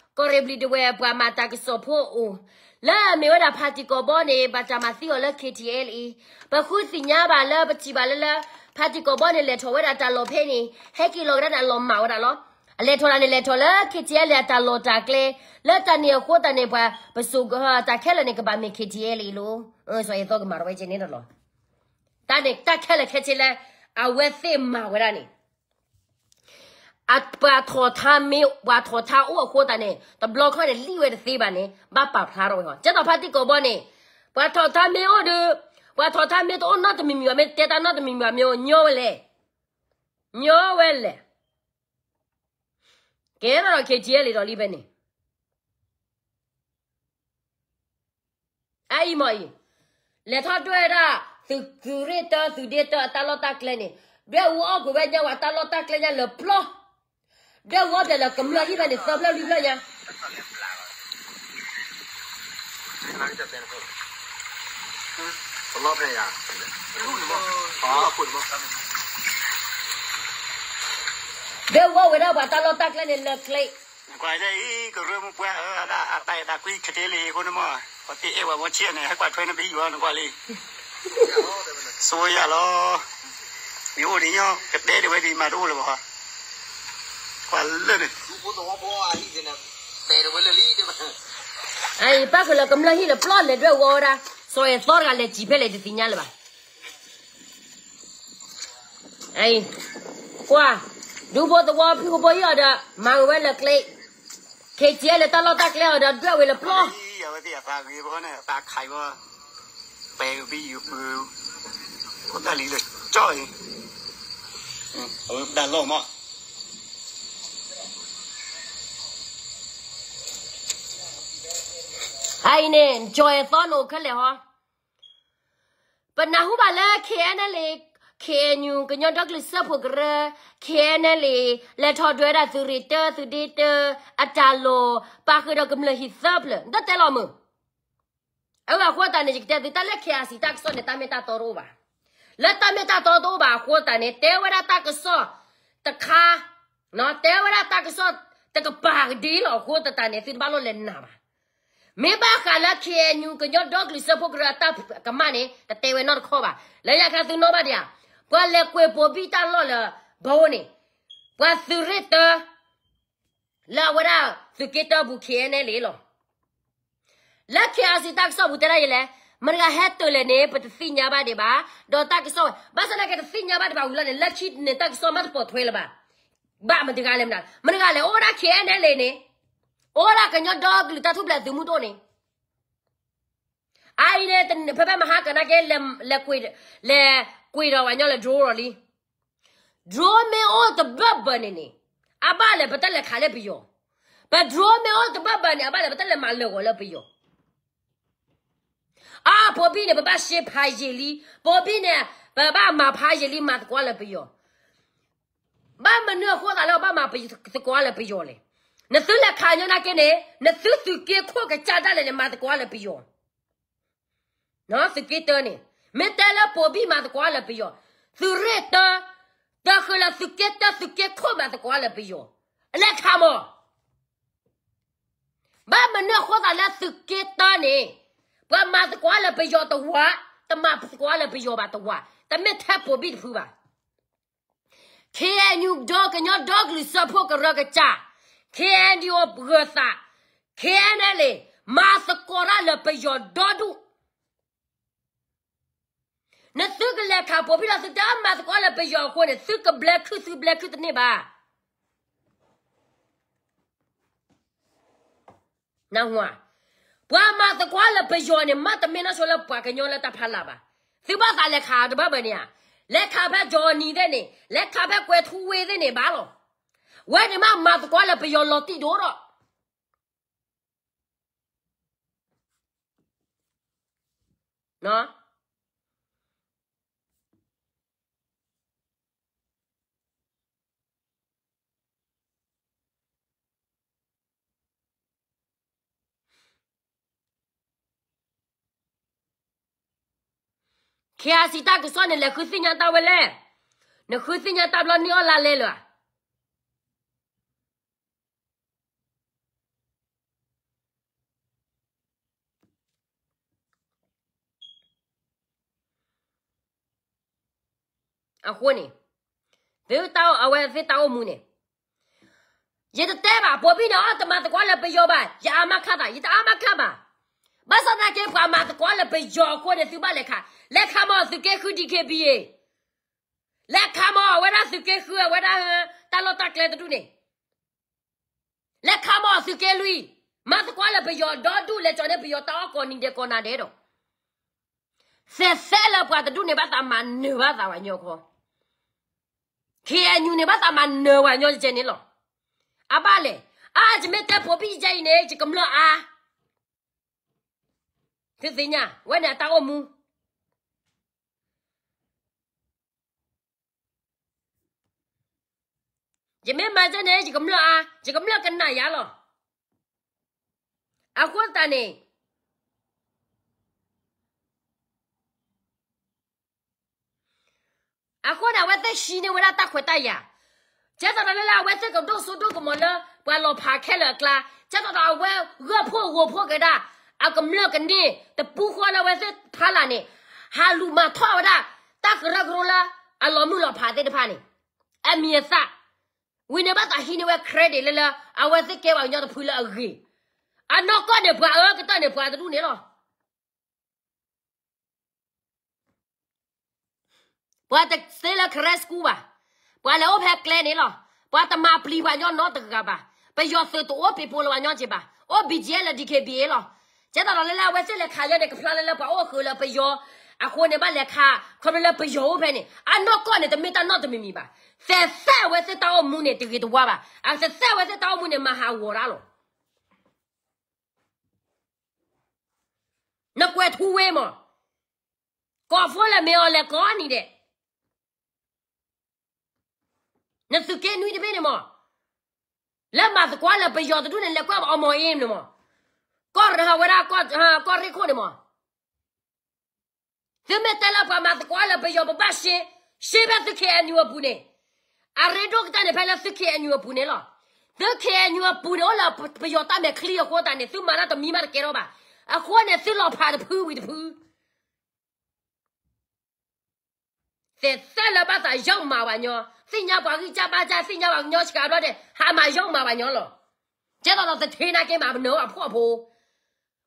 ကီၢ်ရ့ၣ်ဘျံၤဒဝဲၢ် ပှၤမၤတၢ်ကစီၣ်ဖိအိၣ်, လၢအမ့ၢ်ဝဲဒၣ်ဖါတံၢ်ကိးဘီန့ၣ် ဘၣ်တၢ်မၤသံအီၤလၢ KTLA, ပဃုသ့ၣ်ညါဘၣ်လၢပထံၣ်ဘၣ်လၢလၢ, ဖါတံၢ်ကိးဘီန့ၣ် လဲၤထီၣ်ဝဲဒၣ်တၢ်လီၢ်ဖဲန့ၣ် ဟဲက့ၤလီၤကဒါန့ၣ် အလီၤမၢ်ဝဲဒၣ်လီၤ, အလဲၤထီၣ်ဒၣ်န့ၣ် လဲၤထီၣ်လၢ KTLA အတၢ်လီၢ်တၢ်ကျဲ, လၢတၢ်န့ၣ်အဃိသတးန့ၣ် ပှၤပစိာ်တၢ်ခဲလၢာ်န့ၣ် ကဘၣ်မ့ၢ် KTLA လီၤ, စီၤအဲၣ်သီကမၤထီၣ်ဝဲကဲန့ၣ်ဒီးလီၤ, တၢ်န့ၣ်တၢ်ခဲလၢာ်ခဲဆ့လၢ အဝဲသ့ၣ်မၤဝဲဒၣ်န့ၣ် ပှၤထီၣ်ထါမ့ၢ် ပှၤထီၣ်ထါအိၣ်အဃိသတးန့ၣ် တဘျီခီန့ၣ် လံၣ်ဝဲတသ့ဘၣ်န့ၣ် ဘၣ်ပာ်ဖျါထီၣ်ဝဲဟီ, ကဲသိးဖါတံၢ်ကိးဘီန့ၣ်, ပှၤထီၣ်ထါမ့ၢ်အိၣ်ဒီး, ပှၤထီၣ်ထါမ့ၢ်တအိၣ်နီတမံၤမံၤဘၣ် မ့ၢ်တဲတၢ်နီတမံၤမံၤဘၣ် မ့ၢ်ညီဝဲလဲၣ်, ညီဝဲလဲၣ်, ကဲထီၣ်ဒီး KTLA ဒီးလံဖဲန့ၣ် အအံၤမ့ၢ်အံၤ, လဲၤထီၣ်ဒွဲၣ်ဝဲဒၣ် သုးရ့ၣ်တၢ သုးဒ့တၢ အတၢ်လီၢ်တၢ်ကျဲန့ၣ်, ဒွဲၣ်အူအီၣ်ကွံာ်ဝဲညါဝဲတၢ်လီၢ်တၢ်ကျဲညါလၢပျီ, ဒွဲၣ်အူအီၣ်ပျဲၢ်လၢကမျၢၢ်ဟံၣ်ဖဲန့ၣ် သၢဖျၢၣ်လွံၢ်ဖျၢၣ်ညါ ဒွဲၣ်အူအီၣ်ဝဲဒၣ်ပှၤတၢ်လီၢ်တၢ်ကျဲန့ၣ်လၢကျဲ နကွၢ်လၢအံၤ ကရၢမိၢ်ပှၢ်ဧၢ, အတၢ်အဲၣ်တၢ်ကွံခဲတ့လံအဃိန့ၣ်မး, ပှၤသ့အဲၣ်ဝဲမ့ၢ်ဆံးန့ၣ် ဟဲကွၢ်ထွဲန့ၣ်ပဟံၣ်ဝဲ နကွၢ်လံ, ဆိယၤလီၤ, မ့ၢ်အိၣ်ဒံးညီ ကတဲဒၣ်ဝဲဒံးမးတအိၣ်လၢၤဘၣ်, ကွၢ်လၢန့ၣ်, အံၤ ပၣ်ဃုာ်လၢကမျၢၢ်ဟံၣ်လၢပျီလဲၤဒွဲၣ်အူအီၣ်ဝဲဒၣ်, စီၤအဲၣ်သီတဂၤလဲၤစံၣ်ဖဲလဲၣ်တသ့ၣ်ညါလၢၤဘၣ် အံၤ, ကွၢ်, ဒူဖိသဝီဖုၣ်ဖိအံၤအီၤဒီး မၤဝဲလၢကျဲ, ခဲကဲလၢတၢ်လီၢ်တၢ်ကျဲအီၤဒီး ဒွဲၣ်ဝဲလၢပျီ, အဝဲသ့ၣ်အသးဂ့ၤဖိန့ၣ် အသးခးအံၤဖိ, ပဲကဘံယူၤပူၤ, အိၣ်တၢ်လံလၢကၠီအံၤ, အဝဲပဒၣ်လီၢ်မး အအံၤန့ၣ် ကၠီၤအဲၣ်သီနအိၣ်ခဲလၢာ်ဟီ, ပနၢ်ဟူဘၣ်လၢ KNLA, KNU ကညီဒီကလုာ်စၢဖှိၣ်ကရၢ, KNLA လဲၤထီၣ်ဒွဲၣ်ဝဲဒၣ်သုးရ့ၣ်တၢ သုးဒ့တၢ အတၢ်လီၢ်, ပာ်ဃုာ်ဒီးကမျၢၢ်ဟံၣ်သၢဖျၢၣ်, နတတဲလီၤမုၢ် အဝဲအဃိသတးန့ၣ် ယကတဲသုတၢ်လၢ KIC တၢ်ကစီၣ်န့ၣ် တၢ်မ့ၢ်တၢ်တီတအိၣ်ဘၣ်. လၢတၢ်မ့ၢ်တၢ်တီတအိၣ်ဘၣ်အဃိသတးန့ၣ် တဲဝဲဒၣ်တၢ်ကစီၣ်တခါ, တဲဝဲဒၣ်တၢ်ကစီၣ်တကပၤကဒ့လီၤအဃိသတးန့ၣ် သုတဘၣ်လိၣ်လဲၤနာ်ဘၣ်. မ့ၢ်ဘၣ်ဃးလၢ KNU ကညီဒီကလုာ်စၢဖှိၣ်ကရၢအတၢ်ကမၣ်န့ၣ် တတဲဝဲနီတခီဘၣ်. လၢညါခါသုနီၣ်ဘၣ်ဒံးဧါ, ပှၤလဲၤကွံာ်ပိာ်ဘံၣ်တၢ်လီၢ်လၢ ဘိန့ၣ်, ပှၤသုးရ့ၣ်တၢ လၢအဝဲဒၣ်သုးက့တၢပူၤ KNLA လီၤ. လၢ KIC တၢ်ကစီၣ်ပူၤတဲဒၣ်ယဲလဲၣ်, မတၤတဂၤဟဲတ့ၢ်လဲၣ်န့ၣ် ပတသ့ၣ်ညါဘၣ်ဒံးဘၣ်, ဒီးတၢ်ကစီၣ်ဝဲ ဘၣ်ဆၣ်သနာ်က့တသ့ၣ်ညါဘၣ်ဒံးဘၣ်ဝံၤလီၤန့ၣ် လၢခံန့ၣ်တၢ်ကစီၣ်မ့ၢ်တပိာ်ထွဲလၢၤဘၣ်. ဘၣ်မတၤတဂၤလဲၣ်မနုၤ, မတၤတဂၤလဲၣ် အိၣ်ဝဲဒၣ် KNLA န့ၣ်, အိၣ်ဝဲဒၣ်ကညီဒီကလုာ်တၢ်ထူၣ်ဖျဲးသုးမုၢ်ဒိၣ်န့ၣ် အအံၤန့ၣ် ဖဲဖဲမဟါကနၣ်က့ လဲၤကွံာ်ဒီးပှၤကညီလၢ drone လီၤလံ. drone မ့ၢ်အိၣ်တဘၢဘၢန့ၣ်န့ၣ်, အဘၣ်လဲၣ် ပတလဲၤခးလၢပယီၤ, ပ drone မ့ၢ်အိၣ်တဘၣ်ဘၣ်န့ၣ် အဘၣ်လဲၣ် ပတလဲၤမၤလၢာ်ဂီၤလၢပယီၤ. အါ ပိာ်ဘံၣ်န့ၣ် ပဘၣ်ရှဲဖးယံာ်လံ, ပိာ်ဘံၣ်န့ၣ် ပဘၣ်မၤဖးယံာ်လံ မၤသကိးလၢပယီၤ. ဘၣ်မနုၤအဃိသးလၢပဘၣ်မၤသကိးလၢပယီၤလဲၣ်. နသုလဲၤခးညီနာ်က့န့ၣ် နသုသုးက့ခိၣ်ကစၢ်ဒၣ်လဲာ်န့ၣ် မၤသကိးလၢပယီၤ. သုးက့တၢန့ၣ် မ့ၢ်တဲလၢပိာ်ဘံၣ်မၤသကိးလၢပယီၤ, သုးရ့ၣ်တၢ, တဃုာ်လၢသုးက့တၢ သုးက့ခိၣ်မၤသကိးလၢပယီၤ, အလဲၤခးမး. ဘၣ်မနုၤအဃိသးလၢသုးက့တၢန့ၣ် ပှၤမၤသကိးလၢပယီၤတဝၢ, တမၤသကိးလၢပယီၤဘၣ်တဝၢ, တမ့ၢ်ထဲပိာ်ဘံၣ်တဖုဘၣ်. ခ့ၣ်အဲၣ်ယူၣ် ဒီကညီဒီကလုာ်စၢဖှိၣ်ကရၢကစၢ်, ခ့ၣ်အဲၣ်ယူၣ် ဂၢၤသး, ခ့ၣ်အဲၣ်ယူၣ် မၤသကိးတၢ်လၢပယီၤဒီဒူၣ်. နသုကလဲၤခးပိာ်ဘံၣ်ဒီး သုတမၤသကိးလၢပယီၤအဃိန့ၣ် သုကဘျဲခုၣ် သုဘျဲခုၣ်တန့ၢ်ဘၣ်. နၢ်ဟူဧါ, ပှၤမၤသကိးလၢပယီၤန့ၣ် မ့တမ့ၢ်နီၢ်ဆိလၢပှၤကညီလၢတၢ်ဖီလာ်ဘၣ်. သုဘၣ်သးလဲၤခးတဘၣ်ဘၣ်န့ၣ်ဧါ, လဲၤခးဖဲ Johnny သ့ၣ်န့ၣ်, လဲၤခးဖဲကွဲၤထူဝ့သ့ၣ်န့ၣ်ဘၣ်လီၤ. ဝဲန့ၣ်မ့ၢ်မၤသကိးလၢပယီၤလီၤတံၢ်ဒိၣ်ဒီး ခ့ၣ်စံး တၢ်ကစီၣ်န့ၣ် လဲၤဃုသ့ၣ်ညါတၢ်ဝဲလဲၣ်. နဃုသ့ၣ်ညါတၢ်ဘျီန့ၢ်အီၣ်လါလဲလၢာ်ဧါ. အဃိန့ၣ် သုတၢ်အဝဲသ့ၣ်တၢ်အိၣ်မူန့ၣ် ယတတဲဘၣ် ပိာ်ဘံၣ်န့ၣ် အီၣ်တမၤသကိးလၢပယီၤဘၣ်, ယအါမးခါသး, ယတအါမးခါဘၣ်. ဘၣ်ဆၣ်သနာ်က့ ပှၤမၤသကိးလၢပယီၤအဃိန့ၣ် သုဘၣ်လဲၤခး, လဲၤခးမး သုးက့ဃု DKBA, လဲၤခးမး အဝဲဒၣ်သုးက့ဃု အဝဲဒၣ် တၢ်လီၢ်တၢ်ကျဲတဒူၣ်န့ၣ် လဲၤခးမး သုးက့လွံၢ်, မၤသကိးလၢပယီၤ ဒီဒူၣ် လဲၤကၠီၤန့ၢ်ပယီၤတၢ်အီၣ်ကိးနံၤဒဲးကိးနၤဒဲးဒီး, သဲးသဲလၢပှၤတဒူၣ်န့ၣ် ဘၣ်သးမၤနၢၤဘၣ်သးဝဲညီခီ, ခ့ၣ်အဲၣ်ယူၣ်န့ၣ် ဘၣ်သးမၤနၢၤဝဲညီကဲန့ၣ်လီၤ. အဘၣ်လဲၣ်, အါ ယမ့ၢ်တဲပိာ်ဘံၣ်ယဲအံၤန့ၣ် ယကမျၢၢ်အါ, သုသ့ၣ်ညါ ဝဲန့ၣ်အတၢ်အိၣ်မူ ယမ့ၢ်မၤကဲန့ၣ် ယကမျၢၢ်အါ, ယကမျၢၢ်ကနၣ်ယၤလီၤ. အဃိသတးန့ၣ် အဃိန့ၣ် အဝဲသ့ၣ်ဟံးန့ၢ်ဝဲဒၣ်တၢ်ခွဲးတၢ်ယာ်, ကဲသိးဒီးလၢ လၢအဝဲသ့ၣ်ကဒိၣ်စိဒိၣ်ကမီၤလၢ ပှၤလီၤဖးခဲလၢာ်အကျါ, ကဲသိးဒီးအဝဲဂၢၢ်ဖှိၣ်ဂီၤဖှိၣ်က့ၤဒၣ် အကမျၢၢ်ကန့ၢ်တပူၤဃီလၢအဝဲသ့ၣ်ဖီလာ်န့ၣ်, ဟးလူၤမၤထီၣ်ဝဲဒၣ် တၢ်ကရၢကရိလၢ အလီၤမုၢ်လီၤဖးသ့ၣ်တဖၣ်န့ၣ်, အမံၤအသၣ်, ဝံၤန့ၣ်ဘၣ်သးဟံးန့ၢ်ဝဲ credit လၢလၢ အဝဲသ့ၣ်ကဲပှၤကညီတဖုလၢအဂ့ၤ, အနီၢ်ကီၢ်န့ၣ် ပှၤအၢကတၢၢ်န့ၣ် ပှၤတဒူၣ်န့ၣ်လီၤ. ပှၤတသ့လၢ credit school ဘၣ်, ပှၤလဲၤအိၣ်ဖဲကျဲန့ၣ်လီၤ. ပှၤတမၤပျံၤပှၤညီနီတဂၤဘၣ်. ပယီၤသုးတအိၣ်ပ့ၤပိာ်လၢပှၤညီက့ဘၣ်, အိၣ် ဘီၣ်ကၠံ လၢ DKBA လီၤ. ကဲသိးဒီးလၢလၢအဝဲသ့ၣ်လဲၤခးယဲန့ၣ် ကဖျါလၢလၢပှၤအိၣ်ဃုာ်လၢပယီၤအဃိန့ၣ် ဘၣ်လဲၤခး ခီဖျိလၢပယီၤအိၣ်ဖဲန့ၣ် အနီၢ်ကီၢ်န့ၣ် တမ့ၢ်တၢ်နီတမံၤမံၤဘၣ်. သဲးသဲအဝဲသ့ၣ်တၢ်အိၣ်မူန့ၣ် တဂ့ၤတဝါဘၣ်. အသဲးသဲအဝဲသ့ၣ်တၢ်အိၣ်မူန့ၣ် မၤဟးဂီၤတၢ်လီၤ. နကွဲးထူဝ့မး, ကိးဖိလၢမ့ၢ်အီၤလဲၤကိးနံၤဒဲး, နသုးက့နွံတဘ့ၣ်န့ၣ်မး, လၢမၤသကိးလၢပယီၤတဒူၣ်န့ၣ် လဲၤကွၢ်ဘၣ်အီၤမ့ၢ်အ့ၣ်န့ၣ်မး, ကီၢ်ရဟၢဝဲဒၣ် ကီၢ်ရ့ၣ်ခိၣ်န့ၣ်မး, သုမ့ၢ်တဲလၢပှၤမၤသကိးလၢပယီၤပဘၣ်ရှ့, ရှ့ဖဲသု KNU အပူၤန့ၣ်, အရ့ဒိၣ်ကတၢၢ်န့ၣ် ဖဲလၢသု KNU အပူၤန့ၣ်လီၤ. သု KNU အပူၤန့ၣ် အိၣ်လၢပယီၤတၢ်မဲာ်ချံအဃိသတးန့ၣ် သုမၤတၢ်တမံၤမးတကဲထီၣ်ဘၣ်. အဃိန့ၣ် သုလီၤဖးတဖုဝံၤတဖု သဲးသဲလၢဘၣ်သးယီၢ်မၤပှၤညီ, သ့ၣ်ညါပှၤဂံၢ်စၢ်ဘါစၢ်, သ့ၣ်ညါပှၤကညီစှၤဘျီဒဲး ဟးမၤယီၢ်မၤပှၤညီလီၤ. ကဲသိးဒီးသထ့နာ်က့မၤနၢၤအဖှီၣ်ဖိ,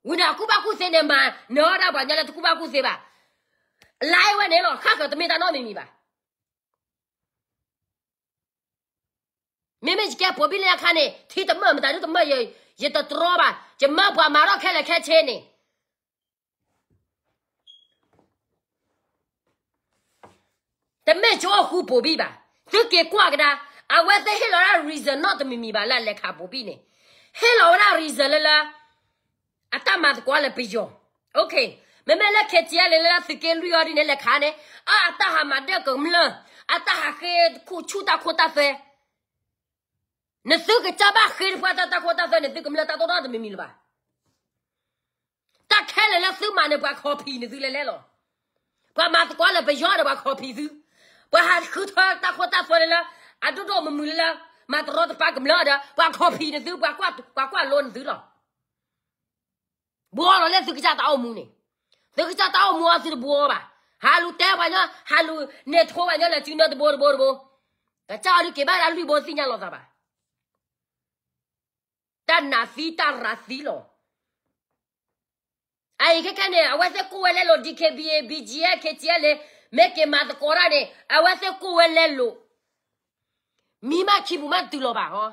ဝံၤန့ၣ်အကူၣ်ဘၣ်ကူၣ်သ့န့ၣ် မၤနၢၤဒၣ်ပှၤညီလၢတကူၣ်ဘၣ်ကူၣ်သ့ဘၣ်. လါဝဲန့ၣ်လီၤ ဃၣ်ဃၢၤတမ့ၢ်တၢ်နီတမံၤမံၤဘၣ်. မ့မ့ၢ်ယကဲပိာ်ဘံၣ်လၢအခါန့ၣ် ထံတမၢၢ်မတၤဒုတမၢၢ် ယတတြီဘၣ်, ယမၢပှၤမၤထီၣ်ခဲလၢာ်ခဲဆ့န့ၣ် တမ့ၢ်ကၠိအဃူပိာ်ဘံၣ်ဘၣ်. သုက့ၤကွၢ်ကဒါ, အဝဲသ့ၣ်ဟ့ၣ်လီၤဝဲဒၣ် reason နီတမံၤမံၤဘၣ်လၢအလဲၤခးဘိးဘံၣ်န့ၣ်, ဟ့ၣ်လီၤဝဲဒၣ် reason လၢလၢ အတၢ်မၤသကိးလၢပယီၤ, မ့မ့ၢ်လၢ KTLA လၢသုးက့လွံၢ်အီၤဒ်န့ၣ် လဲၤခးန့ၣ်, အတၢ်ဟးမၤဒၢၣ်ကမျၢၢ်, အတၢ်ဟးဃ့ဆူၣ်တၢ်ခိတၢ်သွဲ, နသုကစၢ်ဘၣ်ဃ့တပှၢ်တၢ်ခိတၢ်သွဲန့ၣ် သုကမျၢၢ်တၢ်တိၢ်နီတမံၤမံၤလၢၤဘၣ်. တၢ်ခဲလၢာ်လၢသုမၤန့ၣ် ပှၤ copy န့ၢ်သုလဲၤလဲၤလီၤ. ပှၤမၤသကိးလၢပယီၤဒီး ပှၤ copy သု, ပှၤဟးဃုထၢတၢ်ခိတၢ်သွဲလၢလၢ အဒိၣ်ဒိၣ်မုၢ်မုၢ်လၢလၢ မၤတရီတပါကမျၢၢ်ဒီး ပှၤ copy န့ၢ်သု, ပှၤကွၢ်လိန့ၢ်သုလီၤ. ဘှီလီၤလၢသုကစၢ်တၢ်အိၣ်မူန့ၣ်, သုကစၢ်တၢ်အိၣ်မူအသုတဘှီဘၣ်. ဟးလူၤတဲပှၤညီ, ဟးလူၤန့ၢ်ထိပှၤညီလၢစုနၢတဘိတဘိတဘိ, ကစၢ်အီၤဒုးက့ၤဘၣ်ဒၣ်လွံၢ်ဘိသ့ၣ်ညါလီၤသးဘၣ်. တၢ်နးသံတၢ်ရးသံလီၤ. အအံၤခဲခဲန့ၣ် အဝဲသ့ၣ်ကိးဝဲလဲလိာ် DKBA BGF KTLA မ့ၢ်က့ၤမၤသကိးတၢ်န့ၣ် အဝဲသ့ၣ်ကိးဝဲလဲလိာ်. မံမးခံပူၤမးတတုၤလီၤဘၣ်ဟီ.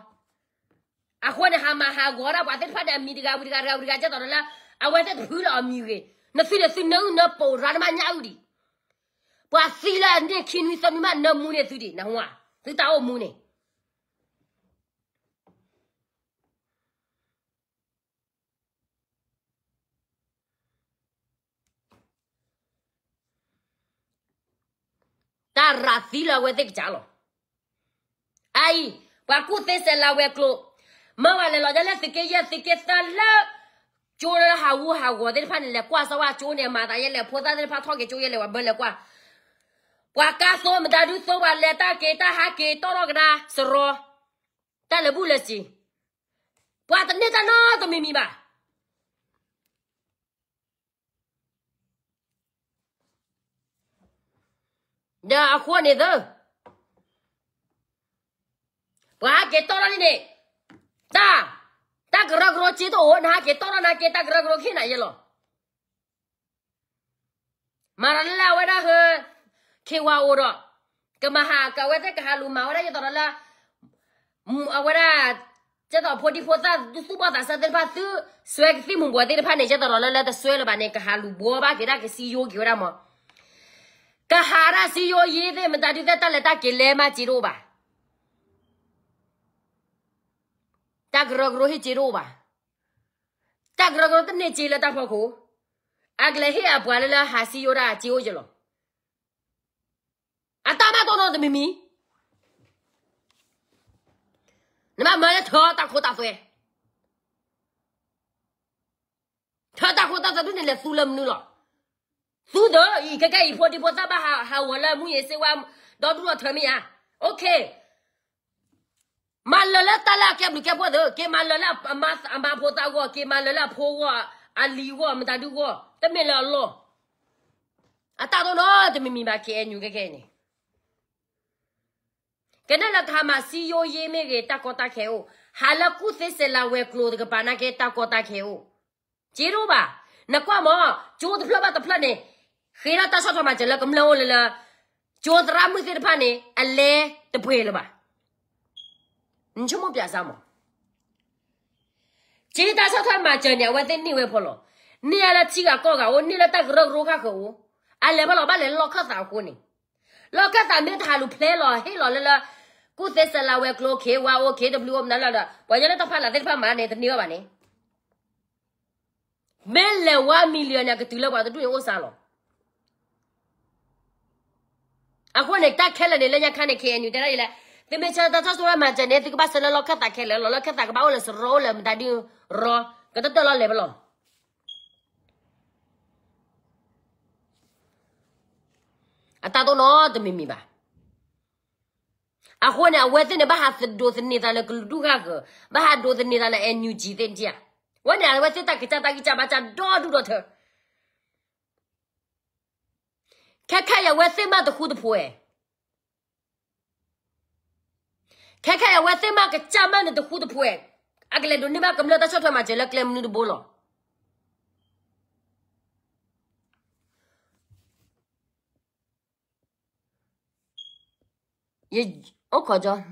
အဃိန့ၣ် ဟးမၤဟးဂီၤဒၣ်ပှၤသ့ၣ်တဖၣ်န့ၣ် အမံၤတဂၤဝံၤတဂၤတဂၤဝံၤတဂၤ ကဲသိးဒီးလၢ အဝဲသ့ၣ်တဖုလၢအမံၤဂ့ၤ, နသုန့ၣ်သုနၢအုၣ်နၢပီးရၤနမးညၣ်အုၣ်ဒံး, ပှၤသံလၢအန့ၢ်ခံနွံသၢနွံမးနၢမူန့ၢ်သုဒံး နဟါ, သုတၢ်အိၣ်မူန့ၣ် တၢ်ရးသံလၢအဝဲသ့ၣ်ကစၢ်လီၤ. အအံၤ ပှၤကူၣ်သ့စဲးလၤဝဲၤကျိၤ, မၢဝဲလဲၤလီၤဒ်လၢသုးက့ယဲၢ်သုးက့သၢလၢ ကၠိလၢဟးဂူာ်ဟးဂီၤသ့ၣ်တဖၣ်န့ၣ် လဲၤကွၢ်စၢၤဝဲကၠိန့ၣ် အမၤသးယဲလဲၣ် ဖိသၣ်သ့ၣ်တဖၣ်ထီၣ်က့ၤကၠိယဲလဲၣ် ပှၤဘၢလဲၤကွၢ်, ပှၤကါသိမတၤဒုသိပှၤလဲၤတၢ်က့ၤတၢ်ဟးက့ၤတီၢ်ထီၣ်ကဒါစရီ, တၢ်လဲၤဘူၣ်လဲၤစံၤ, ပှၤတန့ၢ်တၢ်နီတမံၤမံၤဘၣ်. ဒီးအဃိန့ၣ်သၢ, ပှၤဟးက့ၤတီၢ်ထီၣ်န့ၣ်န့ၣ်, တၢ်, တၢ်ကရၢကရိစ့တအိၣ် နဟးက့ၤတီၢ်ထီၣ်နဟးက့ၤတၢ်ကရၢကရိခ့နၤယဲလီၤ. မၤဒီးလၢအဝဲဒၣ်ဟၢ, ခ့ဝါအိၣ်ဒီး, ကမၤဟးကဝဲသ့ၣ်ကဟးလူၤမၤဝဲဒၣ်ယသိးဒီးလၢ အဝဲဒၣ်, ကဲသိးဖိဒံဖိသၣ်သူၣ်ဘီၣ်သးစၢ်သ့ၣ်တဖၣ် သုစွဲကသံၣ်မူၤဘှီးသ့ၣ်တဖၣ်န့ၣ် ကဲသိးဒီးလၢလၢတစွဲလၢၤဘၣ်န့ၣ် ကဟးလူၤဘှီဘၣ်က့ၤဒၣ်ကစံယိက့ၤဝဲဒၣ်မး, ကဟးဒၣ်စံယိယ့သ့ၣ် မတၤဒုသ့ၣ်တၢ်လဲၤတၢ်က့ၤလဲၤမးစ့တအိၣ်ဘၣ်. တၢ်ကရၢကရိဟ့ၣ်စ့တအိၣ်ဘၣ်. တၢ်ကရၢကရိတန့ၢ်စ့လၢတၢ်ဖီခိၣ်, အကလဲၤဟ့ၣ်အပှၤလၢလၢဟးစံယိဒၣ်စ့အိၣ်ယလီၤ. အတၢ်မၤတီနီတမံၤမံၤ, နဘၣ်မၤလၢထၢတၢ်ခိတၢ်သွဲ, ထၢတၢ်ခိတၢ်သွဲဒုန့ၣ်လဲၤသူလၢမနုၤလီၤ. သူဒီးအံၤ ခဲကဲအံၤ ဖိဒံဖိသၣ်ဘၣ်ဟးဂီၤလၢမူယ့ၤစ့ဝါ ဒီဒူၣ်ဒီထၢမ့ၢ်ဧါ. မၤလၢာ်လၢတၢ်လၢအကဲဘျုးကဲဖှိၣ်သ့ၣ်, က့ၤမၤလၢာ်လၢအမါဖိသၣ်ဂီၢ်, က့ၤမၤလၢာ်လၢအဖိဂီၢ်, အလံၤဂီၢ်, မတၤဒုဂီၢ်, တမ့ၢ်လၢအလီၢ်. အတၢ်တိၢ်နီတမံၤမံၤဘၣ် ခဲအံၤ ခဲကဲန့ၣ် ကနၣ်လၢကဟးမၤစံယိယ့မ့ၢ်ဂ့ၤ တၢ်ကီတၢ်ခဲအိၣ်, ဟးလၢကူၣ်သ့စဲးလၤဝဲၤကျိၤတကပၤနာ်က့ တၢ်ကီတၢ်ခဲအိၣ်, စ့တအိၣ်ဘၣ်. နကွၢ်မး, ကၠိတဖျၢၣ်ဘၣ်တဖျၢၣ်န့ၣ်, ဃ့ထီၣ်တၢ်ဆီၣ်ထွဲမၤစၢၤလၢကမျၢၢ်အိၣ်လၢလၢ, ကၠိသရၣ်မုၣ်သ့ၣ်တဖၣ်န့ၣ် အလဲတပှဲၤလၢၤဘၣ်. နဆိကမိၣ်ပျးစၢ်မး. ကၠိတၢ်ဆီၣ်ထွဲမၤစၢၤန့ၣ် အဝဲသ့ၣ်န့ၢ်ဝဲဖီလီၤ. န့ၢ်လၢထံဂၤကီၢ်ဂၤအိၣ်, န့ၢ်လၢတၢ်ကရၢကရိခၣ်ဃၢၤအိၣ်, အလဲၤဖီလီၤဘၣ်လဲၤလီၢ်ခၢၣ်သးအဃိန့ၣ်, လီၢ်ခၢၣ်သးမ့ၢ်တဟးလူၤဖျဲလီၤ ဟ့ၣ်လီၤလၢလၢ, ကူၣ်သ့စဲးလၤဝဲၤကျိၤ ခ့ဝါအိၣ် ခ့တဘျုးအိၣ် မနုၤလၢဒီး ပှၤညီလၢတၢ်ဖီလာ်သ့ၣ်တဖၣ်မၤန့ၣ် တန့ၢ်ဘၣ်န့ၣ် မ့ၢ်လဲၤဝါ million န့ၣ် အကတုၤလၢပှၤတဒူၣ်န့ၣ်အိၣ်စါလီၤ. အဃိန့ၣ် တၢ်ခဲလၢာ်န့ၣ် လၢညါခါန့ၣ် ခဲအံၤ နုာ်တဲဒၣ်အံၤလဲၣ်, သုမ့ၢ်ဆၢတၢ်ဆီၣ်ထွဲမၤစၢၤန့ၣ် သုကဘၣ်ဆှၢလၢလီၢ်ခၢၣ်သးခဲလၢာ်လီၤ. လီၢ်ခၢၣ်သးကဘၣ်အိၣ်လၢစရီအိၣ်လၢမတၤဒုရီ, ကတၢၢ်တၢၢ်လီၤလဲၤဖီလီၤ. အတၢ်တိၢ်နီတမံၤမံၤဘၣ်. အဃိန့ၣ် အဝဲသ့ၣ်န့ၣ် ဘၣ်ဟးဒိးသန့ၤသးလၢကလုာ်ဒူၣ်ဂၤဂၤ, ဘၣ်ဟးဒိးသန့ၤသးလၢ NUG သ့ၣ်တဖၣ်. ဝဲန့ၣ် အဝဲသ့ၣ်တၢ်ကစၢ်တၢ်ဂံၢ်စၢ်ဘါစၢ်ဒီဒူၣ်ဒီထၢ. ခဲခဲအံၤ အဝဲသ့ၣ်မးတဃူတဖိးဝဲ. ခဲခဲအံၤ အဝဲသ့ၣ်မးကစၢ်မးန့ၣ်တဃူတဖိးဝဲ. အကလဲၤဒိးန့ၢ်ဘၣ်ကမျၢၢ်တၢ်ဆီၣ်ထွဲမၤစၢၤလၢကျဲမနုၤတဘိလီၤ. ယအိၣ်ခိးကၠီ,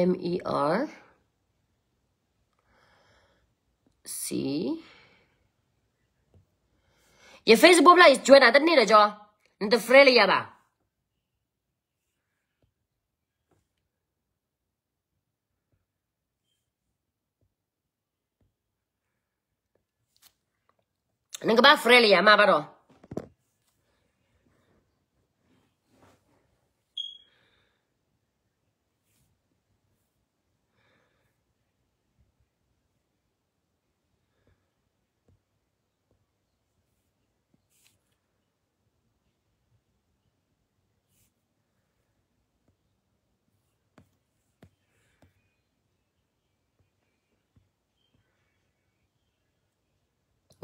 M E R C, ယ Facebook ဖျါ ယ join နၤတန့ၢ်လၢၤကၠီ, နတ friend လၢယၤဘၣ်. နကဘၣ် friend လၢယၤမးဘၣ်ဒီး.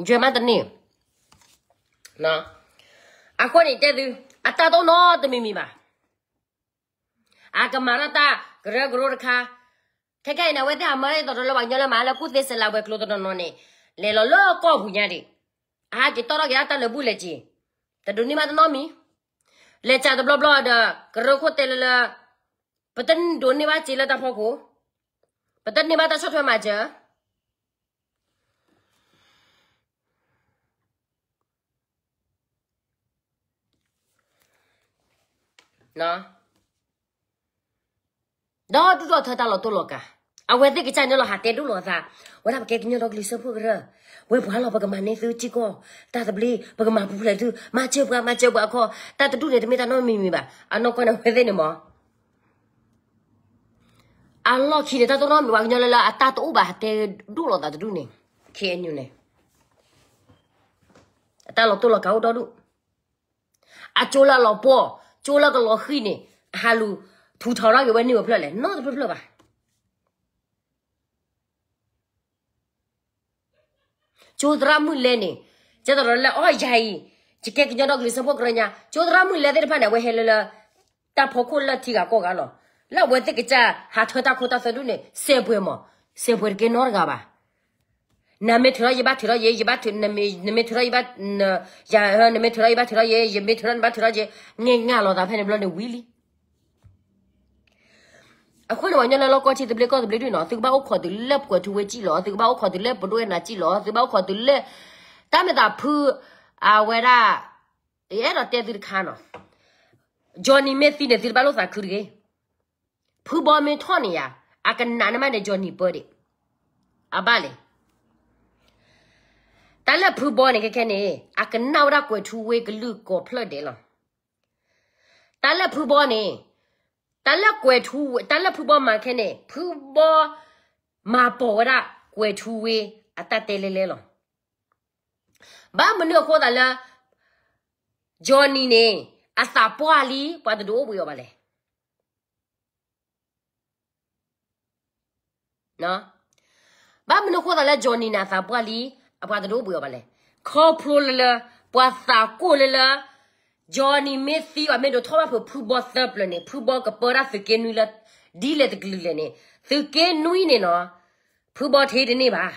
ယမ့ၢ်တန့ၢ်, အဃိန့ၣ်တဲသု, အတၢ်တအိၣ်နီတမံၤမံၤဘၣ်. အကမၤထီၣ်တၢ်ကရၢကရိတခါ, ခဲခဲအံၤန့ၣ် အဝဲသ့ၣ်ဟးမၤထီၣ်အသီတလၢပှၤကညီလၢမၤလၢကူၣ်သ့စဲးလၤဝဲၤကျိၤတနီၤနီၤန့ၣ်, လဲၤလီၤလၢကီၢ်ပူၤညါဒံး, အဟးက့ၤတီထီၣ်က့ၤဒၣ်တၢ်လၢာ်ဘူၣ်လဲၤက့ၤ, တဒိးန့ၢ်ဘၣ်တနီတမံၤ, လဲၤစးတဘျီဘျီဒီး ကရၢခိၣ်တဲလၢလၢ, ပတဒိးန့ၢ်ဘၣ်စ့လၢတၢ်ဖီခိၣ်, ပတန့ၢ်ဘၣ်တၢ်ဆီၣ်ထွဲမၤစၢၤ ဒီးဒုၣ်ဒီးထၢတၢ်လီၤတိၢ်လီၤကၤ, အဝဲသ့ၣ်ကစၢ်န့ၣ်လီၤဟးတဲဒိၣ်လီၤအသး, ဝဲဒၣ်ပကဲကညီဒီကလုာ်စၢဖှိၣ်ကရၢ, ဝဲပှၤလီၤပကမၤန့ၢ်သုစ့ၢ်ကီး, တၢ်သဘျ့ ပကမၤပူၤဖျဲးသု, မၤစၢၤပှၤ မၤစၢၤပှၤအခီ, တၢ်တဒူၣ်န့ၣ် တမ့ၢ်တၢ်နီတမံၤမံၤဘၣ်, အနီၢ်ကီၢ်န့ၣ် အဝဲသ့ၣ်န့ၣ်မး အလီၢ်ခံန့ၣ် တၢ်တအိၣ်နီတမံၤ ပှၤကညီလၢလၢအတၢ်တအိၣ်ဘၣ် ဟးတဲဒိၣ်လီၤသးတဒူၣ်န့ၣ်, ခဲအံၤန့ၣ် အတၢ်လီၤတိၢ်လီၤကၤအိၣ်ဒီဒူၣ်, အကၠိလၢအလီၤပှီၢ်, ကၠိလၢကလီၤဃံၤန့ၣ်, အဟးလူၤထူးထီၣ်ထီၣ်က့ၤဝဲန့ၢ်ဝဲဖျၢၣ်လဲၣ်, နီတဖျၢၣ်ဖျၢၣ်ဘၣ်. ကၠိသရၣ်မုၣ်လဲန့ၣ်, ကဲသိးဒီးလၢအီၣ်ယၤအံၤ, ယကဲကညီဒီကလုာ်စၢဖှိၣ်ကရၢညါ, ကၠိသရၣ်မုၣ်လဲသ့ၣ်တဖၣ်န့ၣ် အဝဲဟဲလၢလၢ တၢ်ဖီခိၣ်လၢထံဂၤကီၢ်ဂၤလီၤ, လၢအဝဲသ့ၣ်ကစၢ်ဟးထၢတၢ်ခိတၢ်သွဲဒူၣ်န့ၣ် စဲးပှဲၤမး, စဲးပှဲၤတကဲနီတဂၤဘၣ်. နမ့ၢ်ထုးထီၣ်ယဘၣ်ထုးထီၣ်ယဲ, ယဘၣ်ထုး, နမ့ၢ်ထုးထီၣ်ယဘၣ်, နမ့ၢ်ထုးထီၣ်ယဘၣ်ထုးထီၣ်ယဲ, ယမ့ၢ်ထုးထီၣ်နဘၣ်ထုးထီၣ်ယဲ, ငဲၢ်ငါလီၤသးဖဲန့ၣ်ဘျီန့ၣ်ဝံၤလံ. အဃိန့ၣ် ပှၤကညီလၢလီၢ်ကီၢ်ဆံသဘျ့ကီၢ်သဘျ့ဒ်နီၤ, သုကဘၣ်အိၣ်ခိးတုၤလၢကွဲၤထူဝ့ကံၣ်လီၤ, သုကဘၣ်အိၣ်ခိးတုၤလၢပဒိၣ်အဲၣ်နၤကံၣ်လီၤ, သုကဘၣ်အိၣ်ခိးတုၤလၢ တၢ်မ့ၢ်သးဖု, အဝဲဒၣ်, ယအဲၣ်ဒိးတဲသုတခါနီၤ, Johnny မ့ၢ်သံန့ၣ် သုတဘၣ်လိၣ်သးခုတဂ့ၤ. ဖုဘီမ့ၢ်ထီၣ်န့ၣ်ယါ, အကနးန့ၢ်မးန့ၣ် Johnny ပၢဒံး, အဘၣ်လဲၣ်. တၢ်လၢဖုဘီန့ၣ်ခဲခဲန့ၣ် အကနၣ်ဝဲဒၣ်ကွဲၤထူဝ့ကလုၢ်ကိးဖျၢၣ်ဒဲးလီၤ. တၢ်လၢဖုဘီန့ၣ်, တၢ်လၢကွဲၤထူဝ့, တၢ်လၢဖုဘီမၤခဲန့ၣ် ဖုဘီမၤပိာ်ဝဲဒၣ်ကွဲၤထူဝ့အတၢ်တဲလဲလဲလီၤ. ဘၣ်မနုၤအဃိသးလၢ Johnny န့ၣ် အသးပှၢ်လံ ပှၤတဒိးအိၣ်ဘှံးအီၤဘၣ်လဲၣ်. ဘၣ်မနုၤအဃိသးလၢ Johnny န့ၣ် အသးပှၢ်လံ အပှၤတဒိးအိၣ်ဘှံးအီၤဘၣ်လဲၣ်. ခီဖျိလၢလၢ ပှၤသးကိၢ်လၢလၢ Johnny မ့ၢ်သံဘၣ် မ့ၢ်ဒိးထီၣ်ဘၣ်ဖုးဖုဘီသၢပျၢၤန့ၣ် ဖုဘီကပၢဒၣ်သုးက့နွံလၢ ဒ်လဲၣ်တကလုာ်လဲၣ်န့ၣ် သုးက့နွံန့ၣ်နီၤ ဖုဘီထံတန့ၢ်ဘၣ်.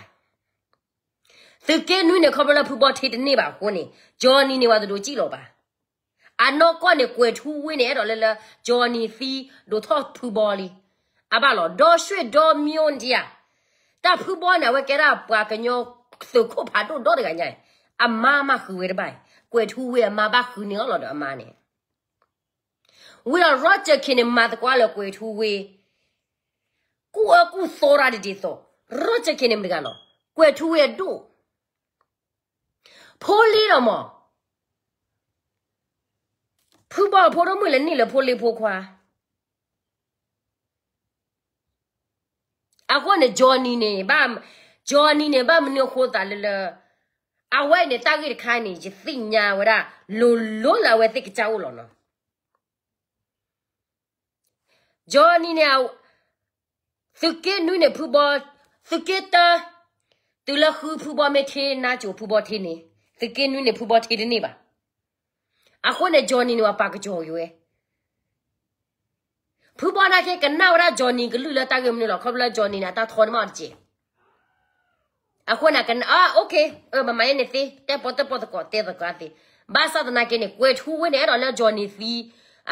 သုးက့နွံန့ၣ် ခီဖျိလၢဖုဘီထံတန့ၢ်ဘၣ်အဃိန့ၣ် Johnny န့ၣ် ပှၤတဒိးကံၣ်လီၤဘၣ်. အနီၢ်ကီၢ်န့ၣ် ကွဲၤထူဝ့န့ၣ် အဲၣ်ဒိးလၢလၢ Johnny သံဒိးထီၣ်ဖုဘီလံ. အဘၣ်လီၤ ဒီးရွှေ့ဒီမျိုး ဒံးဧါ. တၢ်ဖုဘီန့ၣ် အဝဲကဲဒၣ်ပှၤကညီသုးခိၣ်ဖးဒိၣ်ဒီတဂၤညါ, အမါမးဃုာ်ဝဲတဘၣ်, ကွဲၤထူဝ့အမါဘၣ်ဃုာ်န့ၢ်အီၤလီၤဒီးအမါန့ၣ် ဝံၤဒီး Roger Khin န့ၣ် မၤသကိးလၢကွဲၤထူဝ့ ကူၣ်အၢကူၣ်သီတၢ်ဒ်ဒ်သိး, Roger Khin န့ၣ်မတၤတဂၤလီၤ, ကွဲၤထူဝ့အဒိၣ်, ဖိလံလီၤမး, ဖုဘီအဖိဒိၣ်မုၣ်လဲၤနံၣ်လၢဖိလံဖိခွါ အဃိန့ၣ် Johnny န့ၣ် Johnny န့ၣ် ဘၣ်မနုၤအဃိသးလၢလၢ အဝဲန့ၣ် တၢ်ဂ့ၢ်တခါန့ၣ် ယသ့ၣ်ညါဝဲဒၣ် လိၤလိၤလၢအဝဲသ့ၣ်ကစၢ်အိၣ်လီၤနီၤ. Johnny န့ၣ် သုးက့နွံန့ၣ် ဖုဘီ, သုးက့တၢ, တုၤလၢဃုဖုဘီမ့ၢ်ထံနါစိၤ ဖုဘီထံန့ၣ်, သုးက့နွံန့ၣ် ဖုဘီထံတန့ၢ်ဘၣ်. အဃိန့ၣ် Johnny န့ၣ် ပှၤပာ်ကစီၣ်က့ၤဝဲ ဖုဘီနာ်က့ ကနၣ်ဝဲဒၣ် Johnny ကလုၢ်လၢတၢ်ဂ့ၢ်မနုၤလီၤ. ခီဖျိလၢ Johnny န့ၣ် အတၢ်ထီန့ၣ်မးတက့ၢ်. အဃိန့ၣ် ကနၣ်, အိၣ်ခ့, ပမၤယဲန့ၣ်သ့, တဲပီတဲပီသကိး တဲသကိးသ့. ဘၣ်ဆၣ်သနာ်က့န့ၣ် ကွဲၤထူဝ့န့ၣ် အဲၣ်ဒိးလၢ Johnny သံ,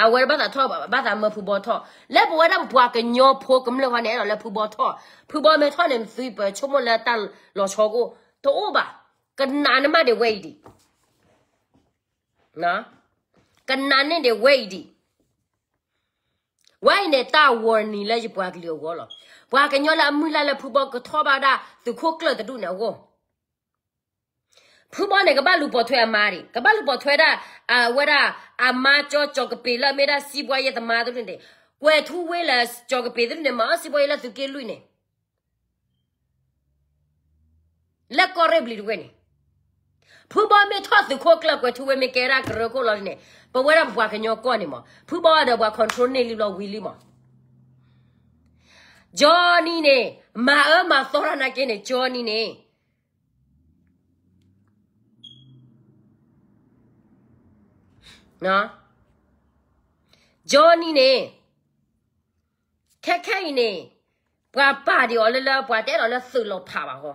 အဝဲဘၣ်သးထီၣ် ဘၣ်သးမၢဖုဘီထီၣ်. လၢပဝဲဒၣ်ပပှၤကညီဖိကမျၢၢ်ခီန့ၣ် အဲၣ်ဒိးလၢဖုဘီထီၣ်. ဖုဘီမ့ၢ်ထီၣ်န့ၣ် သုပဆိကမိၣ်လၢတၢ်လီၤဆီကိၣ် တအိၣ်ဘၣ်. ကနးန့ၢ်မးဒံးဝဲအံၤဒံး ကနၣ်န့ၢ်ဒံးဝဲအံၤဒံး. ဝဲအံၤန့ၣ် တၢ် warning လၢယပှၤကလုာ်အဂီၢ်လီၤ. ပှၤကညီလၢအမုၢ်လၢ်လၢဖုဘီကထီၣ်ဘၣ်ဒၣ်သုးခိၣ်ကျၢၢ်တဒူၣ်န့ၣ်အဂီၢ်, ဖုဘီန့ၣ် ကဘၣ်လူၤပိာ်ထွဲအမါဒံး, ကဘၣ်လူၤပိာ်ထွဲဒၣ် အဝဲဒၣ်အမါကၠီကၠီၤကပ့ၤလၢအမ့ၢ်ဒၣ်စံးဘှါယဲၢ်သမါတဒူၣ်န့ၣ်, ကွဲၤထူဝ့လၢကၠီၤကပ့ၤတဒူၣ်န့ၣ် မၤအီၣ်စံးဘှါယဲၢ်လၢသုးက့လွံၢ်န့ၣ် လၢကီၢ်ရ့ၣ်ဘျံၤတဝ့ၢ်န့ၣ်, ဖုဘီမ့ၢ်ထီၣ်သုးခိၣ်ကျၢၢ် ကွဲၤထူဝ့မ့ၢ်ကဲဒၣ်ကရၢခိၣ်လီၤန့ၣ်, ပဝဲဒၣ်ပပှၤကညီကီၢ်န့ၣ်မး ဖုဘီဒီးပှၤ control န့ၢ်လံဘျီဝံၤလံမး. Johnny န့ၣ် မၤအၢမၤသီတၢ်နာ်က့န့ၣ် Johnny န့ၣ် Johnny န့ၣ် ခဲခဲအံၤန့ၣ် ပှၤပာ်ဒံးအီၤလၢလၢ ပှၤတအဲၣ်ဒိးလၢသုးလီၤဖးဘၣ်ဃီ.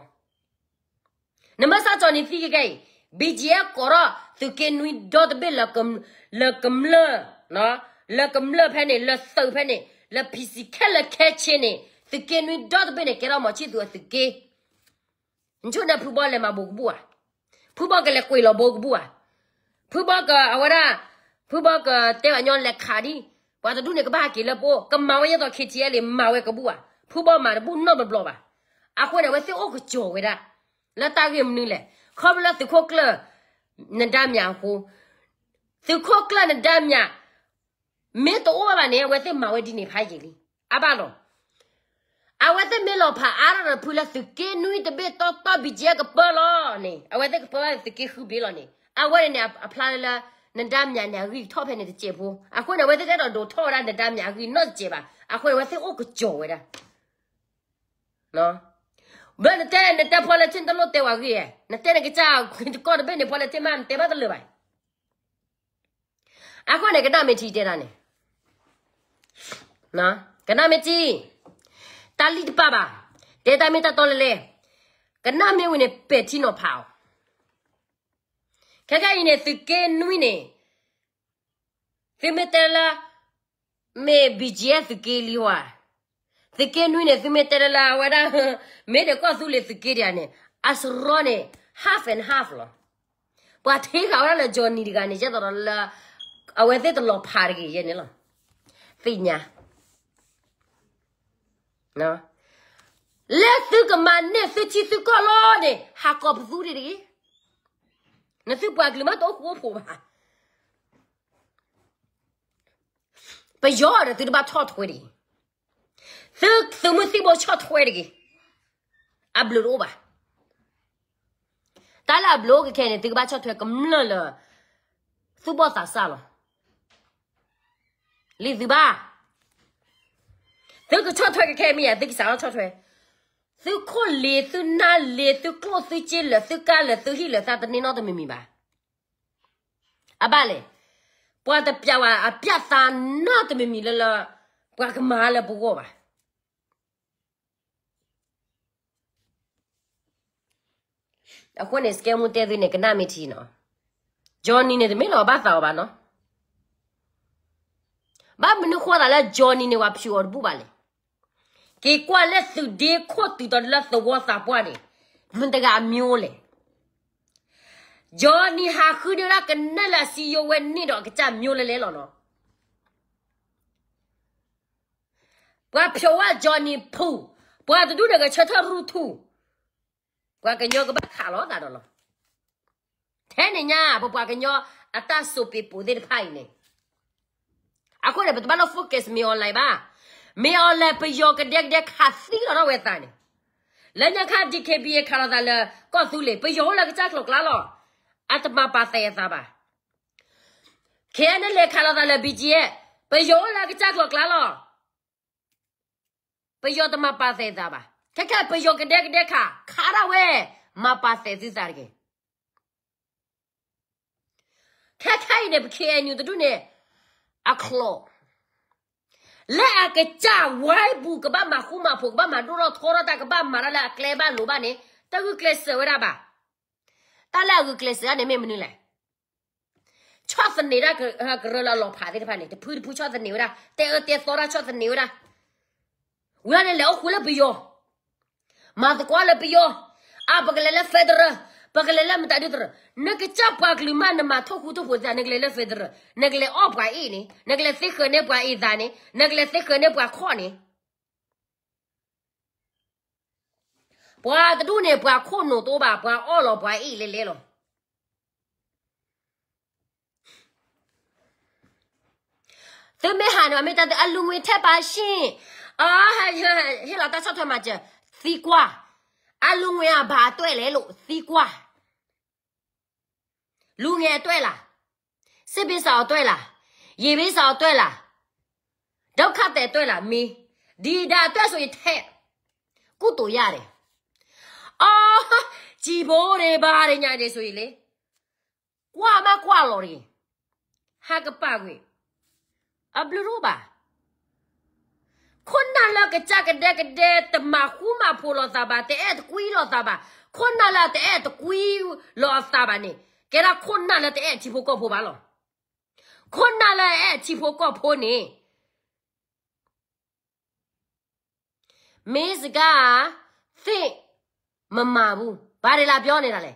နမ့ၢ်စးကၠီၤနံၤသံခဲခဲအံၤ BGF ကိးထီၣ်သုးက့နွံဒီတဘ့ၣ် လၢကမျၢၢ်, လၢကမျၢၢ်ဖဲန့ၣ် လၢသုးဖဲန့ၣ် လၢ PC ခဲလၢာ်ခဲဆ့န့ၣ် သုးက့နွံဒီတဘ့ၣ်န့ၣ် ကဲထီၣ်မီၤဆံၣ်သူၤအသုးက့ နဆိကမိၣ်ဖုဘီလဲၤမၤဘိးကဘူၣ်ဧါ, ဖုဘီကလဲၤကွံာ်လီၤဘိးကဘူၣ်ဧါ, ဖုဘီက အဝဲဒၣ် ဖုဘီကတဲဘၣ်ညီလဲၤခးဒံး, ပှၤတဒူၣ်န့ၣ် ကဘၣ်ဟဲက့ၤလၢပအိၣ် ကမၤဝဲဒ်သိး KTLA မၤဝဲကဘူၣ်ဧါ, ဖုဘီမၤတဘူၣ်နီတဘျီဘၣ်. အဃိန့ၣ် အဝဲသ့ၣ်အိၣ်ကစီၤဝဲဒၣ် လၢတၢ်ဂ့ၢ်မနုၤလဲၣ်, ခီဖျိလၢသုးခိၣ်ကျၢၢ် နဒါမြာ်အဃိ, သုးခိၣ်ကျၢၢ်နဒါမြာ် မ့ၢ်တအိၣ်ဘၣ်ဘၣ်န့ၣ် အဝဲသ့ၣ်မၤဝဲဒ်န့ၣ်ဖးယံာ်လံ, အါဘၣ်လီၤ. အဝဲသ့ၣ်မ့ၢ်လီၤဖးအါထီၣ်တဖုလၢသုးက့နွံတဘ့ၣ်တီတီ BGF ကပၢလီၤန့ၣ် အဝဲသ့ၣ်ကပၢဘၣ်သုးက့ဃုဘ့ၣ်လီၤန့ၣ် အဝဲန့ၣ်န့ၣ် အဖျါလၢ နဒါမြာ်န့ၣ် အဂံၢ်ကထီၣ်ဖဲန့ၣ်တစဲးဖိ, အဃိန့ၣ် အဝဲသ့ၣ်တအဲၣ်ဒိးဒိးထီၣ်ဝဲဒၣ်နဒါမြာ်အဂံၢ်နီတစဲးဘၣ်, အဃိန့ၣ် အဝဲသ့ၣ်အိၣ်ကစီၤဝဲဒၣ် ဘျီနတဲ နတဲဖီလၢထံၣ်နတလိၣ်တဲဝဲဂ့ၢ်, နတဲနကစၢ်တကီၢ်တဘ့ၣ်န့ၣ် ဖီလၢထံၣ်မး နတဲဘၣ်တလၢာ်ဘၣ်. အဃိန့ၣ် ကနၣ်မ့ၢ်ထံတဲဒၣ်န့ၣ်, ကနၣ်မ့ၢ်ထံ, တၢ်လံၣ်တပာ်ဘၣ်, တဲတၢ်မ့ၢ်တၢ်တီလဲၤလဲၤ, ကနၣ်မ့ၢ်ဝံၤန့ၣ် ပဲာ်ထံနီၤဖးအီၤ. ခဲခဲအံၤန့ၣ် သုးက့နွံန့ၣ် သုမ့ၢ်တဲလၢ မ့ၢ် BGF သုးက့လံဧါ, သုးက့နွံန့ၣ် သုမ့ၢ်တဲလၢလၢအဝဲဒၣ် မ့ၢ်ဒီးကီၢ်သူလ့ၤသုးက့ဒံးဧါန့ၣ် အစရီန့ၣ် half and half လီၤ. ပှၤထံဃာ်ဝဲဒၣ်လၢ Johnny တဂၤန့ၣ် ယဲသိးဒီးလၢ အဝဲသ့ၣ်တလီၤဖးတဂ့ၤယဲန့ၣ်လီၤ. သ့ၣ်ညါ လၢသုကမၤန့ၢ်သုထံသုကီၢ်လီၤန့ၣ် ဟးကိးပသူဒံးတဂ့ၤ. နသုပှၤကလုာ်မးတအိၣ်ဃူအိၣ်ဖိးဘၣ်. ပယီၤဒီးသုတဘၣ်ဆီၣ်ထွဲတဂ့ၤ. သုသုးမုၢ်သံၣ်ဘိဆီၣ်ထွဲတဂ့ၤ. အဘျုးတအိၣ်ဘၣ်. တၢ်လၢအဘျုးအိၣ်ကခဲန့ၣ် သုကဘၣ်ဆီၣ်ထွဲကမျၢၢ်လၢ သူၣ်ဘီၣ်သးစၢ်လီၤ. လံသုဘၣ်. သုကဆီၣ်ထွဲကခဲမ့ၢ်ယါ သုကစးထီၣ်ဆီၣ်ထွဲ. သုခိၣ်လ့ၤ သုနၢ်လ့ၤ သုကျိၣ်သုစ့လၢာ် သုကါလၢာ် သုဟံၣ်လၢာ်သးတန့ၢ်နီတမံၤမံၤဘၣ်. အဘၣ်လဲၣ်. ပှၤတပျးဝဲအပျးသးနီတမံၤမံၤလၢလၢ ပှၤကမၤလၢပဂီၢ်ဘၣ်. အဃိန့ၣ် စကဲမူတဲသုန့ၣ် ကနၣ်မ့ၢ်ထံနီၤ. Johnny န့ၣ် တမ့ၢ်လီၤဘၣ်သးအီၤဘၣ်နီၤ. ဘၣ်မနုၤဃိသးလၢ Johnny န့ၣ် ပှၤဖၠူးအီၤတဘူၣ်ဘၣ်လဲၣ်. က့ၤကွၢ်လၢသုးဒ့ခိၣ်တုၤဒီးလၢသဝီသးပှၢ်န့ၣ် မတၤတဂၤအမျိုးလဲၣ်. Johnny ဟးဃုန့ၢ်ဝဲဒၣ်ကနၣ်လၢအစံယိဝဲန့ၣ်ဒီးအကစၢ်မျိုးလဲၣ်လဲၣ်လီၤနီၤ. ပှၤဖျိဝဲ Johnny ဖူ, ပှၤတဒူၣ်န့ၣ်ဂဲၤဆၢထၢၣ်ရူထူ, ပှၤကညီကဘၣ်ခးလိာ်သးဒီးလီၤ. ထဲန့ၣ်ညါ ပပှၤကညီအတၢ်စိာ်ပ့ၤပိာ်သ့ၣ်တဖၣ်အံၤန့ၣ်, အဃိန့ၣ် ပတဘၣ်လီၤ focus မ့ၢ် online ဘၣ်. မ့ၢ် online ပယီၤကဒဲကဒဲခးသံလီၤထီၣ်ဝဲသးန့ၣ်, လၢညါခါ DKBA ခးလိာ်သးလၢကီၢ်သူလ့ၤ ပယီၤအိၣ်လၢကစၢ်ကျိၤကျါလီၤ. အတမၤပာ်သဲးအသးဘၣ်. KNLA ခးလိာ်သးလၢ BGF ပယီၤအိၣ်လၢကစၢ်ကျိၤကျါလီၤ. ပယီၤတမၤပာ်သဲးသးဘၣ်. ခဲခဲပယီၤကဒဲကဒဲခး, ခးဒၣ်ဝဲ, မၤပာ်သဲးသုသးတဂ့ၤ. ခဲခဲအံၤန့ၣ် ပ KNU တဒူၣ်န့ၣ် အချီ, လၢအကစၢ်ဝဲဘူး ကဘၣ်မၤဃူမၤဖိး ကဘၣ်မၤဒိၣ်ထီၣ်ထီထီၣ်တၢ် ကဘၣ်မၤတၢ်လၢအကျဲဘၣ်လိၤဘၣ်န့ၣ် တၢ်ဂုာ်ကျဲးစၢးဝဲဒၣ်ဘၣ်. တၢ်လၢအဂုာ်ကျဲးစၢးဒၣ်န့ၣ်မ့ၢ်မနုၤလဲၣ်. ဆီၣ်သနံးဒၣ်ကရၢလၢအလီၤဖးသ့ၣ်တဖၣ်န့ၣ် တဖုတဖုဆီၣ်သနံးဝဲဒၣ်, တဲအၢတဲသီဒၣ်ဆီၣ်သနံးဝဲဒၣ်. ဝံၤန့ၣ်လဲၤအိၣ်ဃုာ်လၢပယီၤ, မၤသကိးလၢပယီၤ, အါပကလဲၤလၢ federal, ပကလဲၤလၢမတၤဒုတရၢၣ်, နကစၢ်ပှၤကလုာ်မး နမၤထိၣ်ဃူထိၣ်ဖိးသး, နကလဲၤလၢ federal, နကလဲၤအီၣ်ပှၤအ့ၣ်န့ၣ်, နကလဲၤသ့ဃၢၤန့ၢ်ပှၤအ့ၣ်သးန့ၣ်, နကလဲၤသ့ဃၢၤန့ၢ်ပှၤခီၣ်န့ၣ်. ပှၤတဒူၣ်န့ၣ် ပှၤခိၣ်နူာ်တအိၣ်ဘၣ်, ပှၤအီၣ်လီၤပှၤအ့ၣ်လဲလဲလီၤ. သုမ့ၢ်ဟးန့ၣ် မ့ၢ်တၢ်သု အလူငွေထဲပါရှင့်, အ ဟ့ၣ်လီၤတၢ်ဆီၣ်ထွဲမၤစၢၤ, သံကွၢ်, အလူငွေအဘၣ်အတွဲလဲၣ်လိာ်, သံကွၢ်. လူငယ်အတွက်လား, စစ်ပေးစာအတွက်လား, ရေပေးစာအတွက်လား, ဒုက္ခသည်အတွက်လား, မင်း, ဒီဒါအတွက်ဆိုရင်ထဲ, ကုသိုလ်ရတယ်. အော်, ကြည်ဖိတွေဘာတွေညာတွေဆိုရင်လေ, ကွာမကွာလော်တွေ, ဟးကပာ်ကွံာ်, အဘျုးတို့ပါ. ခိၣ်နၢ်လၢကစၢ်ကဒဲကဒဲ တမၤဃူမၤဖိးလိာ်သးဘၣ်, တအဲၣ်တကွံလိာ်သးဘၣ်, ခိၣ်နၢ်လၢတအဲၣ်တကွံလိာ်အသးဘၣ်န့ၣ်, ကဲဒၣ်ခိၣ်နၢ်လၢတအဲၣ်ထံဖိကီၢ်ဖိဘၣ်လီၤ. ခိၣ်နၢ်လၢအအဲၣ်ထံဖိကီၢ်ဖိန့ၣ် မ့ၢ်စကားသ့ၣ် မမၤဘူး, ဘာတွေလာပြောနေတာလဲ,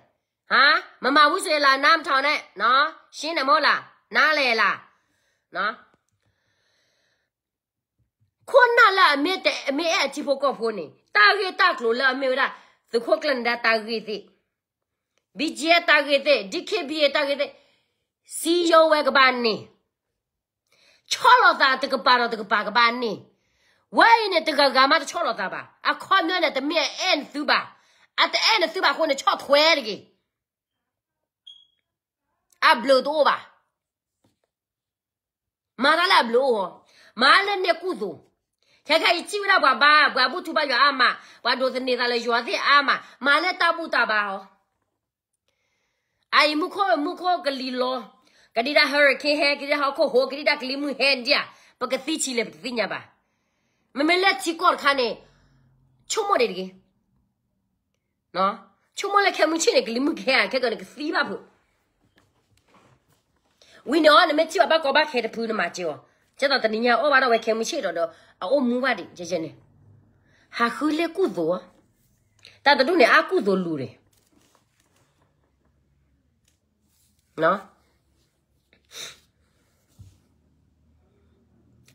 ဟါ, မမၤဘူးဆိုရင်လာနားမထောင်နဲ့နော်, ရှင်းတယ်မဟုတ်လား, နားလည်လား, နော်. ခိၣ်နၢ်လၢအမ့ၢ်တမ့ၢ်အဲၣ်အထံဖိကီၢ်ဖိန့ၣ်, တၢ်ဂ့ၢ်တၢ်ကျိၤလၢအမ့ၢ်ဝဲဒၣ် သုးခိၣ်ကျၢၢ်နဒါတၢ်ဂ့ၢ်သ့ၣ်, ဘံကဲတၢ်ဂ့ၢ်သ့ၣ်, ဒံခ့ဘံအတၢ်ဂ့ၢ်သ့ၣ်, စံယိဝဲကဘၣ်န့ၣ်, ဆီၣ်လီၤသးတကပၤဒီးတကပၤကဘၣ်န့ၣ်, ဝဲအံၤန့ၣ် တဂၤဂၤမးတဆီၣ်လီၤသးဘၣ်, အခီပညီန့ၣ် တမ့ၢ်အအဲၣ်နသုဘၣ်, အတအဲၣ်နသုဘၣ်အဃိန့ၣ် ဆီၣ်ထွဲတဂ့ၤ. အဘျုးတအိၣ်ဘၣ်. မၤတၢ်လၢအဘျုးအိၣ်ဟီ, မၤလၢန့ၢ်ကုသိုလ်. ခဲခဲအံၤစံးဝဲဒၣ်ပှၤဘါ, ပှၤဘူၣ်ထူဘါယွၤအါမး, ပှၤဒိးသန့ၤသးလၢယွၤသ့ၣ်အါမး, မၤလၢတၢ်ဘူၣ်တၢ်ဘါဟီ. အအံၤမူခိၣ်, မူခိၣ်ကလံၤလီၤ, ကဒံဒၣ် hurricane ဟဲ, ကဒံဒၣ်ဟီၣ်ခိၣ်ဟိး, ကဒံဒၣ်ကလံၤမုၢ်ဟဲဒံးဧါ, ပကသံဆံးလဲၣ် ပတသ့ၣ်ညါဘၣ်. မ့မ့ၢ်လၢထံကီၢ်တခါန့ၣ်, ဆိကမိၣ်ဒံးတဂ့ၤ. ဆိကမိၣ်လၢခဲမုၢ်ဆ့ၣ်န့ၣ် ကလံၤမုၢ်ကဟဲဧါ, ခဲကနံၣ်ကသံဘၣ်ဖုး. ဝံၤန့ၣ်အီၤ နမ့ၢ်ထံၣ်ဘၣ်ဘၣ်ကီဘၣ်ခဲတဖုနမၤစၢၤအီၤ, ကဲသိးတနံၤညါအီၣ်ဘၣ်ဒီးဝဲခဲမုၢ်ဆ့ၣ်ဒီး ဒီးအအိၣ်မူဘၣ်ဒံး, ယဲန့ၣ်, ဟးဃုလၢကုသိုလ်, တၢ်တဒူၣ်န့ၣ် အါကုသိုလ်လူၤန့ၣ်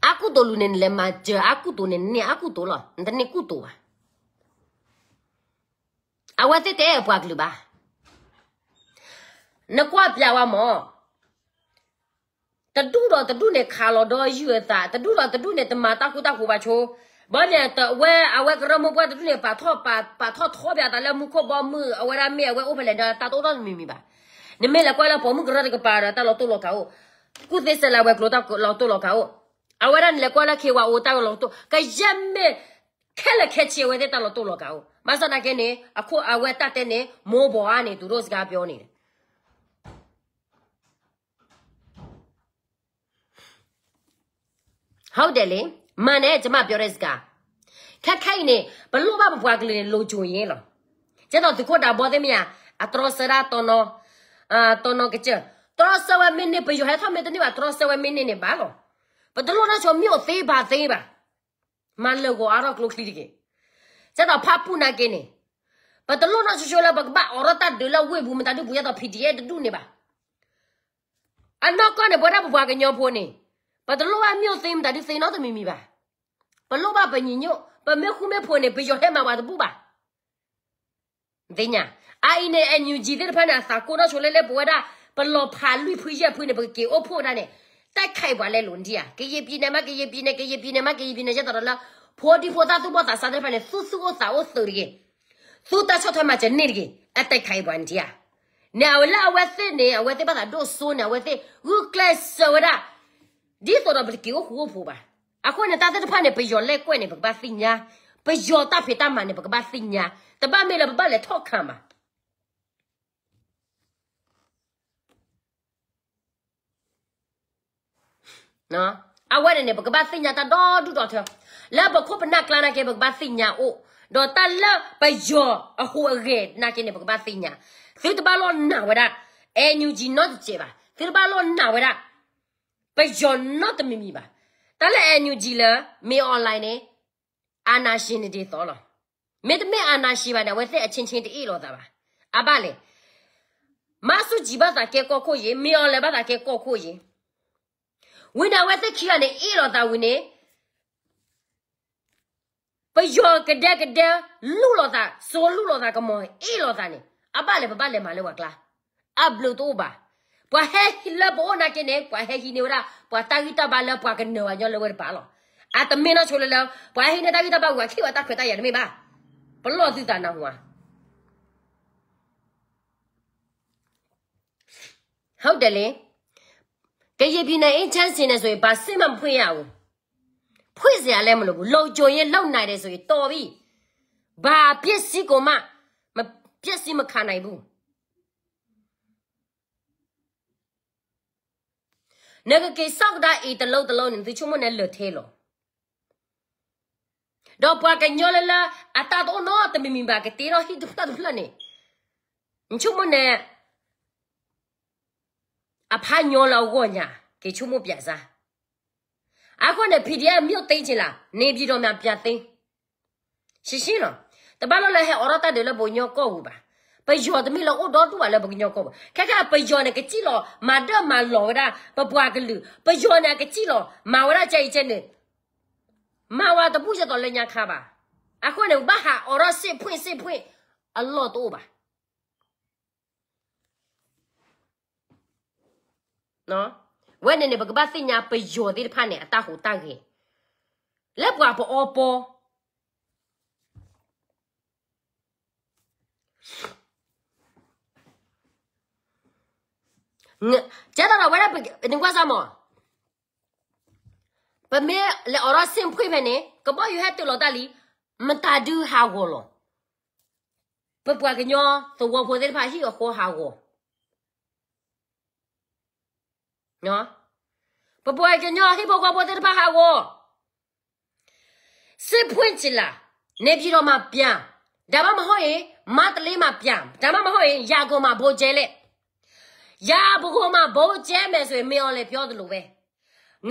အါကုသိုလ်လူၤန့ၣ် နလဲၤမၤစၢၤအါကုသိုလ်န့ၣ် နန့ၢ်အါကုသိုလ်လီၤ, နတန့ၢ်ကုသိုလ်ဘၣ်. အဝဲသ့ၣ်တအဲၣ်ပှၤကလုာ်ဘၣ်. နကွၢ်ပျးဝဲမၢ်, တဒူၣ်ဒီးတဒူၣ်န့ၣ် ခးလီၤဒီးယုၢ်အသး, တဒူၣ်ဒီးတဒူၣ်န့ၣ် တမၤတၢ်ဃူတၢ်ဖိးဘၣ်ဆိ, ဘၣ်မ့ၢ်ဝဲအဝဲကရၢမိၢ်ပှၢ်တဒူၣ်န့ၣ် ပာ်ထီၣ်, ပာ်ထီၣ်ထီပၠးသးလၢမူခိၣ်ဘီမုၢ်, အဝဲဒၣ်မ့ၢ်အဝဲအိၣ်ဖဲလဲၣ်ဒီး တၢ်တအိၣ်ထီၣ်တမံၤမံၤဘၣ်. နမ့ၢ်လဲၤကွၢ်လၢပိာ်မုၣ်ကရၢတကပၤဒီး တၢ်လီၤတိၢ်လီၤကးအိၣ်, ကူၣ်သ့စဲးလၤဝဲၤကျိၤတၢ်လီၤတိၢ်လီၤကးအိၣ်, အဝဲဒၣ်နလဲၤကွၢ်လၢ ခ့ဝါအိၣ် တၢ်လီၤတိၢ်, ကယဲၢ်မ့ၢ် ခဲလၢာ်ခဲဆ့အဝဲသ့ၣ်တၢ်လီၤတိၢ်လီၤကးအိၣ်, ဘၣ်ဆၣ်သနာ်က့န့ၣ် အခိၣ်အဝဲတၢ်တဲန့ၣ် မိၢ်ဘီဧါန့ၣ် သူတို့စကားပြောနေတယ်. ဟုတ်တယ်လေ, မှန်တယ် ကျွန်မပြောတဲ့စကား. ခဲခဲအံၤန့ၣ် ပလိၣ်ဘၣ်ပပှၤကလုာ်န့ၣ် လုံခြုံရေးလီၤ. ကဲသိးသုးခိၣ်ဒးဘီသ့ၣ်မ့ၢ်ဧါ, အတြီဆၢဒၣ်တီနီၤ, တီနီၤကစၢၢ်, တြီဆၢဝဲမ့ၢ်န့ၢ် ပယီၤဟဲထီၣ်မ့ၢ်တန့ၢ်ဘၣ် တြီဆၢဝဲမ့ၢ်န့ၢ်န့ၣ်ဘၣ်လီၤ. ပတလိၣ်နီၢ်ဆိ မြို့သေးဘာသေးဘၣ်. မၤလၢာ်ဂီၤအါထီၣ်ကျိချံတက့ၢ်. ကဲသိးဖးပူၣ်နာ်က့န့ၣ်, ပတလိၣ်နီၢ်ဆိဆိလၢပကဘၣ်အိးထီၣ်တၢ်ဒုးလၢဝ့ၢ်ပူၤ မတၤဒုပူၤ ကဲသိး ဖံးဒံၣ်အဲၣ် တဒူၣ်န့ၣ်ဘၣ်. အနီၢ်ကီၢ်န့ၣ် ပဝဲဒၣ်ပပှၤကညီဖိန့ၣ်, ပတလိၣ်ဘၣ် မြို့သေး မတၤဒုသေးနီတမံၤမံၤဘၣ်. ပလိၣ်ဘၣ်ပညီညီ, ပမ့ၢ်ဃူမ့ၢ်ဖိးန့ၣ် ပယီၤဟဲမၤပှၤတဘူၣ်ဘၣ်. သ့ၣ်ညါ, အအံၤန့ၣ် NUG သ့ၣ်တဖၣ်န့ၣ် အသးကိၢ်နီၢ်ဆိလၢလၢပဝဲဒၣ် ပလီၤဖးလွံၢ်ဖုယဲၢ်ဖုန့ၣ် ပကက့ၤအိၣ်ဖှိၣ်ဒၣ်န့ၣ်, တိုက်ခိုက်ပှၤလဲလိာ်ဒံးဧါ, ကရင်ပြည်နယ်မး ကရင်ပြည်နယ်, ကရင်ပြည်နယ်မး ကရင်ပြည်နယ် ကဲသိးဒီးလၢ ဖိဒံဖိသၣ်သူၣ်ဘီၣ်သးစၢ်သ့ၣ်တဖၣ်န့ၣ် သူၣ်သူၣ်အိၣ်သးအိၣ်သုးတဂ့ၤ, သူၣ်တၢ်ဆီၣ်ထွဲမၤစၢၤန့ၢ်တဂ့ၤ, အတိုက်ခိုက်ပှၤန့ၣ်ဧါ. န့ၣ်အဝဲလၢအဝဲသ့ၣ်န့ၣ် အဝဲသ့ၣ်ဘၣ်သးဒိၣ်စိန့ၣ် အဝဲသ့ၣ်ဂုာ်ကျဲးစၢးဝဲဒၣ် ဒ်သိးဒီးပတက့ၤအိၣ်ဃူအိၣ်ဖိးဘၣ်. အဃိန့ၣ် တၢ်သ့ၣ်တဖၣ်န့ၣ် ပယီၤလဲၢ်ကွဲးန့ၣ် ပကဘၣ်သ့ၣ်ညါ, ပယီၤတၢ်ဖံးတၢ်မၤန့ၣ် ပကဘၣ်သ့ၣ်ညါ, တဘၣ်မ့ၢ်လၢပဘၣ်လဲၤထီၣ်ခးမး အဝဲန့ၣ်န့ၣ် ပကဘၣ်သ့ၣ်ညါတၢ်ဒီဒူၣ်ဒီထၢ, လၢပခိၣ်ပနၢ်ကျါနာ်က့ ပကဘၣ်သ့ၣ်ညါအိၣ်, ဒီးတၢ်လၢပယီၤအဟူးအဂဲၤနာ်က့န့ၣ် ပကဘၣ်သ့ၣ်ညါ, သုတဘၣ်လီၤနာ်ဝဲဒၣ် NUG နီတစဲးဘၣ်, သုတဘၣ်လီၤနာ်ဝဲဒၣ် ပယီၤနီတမံၤမံၤဘၣ်. တၢ်လၢ NUG လၢ မင်းအောင်လှိုင် န့ၣ် အာဏာရှင် ဒ်သိးလီၤ. မ့တမ့ၢ် အာဏာရှင် ဘၣ်န့ၣ် အဝဲသ့ၣ်အချင်းချင်း တအ့ၣ်လိာ်သးဘၣ်. အဘၣ်လဲၣ်. မၤဆူၣ်ကံၤဘၣ်သးကဲကီၢ်ခိၣ်ယံၤ, မ့ၢ်အီၤလဲၤဘၣ်သးကဲကီၢ်ခိၣ်ယံၤ, ဝံၤန့ၣ်အဝဲသ့ၣ်ခံဂၤန့ၣ် အ့ၣ်လိာ်သးဝံၤန့ၣ် ပယီၤကဒဲကဒဲ လူၢ်လိာ်သး, စိလူၢ်လိာ်သးကမီၤ အ့ၣ်လိာ်သးန့ၣ် အဘၣ်လဲၤ ပဘၣ်လဲၤမၤလၢပှၤကျါ, အဘျုးတအိၣ်ဘၣ်. ပှၤဟဲလၢပအိၣ်နာ်က့န့ၣ် ပှၤဟဲဟံးန့ၢ်ဝဲဒၣ် ပှၤတၢ်ဂံၢ်တၢ်ဘါလၢပှၤကနၢၤဝဲညီလၢဝဲတပၤလီၤ. အတမ့ၢ်နီၢ်ဆိလၢလၢ ပှၤဟဲဟံးန့ၢ်တၢ်ဂံၢ်တၢ်ဘါဝံၤ အခံဝဲတၢ်ခွဲးတၢ်ယာ်တမ့ၢ်ဘၣ်. ပလီၢ်သုသးနၢ်ဟူဧါ. ဟုတ်တယ်လေ, ကရင်ပြည်နယ် အေးချမ်းစေချင်တယ်ဆိုရင် ဘာစစ်မှမဖွင့်ရဘူး, ဖွင့်စရာလည်းမလိုဘူး, လုံခြုံရေးလုပ်နိုင်တယ်ဆိုရင် တော်ပြီ, ဘာပစ္စည်းကိုမှ မပျက်စီးမခံနိုင်ဘူး. နကက့ၤဆီၣ်ကဒါအံၤတလုံးတလုံးန့ၣ် သုဆိကမိၣ်န့ၣ်လၢာ်ထဲလီၤ. ဒီးပှၤကညီလၢလၢ အတၢ်တအိၣ်နီတမံၤမံၤဘၣ် ကတ့ထီၣ်ဟံၣ်တဖျၢၣ်တဖျၢၣ်န့ၣ်, နဆိကမိၣ်န့ၣ် အဖးညီလၢအဂီၢ်ညါ က့ၤဆိကမိၣ်ပၠးစါ. အဃိန့ၣ် PDF မြို့သိမ်းချင်လား, နေပြည်တော်မှာ ပြန်သိမ်း ရှင်းရှင်းလီၤ. တဘၣ်လီၤလၢဟဲအိးထီၣ်တၢ်ဒုးလၢပှၤကညီကီၢ်ပူၤဘၣ်. ပယီၤတမ့ၢ်လၢအိၣ်ဒီဒူၣ်ဘၣ်လၢပှၤကညီကီၢ်ပူၤ. ခဲခါပယီၤန့ၣ် ကစံၣ်လီၤမၤဒၢၣ်မၤလီၤဝဲဒၣ် ပပှၤကလုာ်, ပယီၤန့ၣ် အကစံၣ်လီၤမၤဝဲဒၣ်ကဲအံၤကဲန့ၣ်, မၤဝဲတဘူၣ်ယသိးလၢညါခါဘၣ်. အဃိန့ၣ် ဘၣ်ဟးအိးထီၣ်စစ်ဖွင့်စစ်ဖွင့် အလီၢ်တအိၣ်ဘၣ်. ဝဲန့ၣ်န့ၣ် ပကဘၣ်သ့ၣ်ညါပယီၤသ့ၣ်တဖၣ်န့ၣ် အတၢ်ဟူးတၢ်ဂဲၤ လၢပှၤပအီပီ, ကဲသိးဒီးဝဲဒၣ် နကွၢ်စၢ်မး, ပမ့ၢ်လဲၤအိးထီၣ်စစ်ဖွင့်ဖဲန့ၣ် ကဘီယူၤဟဲတုၤလီၤတၢ်လံ, မတၤဒုဟးဂီၤလီၤ. ပပှၤကညီသဝီဖိသ့ၣ်တဖၣ် ဟံၣ်အဃီဟးဂီၤ, ပပှၤကညီဟံၣ်ဖိဃီဖိသ့ၣ်တဖၣ်ဟးဂီၤ. စစ်ဖွင့်ချင်လား, နေပြည်တော်မှာ ပြန်, ဒါမှမဟုတ်ရင် မန္တလေးမှာ ပြန်, ဒါမှမဟုတ်ရင် ရန်ကုန်မှာ ဗိုလ်ကျဲလဲ့. ရန်ကုန်မှာ ဗိုလ်ကျဲမယ်ဆိုရင် မင်းအောင်လှိုင်ပြောသလိုပဲ.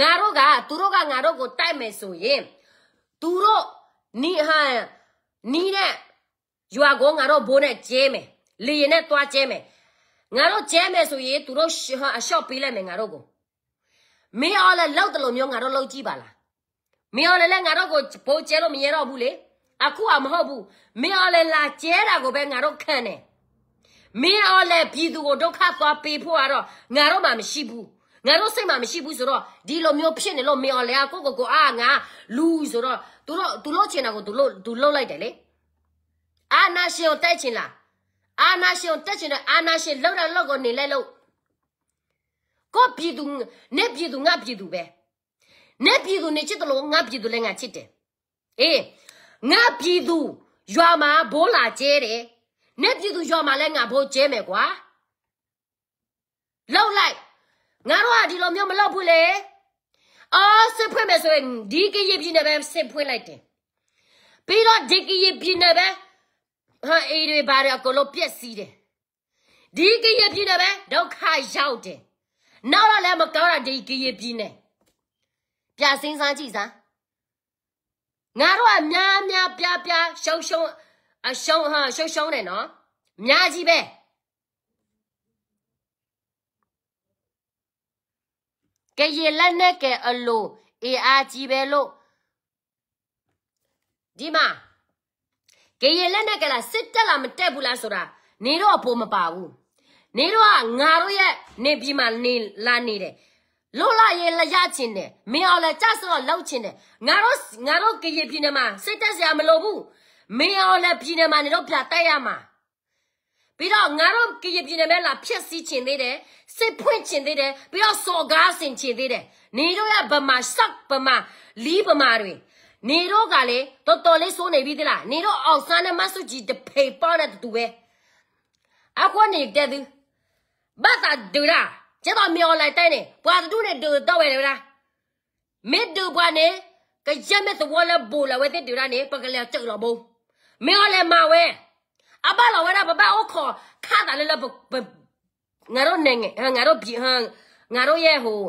ငါတို့က, သူတို့က ငါတို့ကို တိုက်မယ်ဆိုရင်, သူတို့, နည်း, နည်းနဲ့ ရွာကို ငါတို့ ဗိုလ်နဲ့ ကျဲမယ်. လေယာဉ်နဲ့ သွားကျဲမယ်. ငါတို့ ကျဲမယ်ဆိုရင် သူတို့ အလျှော့ပေးလိုက်မယ် ငါတို့ကို. မင်းအောင်လှိုင် လုပ်သလိုမျိုး ငါတို့ လုပ်ကြည့်ပါလား. မင်းအောင်လှိုင်လည်း ငါတို့ကို ဗိုလ်ကျဲလို့ မရဲတော့ဘူးလေ. အခုဟာ မဟုတ်ဘူး. မင်းအောင်လှိုင် လာကျဲတာကိုပဲ ငါတို့ခံတယ်. မင်းအောင်လှိုင် ပြည်သူကို ဒုက္ခသွားပေးဖို့ကတော့ ငါတို့မှာ မရှိဘူး. ငါတို့စိတ်မှာ မရှိဘူးဆိုတော့ ဒီလိုမျိုးဖြစ်နေလို့ မင်းအောင်လှိုင်က ကိုယ့်ကိုယ်ကို အာ ငါ လူဆိုတော့ သူတို့, သူလုပ်ချင်တာကို သူလုပ်, သူလုပ်လိုက်တယ်လေ. အာဏာရှင်ကို တိုက်ချင်လား. အာဏာရှင်ကို တိုက်ချင်တယ်. အာဏာရှင် လုပ်တဲ့အလုပ်ကို နေလိုက်လို့. ကိုယ့်ပြည်သူ, နင့်ပြည်သူ ငါ့ပြည်သူပဲ. နင့်ပြည်သူ နင်ချစ်သလို ငါ့ပြည်သူလည်း ငါချစ်တယ်. အေး, ငါ့ပြည်သူ ရွာမှာ ဗိုလ်လာကျဲတယ်. နင့်ပြည်သူ ရွာမှာလည်း ငါ ဗိုလ်ကျဲမယ်ကွာ. လုပ်လိုက်. ငါတို့က ဒီလိုမျိုး မလုပ်ဘူးလေ. အော်, စစ်ဖွင့်မယ်ဆိုရင် ဒီကရင်ပြည်နယ်ပဲ စစ်ဖွင့်လိုက်တယ်. ပြီးတော့ ဒီကရင်ပြည်နယ်ပဲ အိမ်တွေဘာတွေ အကုန်လုံး ပျက်စီးတယ်. ဒီကရင်ပြည်နယ်ပဲ ဒုက္ခရောက်တယ်. နောက်တော့လည်း မကောင်းတာ ဒီကရင်ပြည်နယ်. ပြန်စဉ်းစားကြည့်စမ်း. ငါတို့က များများပြားပြား ရှုံးရှုံး, အရှုံး, ရှုံးရှုံးတယ်နော်. အများကြီးပဲ. ကရင်လက်နက်ကိုင်အလို အင်အားကြီးပဲလို့ ဒီမှာ ကရင်လက်နက်ကိုင်လား, စစ်တပ်လား, မတက်ဘူးလားဆိုတာ နင်တို့အပေါ်မပါဘူး. နင်တို့က ငါတို့ရဲ့ နေပြည်မှာ နေ, လာနေတယ်. လွတ်လပ်ရေး ရချင်တယ်. မင်းအောင်လှိုင် ကျဆုံးအောင် လုပ်ချင်တယ်. ငါတို့, ငါတို့ ကရင်ပြည်နယ်မှာ စစ်တပ်စရာ မလိုဘူး. မင်းအောင်လှိုင် ပြည်နယ်မှာ နင်တို့ ပြန်တက်ရမှာ. ပြီးတော့ ငါတို့ ကရင်ပြည်နယ်ပဲ လာဖျက်ဆီးချင်သေးတယ်, စစ်ဖွင့်ချင်သေးတယ်, ပြီးတော့ စော်ကားဆင်ချင်သေးတယ်. နင်တို့ရဲ့ ဗမာစက်, ဗမာ, လီဗမာတွေ, နင်တို့ကလေ, တော်တော်လေး စိုးနေပြီသလား. နင်တို့ အောင်ဆန်းနဲ့ မဆူကြည် တဖဲပေါက်နဲ့ တတူပဲ. အဃိန့ၣ် ကတဲသု, ဘၣ်သးဒုးတၢ်, ကဲသိး မင်းအောင်လှိုင် တဲန့ၣ် ပှၤတဒူၣ်န့ၣ် ဒုးတၢ်ဝဲဒၣ်. မ့ၢ်ဒုးပှၤန့ၣ် ကယဲၢ်မ့ၢ်သဝီလၢ ဘိးလၢအဝဲသ့ၣ်ဒုးတၢ်န့ၣ် ပကလဲၤတုးလီၤဘိ. မင်းအောင်လှိုင် မၤဝဲ, အဘၣ်လီၤဝဲဒၣ် ပဘၣ်အိၣ်ခိးခးသးလၢလၢပ, ပ, ငါတို့ နိုင်ငံ, ငါတို့ ပြည်, ငါတို့ရဲ့ ဟို,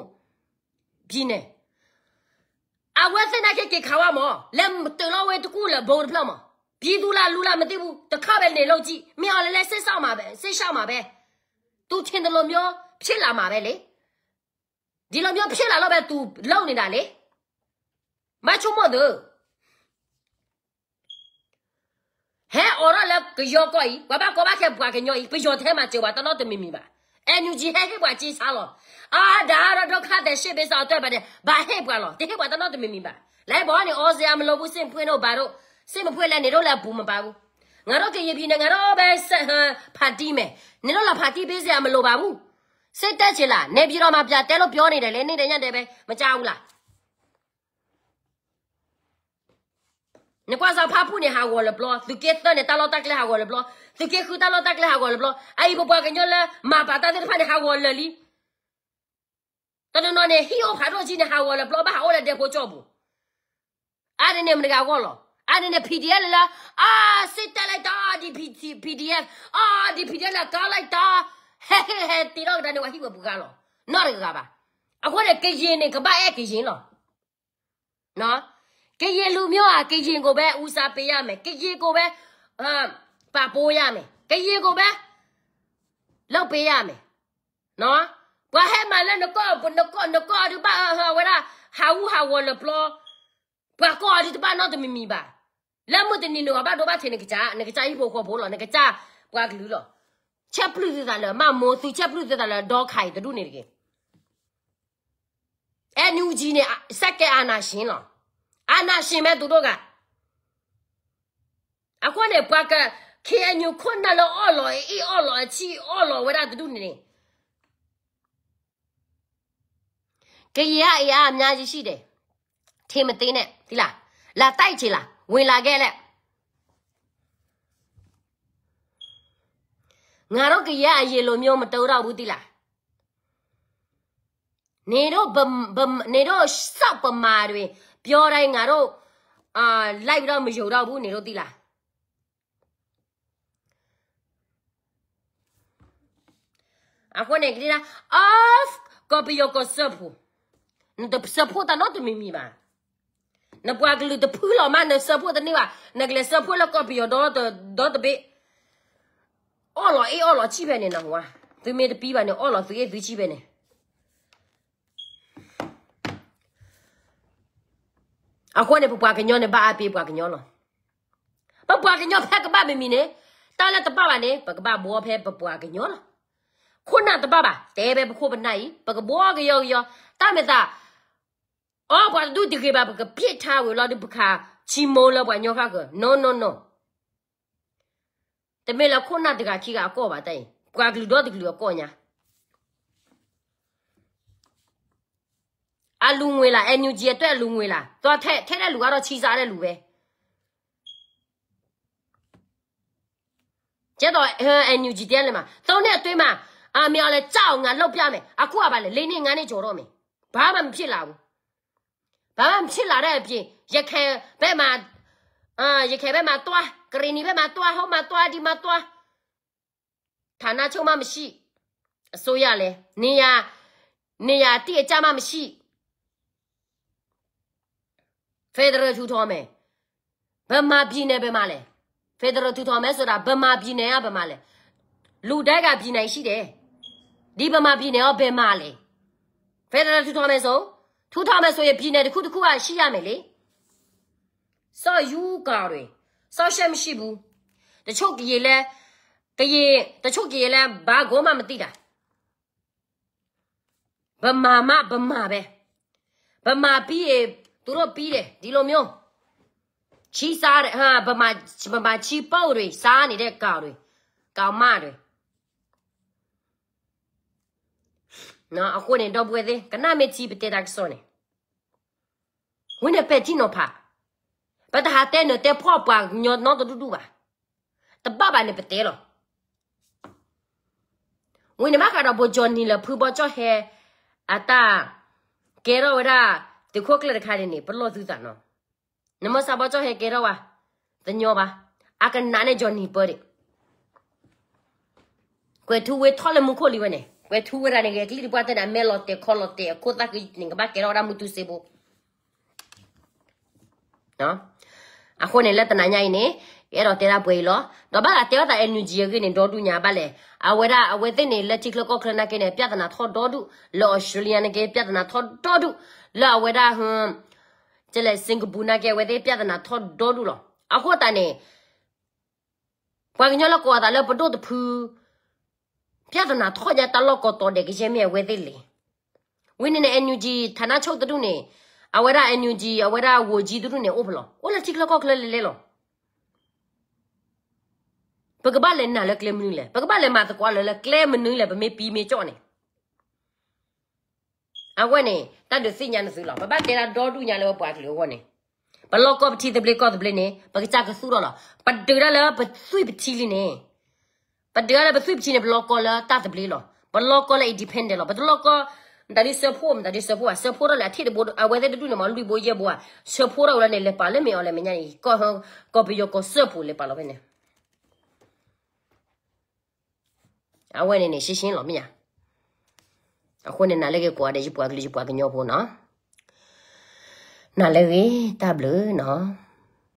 ပြည်နယ်. အဝဲသ့ၣ်နာ်က့ က့ၤခးဝဲမး, လဲၤတုးလီၤဝဲတကူၣ်လၢဘိတဖျၢၣ်မး. ပြည်သူလား လူလား မသိဘူး, တခါပဲ နေလို့ကြည့်. မင်းအောင်လှိုင်လည်း စစ်ရှောင်မှာပဲ, စစ်ရှောင်မှာပဲ. သူထင်သလိုမျိုး ဖြစ်လာမှာပဲလေ. ဒီလိုမျိုးဖြစ်လာလို့ပဲ သူလုပ်နေတာလေ. မဆိကမိၣ်သု. ဟဲအိးထီၣ်လၢကယီကီၢ်အံၤ ပှၤဘၣ်ကီဘၣ်ခဲပှၤကညီအံၤ ပယီၤထဲမှာကြုံဘၣ်တၢ်နီတမံၤမံၤဘၣ်. အဲၣ်ယူၣ်ကၠံ ဟဲဟ့ၣ်ပှၤက့ဆါလီၤ. အါ ဒါကတော့ ဒုက္ခသည် ရှေ့ပေးစာအတွက် ဘၣ်ဟ့ၣ်ပှၤလီၤ. တဟ့ၣ်ပှၤတၢ်နီတမံၤမံၤဘၣ်. လဲၤဘီန့ၣ် အိၣ်စ့အမလိဘူး စ့ၣ်မဖှ့ၣ်န့ၣ် ဘၣ်ဒိ စ့ၣ်မဖှ့ၣ်လဲၣ်န့ၣ် ဒိၣ်လဲၣ်အပူၤမပာ်ဘူး. ငါတို့ကရင်ပြည်နယ် ငါတို့ပဲ ဖါတံၢ်မယ်. နင်တို့လာဖါတံၢ်ပေးစရာမလိုပါဘူး. စစ်တပ်ချင်လား? နေပြည်တော်မှာ ပြန်တက်လို့ပြောနေတယ်လေ, နေ့တိုင်းညတိုင်းပဲ, မကြားဘူးလား? နကွၢ်စၢ်ဖၣ်ပူၣ်န့ၣ် ဟးဂီၤလၢာ်ပျီ, သုးက့သၢန့ၣ် တၢ်လီၢ်တၢ်ကျဲဟးဂီၤလၢာ်ပျီ, သုးက့ဃုတၢ်လီၢ်တၢ်ကျဲဟးဂီၤလၢာ်ပျီ, အအံၤပပှၤကညီလၢမၤပာ်တၢ်သ့ၣ်တဖၣ်န့ၣ် ဟးဂီၤလၢာ်လံ. တနီၤနီၤန့ၣ် ဟံၣ်အိၣ်ဖးဒိၣ်ကံန့ၣ် ဟးဂီၤလၢာ်ပျီ ဘၣ်ဟးအိၣ်လၢဒဲဖိကၠီၣ်ပူၤ. အါန့ၣ်န့ၣ် မတဂၤဂီၢ်လီၤ. အါန့ၣ်န့ၣ် ဖံးဒံးအဲၣ်လၢလၢ, အါ စစ်တပ်လိုက်တာ, ဒီ ဖံးဒံး, အါ ဒီ ဖံးဒံးအဲၣ်လၢ ကါလိုက်တာ, ဟဲဟ့ၣ်ဟဲတ့ထီၣ်ကဒါန့ၣ် ပှၤဟံၣ်ဝဲပှၤဂၤလီၤ. နီတဂၤဘၣ်. အဃိန့ၣ် ကရင်န့ၣ် ကဘၣ်အဲၣ်ကရင်လီၤ. နော်။ ကရင်လူမျိုးဟာ ကရင်ကိုပဲ ဦးစားပေးရမယ်. ကရင်ကိုပဲ အာ ပံ့ပိုးရမယ်. ကရင်ကိုပဲ လုပ်ပေးရမယ်. နော်။ ပှၤဟဲမၤလၢနကီၢ် နကီၢ် နကီၢ်ဒုးဘၣ် အဝဲဒၣ် ဟးဟူးဟးဂီၤလၢာ်ပျီ, ပှၤကီၢ်အီၤဒုးတဘၣ်နီတမံၤမံၤဘၣ်. လၢမုၢ်တနံၤန့ၣ် အဘၣ်ဒိဘၣ်ထံးနကစၢ်, နကစၢ်ဟံၣ်ဖိဃီဖိလီၤ, နကစၢ်ပှၤကလုာ်လီၤ. ဆဲးပျုၢ်သုသးလၢမၤမိၢ်သု, ဆဲးပျုၢ်သုသးလၢဒီခါအံၤတဒူၣ်န့ၣ်တဂ့ၤ. အဲၣ်ယူၣ်ကၠံန့ၣ် စက်ကဲအာဏာရှင်လီၤ. အာဏာရှင်ပဲ သူတို့က. အဃိန့ၣ် ပှၤက ခ့ၣ်အဲၣ်ယူၣ် ခိၣ်နၢ်လၢအီၣ်လီၤအအ့ၣ် အီၣ်လီၤအဆံၣ် အီၣ်လီၤဝဲဒၣ်တဒူၣ်န့ၣ်န့ၣ် ကရင်အင်အားအများကြီးရှိတယ်. ထင်မသေးနဲ့, သိလား. လာတိုက်ချင်လား, ဝင်လာခဲ့လဲ့. ငါတို့ကရင်အရင်လိုမျိုးမတုံးတော့ဘူး, သိလား. နင်တို့ ဗ- ဗ- နင်တို့ စောက်ဗမာတွေ ပြောတိုင်း ငါတို့ အာ လိုက်ပြီးတော့ မယုံတော့ဘူး, နင်တို့ သိလား. အဃိန့ၣ် ကဒံဒၣ် of ကီၢ်ပယီၤကီၢ်စၢဖှိၣ်, နတစၢဖှိၣ်တၢ်နီတမံၤမံၤဘၣ်. နပှၤကလုာ်တဖုလီၤမး နစၢဖှိၣ်တန့ၢ်ဘၣ်, နကလဲၤစၢဖှိၣ်လၢကီၢ်ပယီၤဒီတဘ့ၣ်, အီၣ်လီၤအ့ၣ်အီၣ်လီၤဆံၣ်ဖဲန့ၣ်နီၤ, သုမ့ၢ်တပံဘၣ်န့ၣ် အီၣ်လီၤသုအ့ၣ်သုဆံၣ်ဖဲန့ၣ်. အဃိန့ၣ် ပပှၤကညီန့ၣ် ဘၣ်အါပ့ၤပှၤကညီလီၤ. ပပှၤကညီဖဲကဘၣ်မမံၤန့ၣ်, တၢ်လၢတဘၣ်ဘၣ်န့ၣ် ပကဘၣ်ဘှီဖဲပပှၤကညီလီၤ. ခိၣ်နၢ်တဘၣ်ဘၣ်, တဲဖဲပခိၣ်ပနၢ်အံၤ ပကဘှီကယီကယီ, တၢ်မ့ၢ်သး အီ ပှၤတဒူၣ်တဂ့ၤဘၣ် ပကပျ့ၢ်ထါဝံၤလီၤဒီး ပခးဆံမိလၢပှၤညီဃၣ်ဃၢၤ, no no no. တမ့ၢ်လၢခိၣ်နၢ်တဂၤခံဂၤအကီၢ်ဘၣ်တၢ်အံၤ, ပှၤကလုာ်ဒီတကလုာ်အကီၢ်ညါ. အလူငွေလား, အဲၣ်ယူၣ်ကၠံ အတွက်အလူငွေလား, သွားထဲထဲတဲ့လူကတော့ ချီစားတဲ့လူပဲ. ကျဲတော့ အဲၣ်ယူၣ်ကၠံ တဲလဲၣ်မး, သုံးနှစ်အတွင်းမှာ အာ မင်းအောင်လှိုင် ကြောက်အောင် ငါလုပ်ပြမယ်. အခုကဘာလဲ, လေးနှစ်ငါးနှစ်ကျော်တော့မယ်. ဘာမှမဖြစ်လာဘူး. ဘာမှမဖြစ်လာတဲ့အပြင် ရခိုင်ဘက်မှာ အာ ရခိုင်ဘက်မှာသွား, ကရင်နီဘက်မှာသွား, ဟိုမှာသွား, ဒီမှာသွား, ဌာနချုပ်မှမရှိ, အစိုးရလဲ, နေရာ, နေရာအတိအကျမှမရှိ. Federal ထူထောင်မယ်. ဗမာပြည်နယ်ဘယ်မှာလဲ? Federal ထူထောင်မယ်ဆိုတာ ဗမာပြည်နယ်က ဘယ်မှာလဲ? လူတိုင်းက ပြည်နယ်ရှိတယ်. ဒီဗမာပြည်နယ်ရော ဘယ်မှာလဲ? Federal ထူထောင်မယ်ဆို, ထူထောင်မယ်ဆိုရင် ပြည်နယ်တစ်ခုတစ်ခုက ရှိရမယ်လေ. စောင့်ယူကာတွေ, စောင့်ရှောက်မရှိဘူး. တချို့ကရင်လည်း, ကရင်, တချို့ကရင်လည်း ဘာကိုမှမသိတာ. ဗမာမှ ဗမာပဲ. ဗမာပြီးရင် သူတို့ပြီးတယ်. ဒီလိုမျိုး. ချီစားတဲ့, ဟာ, ဗမာ, ဗမာချီပုတ်တွေ, စားနေတဲ့ကောင်တွေ, ကောင်မတွေ. နော်, အဃိန့ၣ် ဒီပုၢ်ဝဲၢ်သ့ၣ်, ကနၣ်မ့ၢ်ထံပတဲတၢ်ကစီၣ်န့ၣ်. ဝံၤန့ၣ်ပဲာ်ထံနီၤဖး, ပတဟးတဲနၢၤတဲဖှီၣ်ပှၤကညီနီတဒူၣ်ဒူၣ်ဘၣ်. တဘၣ်ဘၣ်န့ၣ်ပတဲလီၤ. ဝံၤန့ၣ်ဘၣ်ဃးဒီး ဗိုလ်ချုပ်ကြီး လၢဖုဘီကၠီၣ်ဟဲ အတၢ်ကဲထီၣ်ဝဲဒၣ် သုးခိၣ်ကျၢၢ်တခါန့ၣ်န့ၣ် ပလီၢ်သုသးနီၤ. နမ့ၢ်စးဘီကၠီၣ်ဟဲကဲထီၣ်ဝဲ, တညီဘၣ်. အကနၣ်န့ၢ် Johnny ပၢဒံး ကွဲၤထူဝ့ထီၣ်လၢမူခိၣ်လံဝဲန့ၣ်, ကွဲၤထူဝ့တၢ်န့ၣ် ဂဲၤကလံၣ်တပှၢ်တဲန့ၣ် အမဲာ်လီၤတဲာ်ခီလီၤတဲာ် အခိၣ်သၣ်ကန့ၣ် ကဘၣ်ကဲထီၣ်ဝဲဒၣ်မူတူစ့ဖိ. အဃိန့ၣ် လၢတနၤညါအံၤန့ၣ် ယအဲၣ်ဒိးတဲဒၣ်ပှဲၤအံၤလီၤ. ဒီးဘၣ်သးတဲအီၤသး NUG အဂ့ၢ်န့ၣ် ဒီဒူၣ်ညါဘၣ်လဲၣ်. အဝဲဒၣ်အဝဲသ့ၣ်န့ၣ် လၢထံချၢကီၢ်ချၢနာ်က့န့ၣ် ပြဿနာထီၣ်ဒီဒူၣ်, လၢ Australia နာ်က့ ပြဿနာထီၣ်ဒီဒူၣ်, လၢအဝဲဒၣ် ကလဲၣ် Singapore နာ်က့ အဝဲသ့ၣ်ပြဿနာထီၣ်ဒီဒူၣ်လီၤ. အဃိသတးန့ၣ် ပှၤကညီလၢကိးအသးလၢပဒိၣ်တဖု ပြဿနာထီၣ်ညါတၢ်လီၢ်ကိးတီၤဒဲးကယဲၢ်မ့ၢ်အဝဲသ့ၣ်လဲၣ်. ဝံၤန့ၣ်န့ၣ် NUG ဌာနချုပ်တဒူၣ်န့ၣ်, အဝဲဒၣ် NUG အဝဲဒၣ် ဝန်ကြီးတဒူၣ်န့ၣ် အိၣ်ဖဲလဲၣ်, အိၣ်လၢထံချၢကီၢ်ချၢလဲၤလဲၤလီၤ. ပကဘၣ်လဲၤနာ်လၢကျဲမနုၤလဲၣ်, ပကဘၣ်လဲၤမၤသကိးလၢကျဲမနုၤလဲၣ်, ပမ့ၢ်ပံမ့ၢ်ကၠီၣ်န့ၣ် အဝဲန့ၣ် တၢ်ဒုးသ့ၣ်ညါနသုလီၤ. ပဘၣ်တဲဒၣ်ဒီဒူၣ်ညါလၢပပှၤကလုာ်အဂီၢ်န့ၣ်, ပလီၢ်ကီၢ်ပထံသဘျ့ကီၢ်သဘျ့န့ၣ် ပကစၢ်ကသူၣ်ထီၣ်လီၤ. ပဒုးတၢ်လၢပသွံၣ်ပထံလံန့ၣ်, ပဒုးတၢ်လၢပသွံၣ်ပထံန့ၣ် ပလီၢ်ကီၢ်လၢတၢ်သဘျ့လီၤ. ပလီၢ်ကီၢ်လၢ independent လီၤ. ပတလီၢ်ကီၢ် မတၤဒ်စၢဖှိၣ်, မတၤဒ်စၢဖှိၣ်ဧါ, စၢဖှိၣ်ထီၣ်လၢအထံၣ်တဘိ အဝဲသ့ၣ်တဒူၣ်န့ၣ်မ့ၢ် လွံၢ်ဘိယဲၢ်ဘိဧါ, စၢဖှိၣ်ထီၣ်ဝဲလၢန့ၣ် လဲၤပာ်လၢမ့ၢ်အီၤလဲၣ် မဲာ်ညါအံၤ, ကီၢ်ပယီၤကီၢ်စၢဖှိၣ်လဲၤပာ်လီၤဖဲန့ၣ် အဝဲန့ၣ်န့ၣ် ရှင်းရှင်းလီၤ မ့ၢ်ဧါ. အဃိန့ၣ် နာ်လၢဂ့ၤကိးဂၤဒဲး ယပှၤကလုာ်ယပှၤကညီဖိနီၤ, နာ်လၢဂ့ၤ တၢ်ဘျုးနီၤ.